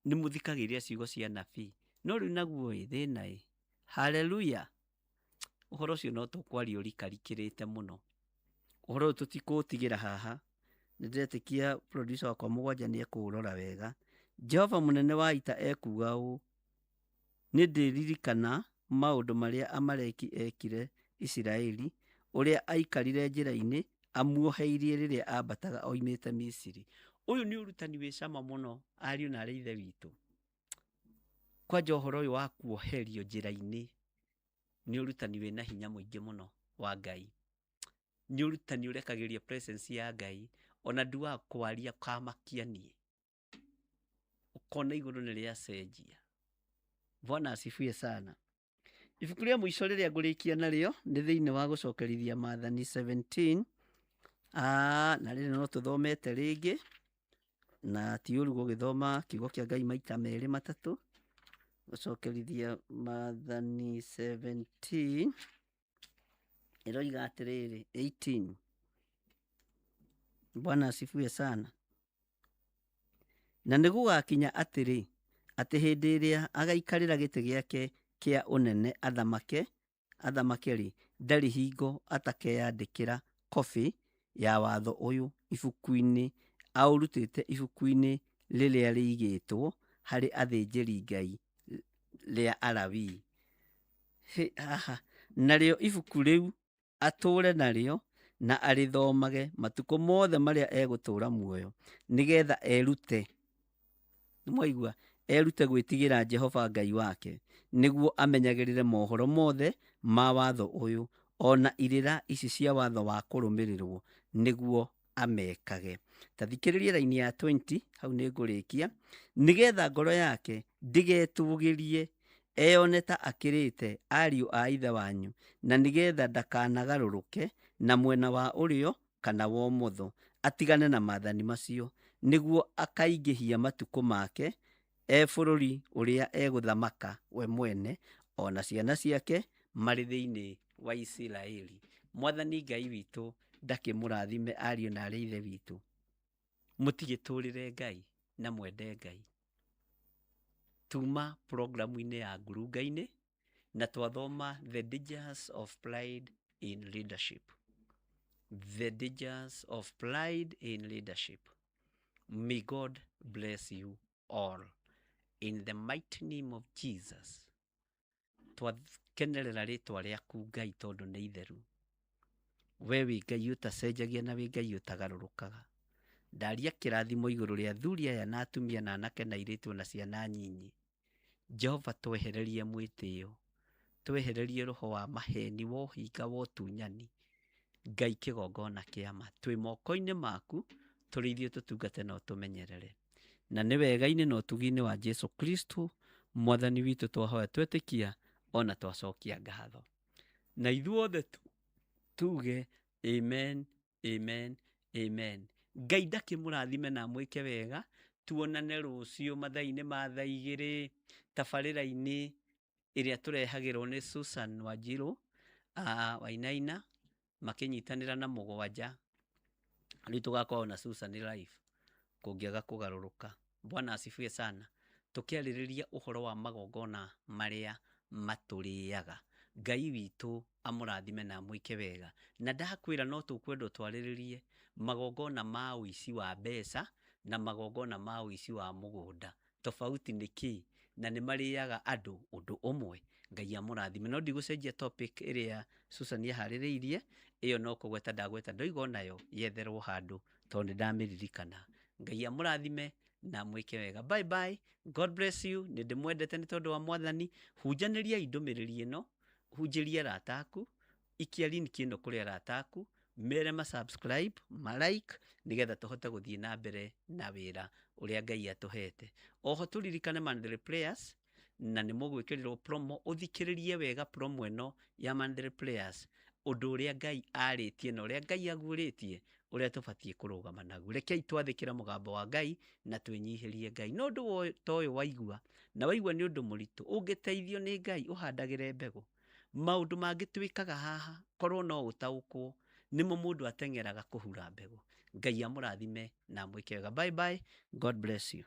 Nĩ mũthikagĩrĩria ciugo cia nabii? No rĩu naguo ĩ thĩna ĩ, Haleluya. Ũhoro ũcio no tũkwaria ũrikarikĩrĩte mũno. Ũhoro ũyũ tũtikũũtigĩra haha. Nĩ ndĩretĩkia producer wakwa mũgwanja nĩ ekũũrora wega. Jehova mũnene wa ita ekuuga ũũ, nĩ ndĩririkana maũndũ marĩa Amaleki eekire Isiraeli, ũrĩa aikarire njĩra-inĩ amuoheirie rĩrĩa aambataga oimĩte Misiri. Ũyũ nĩ ũrutani wĩ cama mũno ariũ na arĩ ithe witũ. Kwanja ũhoro ũyũ wa kuoherio njĩra-inĩ nĩ ũrutani wĩna hinya mũingĩ mũno wa Ngai. Nĩ ũrutani ũrekagĩria presence ya Ngai ona nduaga kwaria kamakia niĩ. Ũkona igũrũ nĩ rĩacenjia. Bwana asifiwe sana. Ibuku rĩa mũico rĩrĩa ngũrĩkia narĩo nĩ thĩinĩ wa gũcokerithia maathani 17. Na rĩrĩ no tũthomete rĩngĩ na ti ũru gũgĩthoma kiugo kĩa Ngai maita merĩ matatũ. Gũcokerithia maathani 17 ĩroiga atĩrĩrĩ 18. Bwana asifiwe sana. Na nĩ gũgakinya atĩrĩ, atĩ hĩndĩ ĩrĩa agaikarĩra gĩtĩ gĩake kĩa ũnene athamake, athamake-rĩ, ndarĩ hingo atakeyandĩkĩra kobi ya watho ũyũ ibuku-inĩ, aũrutĩte ibuku-inĩ rĩrĩa rĩigĩtwo harĩ athĩnjĩri-Ngai rĩa Alawii. Haha, narĩo ibuku rĩu atũũre narĩo na arĩthomage matukũ mothe marĩa egũtũũra muoyo, nĩgetha erute. Nĩmwaigua? Erute gwĩtigĩra Jehova Ngai wake, nĩguo amenyagĩrĩre mohoro mothe ma watho ũyũ, ona irĩra ici cia watho wa kũrũmĩrĩrwo, nĩguo amekage. Ta thikĩrĩria raini ya 20, hau nĩ ngũrĩkia. Nĩgetha ngoro yake ndĩgetũũgĩrie, eyone ta akĩrĩte ariũ a ithe wanyu, na nĩgetha ndakanagarũrũke na mwena wa ũrĩo kana wa ũmotho, atigane na maathani macio, nĩguo akaingĩhia matukũ make e bũrũri ũrĩa egũthamaka we mwene, ona ciana ciake marĩ thĩinĩ wa Isiraeli. Mwathani Ngai witũ ndakĩmũrathime ariũ na arĩ ithe witũ. Mũtigĩtũrĩre Ngai na mwende Ngai. Tuma programu-inĩ ya ngurunga-inĩ na twathoma The Dangers of Pride in Leadership. The Dangers of Pride in Leadership. May God bless you all. In the mighty name of Jesus. Twakenerera rĩtwa rĩaku Ngai tondũ nĩ itheru. We wĩ Ngai ũtacenjagia na wĩ Ngai ũtagarũrũkaga. Ndaria kĩrathimo igũrũ rĩa athuri aya na atumia na anake na airĩtu na ciana nyinyi. Jehova twehererie mwĩtĩo, twehererie roho wa maheni, wa ũhinga, wa ũtunyani. Ngai kĩgongona kĩa ma. Twĩ moko-inĩ maku, tũrĩithie tũtungate na ũtũmenyerere. Na nĩ wega-inĩ na ũtugi-inĩ wa Jesu Kristo mwathani witũ twahoya twetĩkia ona twacokia ngatho. Na ithuothe tuge amen, amen, amen. Ngai ndakĩmũrathime na amwĩke wega, tuonane rũciũ mathaa-inĩ ma thaa igĩrĩ tabarĩra-inĩ ĩrĩa tũrehagĩrwo nĩ Susan Wanjiru Wainaina makĩnyitanĩra na mũgwanja. Rĩu tũgakorwo na Susan live kũngĩaga kũgarũrũka. Bwana asifiwe sana. Tũkĩarĩrĩria ũhoro wa magongona marĩa matũrĩaga. Ngai witũ amũrathime na amwĩke wega. Na ndakwĩra no tũkwenda twarĩrĩrie magongona ma ũici wa mbeca na magongona ma ũici wa mũgũnda. Tofauti nĩ kĩ? Na nĩ marĩaga andũ ũndũ ũmwe. Ngai amũrathime. No ndigũcenjia topic ĩrĩa Susan aharĩrĩirie, ĩyo no kũgweta ndagweta ndoiga onayo yetherwo handũ tondũ nĩ ndamĩririkana. Ngai amũrathime na amwĩke wega. Bye bye. God bless you. Nĩ ndĩmwendete nĩ tondũ wa mwathani. Hunjanĩriai ndũmĩrĩri ĩno, hunjĩria arata aku, ikia link ĩno kũrĩ arata aku, mere ma subscribe, ma like, nĩgetha tũhote gũthiĩ na mbere na wĩra ũrĩa Ngai atũhete. Oho tũririkane monthly prayers, na nĩ mũgwĩkĩrĩrwo promo, ũthikĩrĩrie wega promo ĩno ya monthly prayers, ũndũ ũrĩa Ngai arĩtie na ũrĩa Ngai aguũrĩtie, ũrĩa tũbatiĩ kũrũgama naguo. Rekei twathĩkĩra mũgambo wa Ngai na twĩnyihĩrie Ngai. No ũndũ ta ũyũ waigua, na waigua nĩ ũndũ mũritũ, ũngĩteithio nĩ Ngai ũhandagĩre mbegũ. Maũndũ mangĩ twĩkaga haha, korwo no ũtaũkwo, nĩmo mũndũ ateng'eraga kũhura mbegũ. Ngai amũrathime na amwĩke wega. Bye bye. God bless you.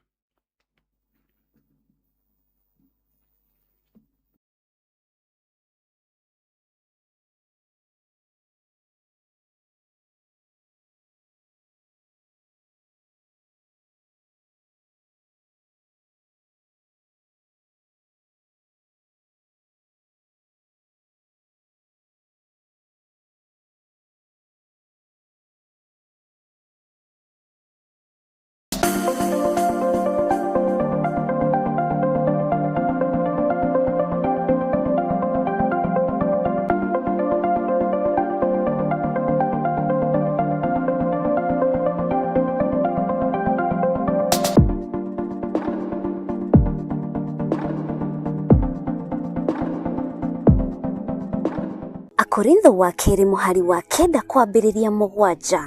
Akorintho wa kerĩ mũhari wa 9 kwambĩrĩria 7.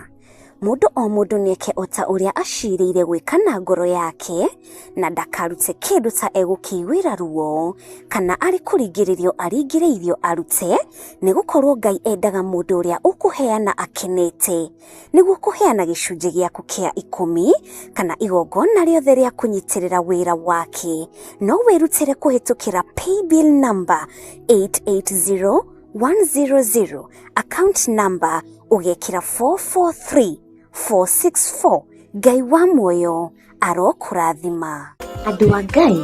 Mũndũ o mũndũ nĩeke o ta ũrĩa acirĩire gwĩka na ngoro yake, na ndakarute kĩndũ ta egũkĩiguĩra ruo, kana arĩ kũringĩrĩrio aringĩrĩirio arute, nĩgũkorwo Ngai endaga mũndũ ũrĩa ũkũheana akenete. Nĩguo kũheana gĩcunjĩ gĩaku kĩa 10 kana igongona rĩothe rĩa kũnyitĩrĩra wĩra wake, no wĩrutĩre kũhĩtũkĩra paybill number 880100, account number ũgekĩra 443464. Ngai wa muoyo arokũrathima. Andũ a Ngai,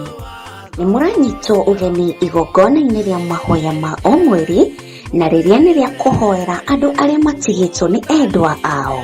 nĩ mũranyitwo ũgeni igongona-inĩ rĩa mahoya ma o mweri, na rĩrĩa nĩ rĩa kũhoera andũ arĩa matigĩtwo nĩ endwa ao.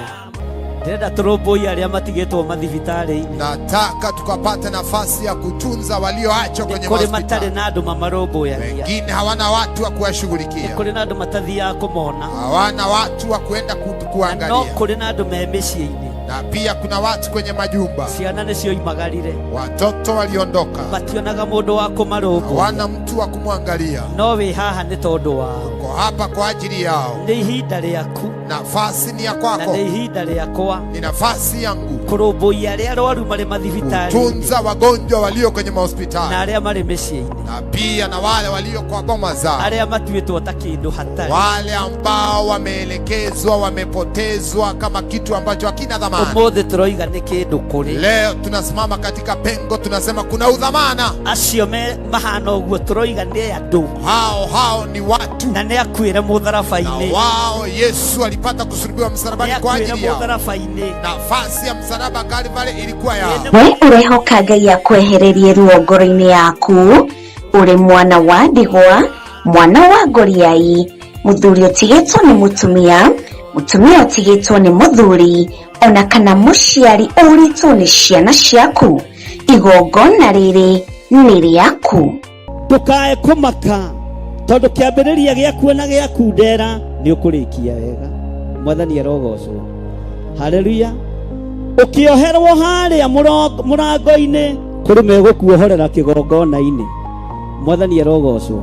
Ndĩrenda tũrũmbũiye arĩa matigĩtwo mathibitarĩ-inĩ. Nataka tukapate nafasi ya kutunza walioachwa kwenye Kũrĩ matarĩ mahospitali. na andũ mamarũmbũyagia. Wengine hawana watu wa kuwashughulikia, Kũrĩ na andũ matathiaga kũmona. hawana watu wa kuenda No kuangalia, kũrĩ na andũ me mĩciĩ-inĩ. na pia kuna watu kwenye majumba, Ciana nĩcioimagarire, watoto waliondoka, mationaga mũndũ wa kũmarũmbũiya. hawana mtu wa kumwangalia. No wĩ haha nĩ tondũ wao. Uko hapa kwa ajili yao. Nĩ ihinda rĩaku Nafasi ni ya na kwako, nĩ ihinda rĩakwa ni nafasi yangu kũrũmbũiya arĩa arwaru marĩ mathibitarĩ-inĩ kutunza wagonjwa walio kwenye na mahospitali arĩa marĩ mĩciĩ-inĩ, na pia na wale walio kwa boma zao, arĩa matuĩtwo ta kĩndũ hatarĩ. wale ambao wameelekezwa, wamepotezwa kama kitu ambacho hakina dhamana. Ũmũthĩ tũroiga nĩ kĩndũ kũrĩ Leo tunasimama katika pengo, tunasema kuna udhamana. acio me mahana ũguo, tũroiga nĩ andũ Hao hao ni watu, na nĩ akuĩre na mũtharaba-inĩ, wao Yesu alipata kusulubiwa nĩ msalabani kwa akuĩre ajili yao. mũtharaba-inĩ. Nafasi ya msalaba Kalvari ilikuwa yao. We ũrehoka Ngai akwehererie ruo ngoro-inĩ yaku, ũrĩ mwana wa ndigwa, mwana wa ngoriai, mũthuri ũtigĩtwo nĩ mũtumia, mũtumia ũtigĩtwo nĩ mũthuri, ona kana mũciari ũrĩtwo nĩ ciana ciaku, igongona rĩrĩ nĩ rĩaku. Ndũkae kũmaka tondũ kĩambĩrĩria gĩaku na gĩaku ndera nĩ ũkũrĩkia wega. Mwathani arogocwo. Haleluya. Ũkĩoherwo harĩa mũrango-inĩ kũrĩ megũkuohorera kĩgongona-inĩ. Mwathani arogocwo.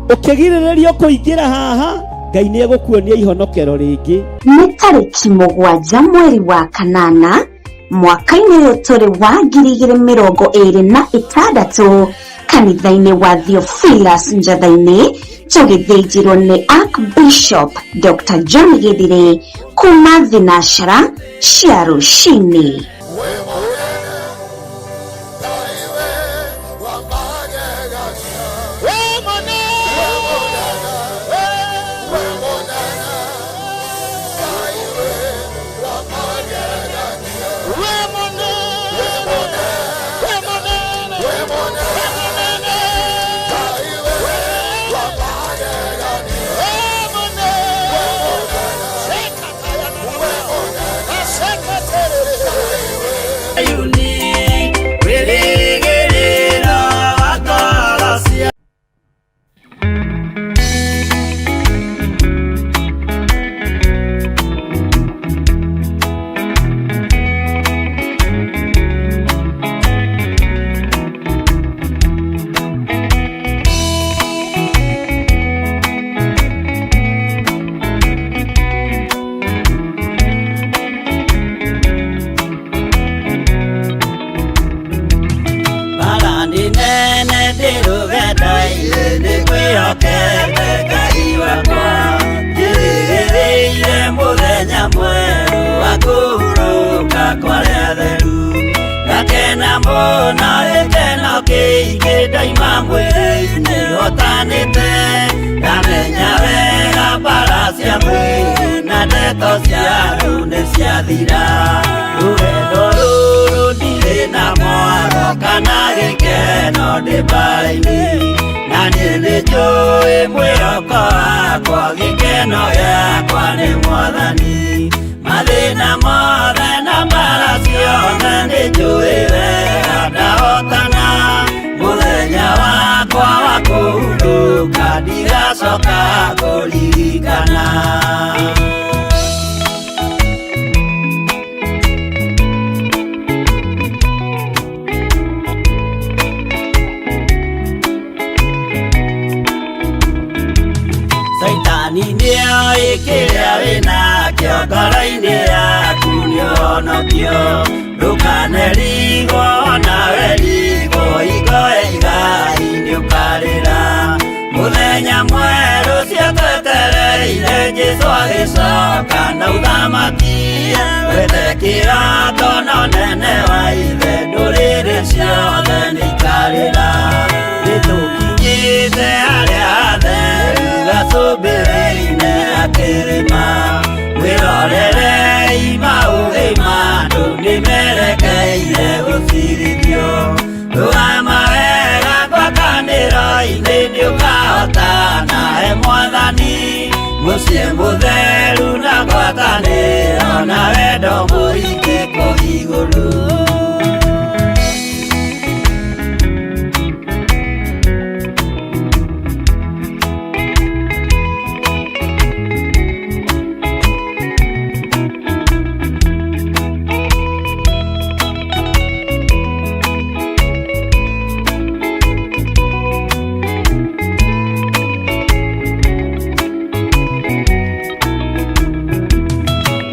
Ũkĩgirĩrĩrio kũingĩra haha, Ngai nĩ egũkuonia ihonokero rĩngĩ. Nĩ tarĩki 7 mweri wa 8 mwaka-inĩ ũyũ tũrĩ wa 2026 kanitha-inĩ wa Theophilus Njatha-inĩ, tũgĩthĩnjĩrwo nĩ Archbishop Dr. John Githire kuma thinashara cia rũcinĩ. Saitani nĩ Kĩrĩa wĩnakĩo ngoro-inĩ yaku nĩ ũhonokio. Ndũkanerigwo nawe rigwo ingoe igai nĩ ũkarĩra. Mũthenya mwerũ ciatwetereire Jesũ agĩcoka na ũthamaki. Wethe kĩrato na ũnene wa ithe ndũrĩrĩ ciothe nĩ ikarĩra. Nĩtũkinyĩte harĩa hatheru gacũmbĩrĩ-inĩ ga kĩrĩma. Mwĩrorerei maũthĩ ma andũ nĩmerekeire gũcirithio. Rũgama wega ngwatanĩro-inĩ nĩũkahotana he Mwathani. Mũciĩ mũtheru na ngwatanĩro na wendo mũingĩ kũu igũrũ.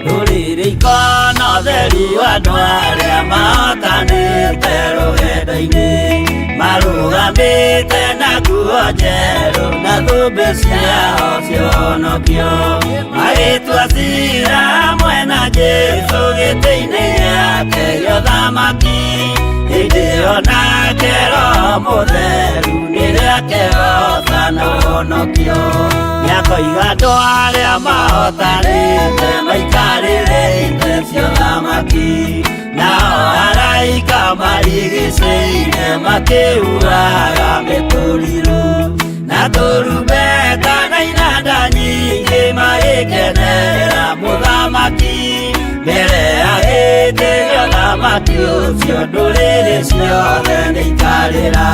Rũrĩrĩ ikona ũtheru andũ arĩa mahotanĩte rũgendo-inĩ marũgamĩte na nguo njerũ na thũmbĩ ciao cionokio magĩtua cira hamwe na Jesũ gĩtĩ-inĩ gĩake gĩa ũthamaki hĩndĩ ĩyo nake Roho Mũtheru nĩrĩakehoca na ũhonokio nĩakoiga andũ arĩa mahotanĩte maikarĩre itĩ cia ũthamaki nao araika marigicĩire makĩhuhaga mĩtũrirũ na tũrumbeta na inanda nyingĩ magĩkenera mũthamaki mbere ya gĩtĩ gĩa ũthamaki ũcio ndũrĩrĩ ciothe nĩikarĩra.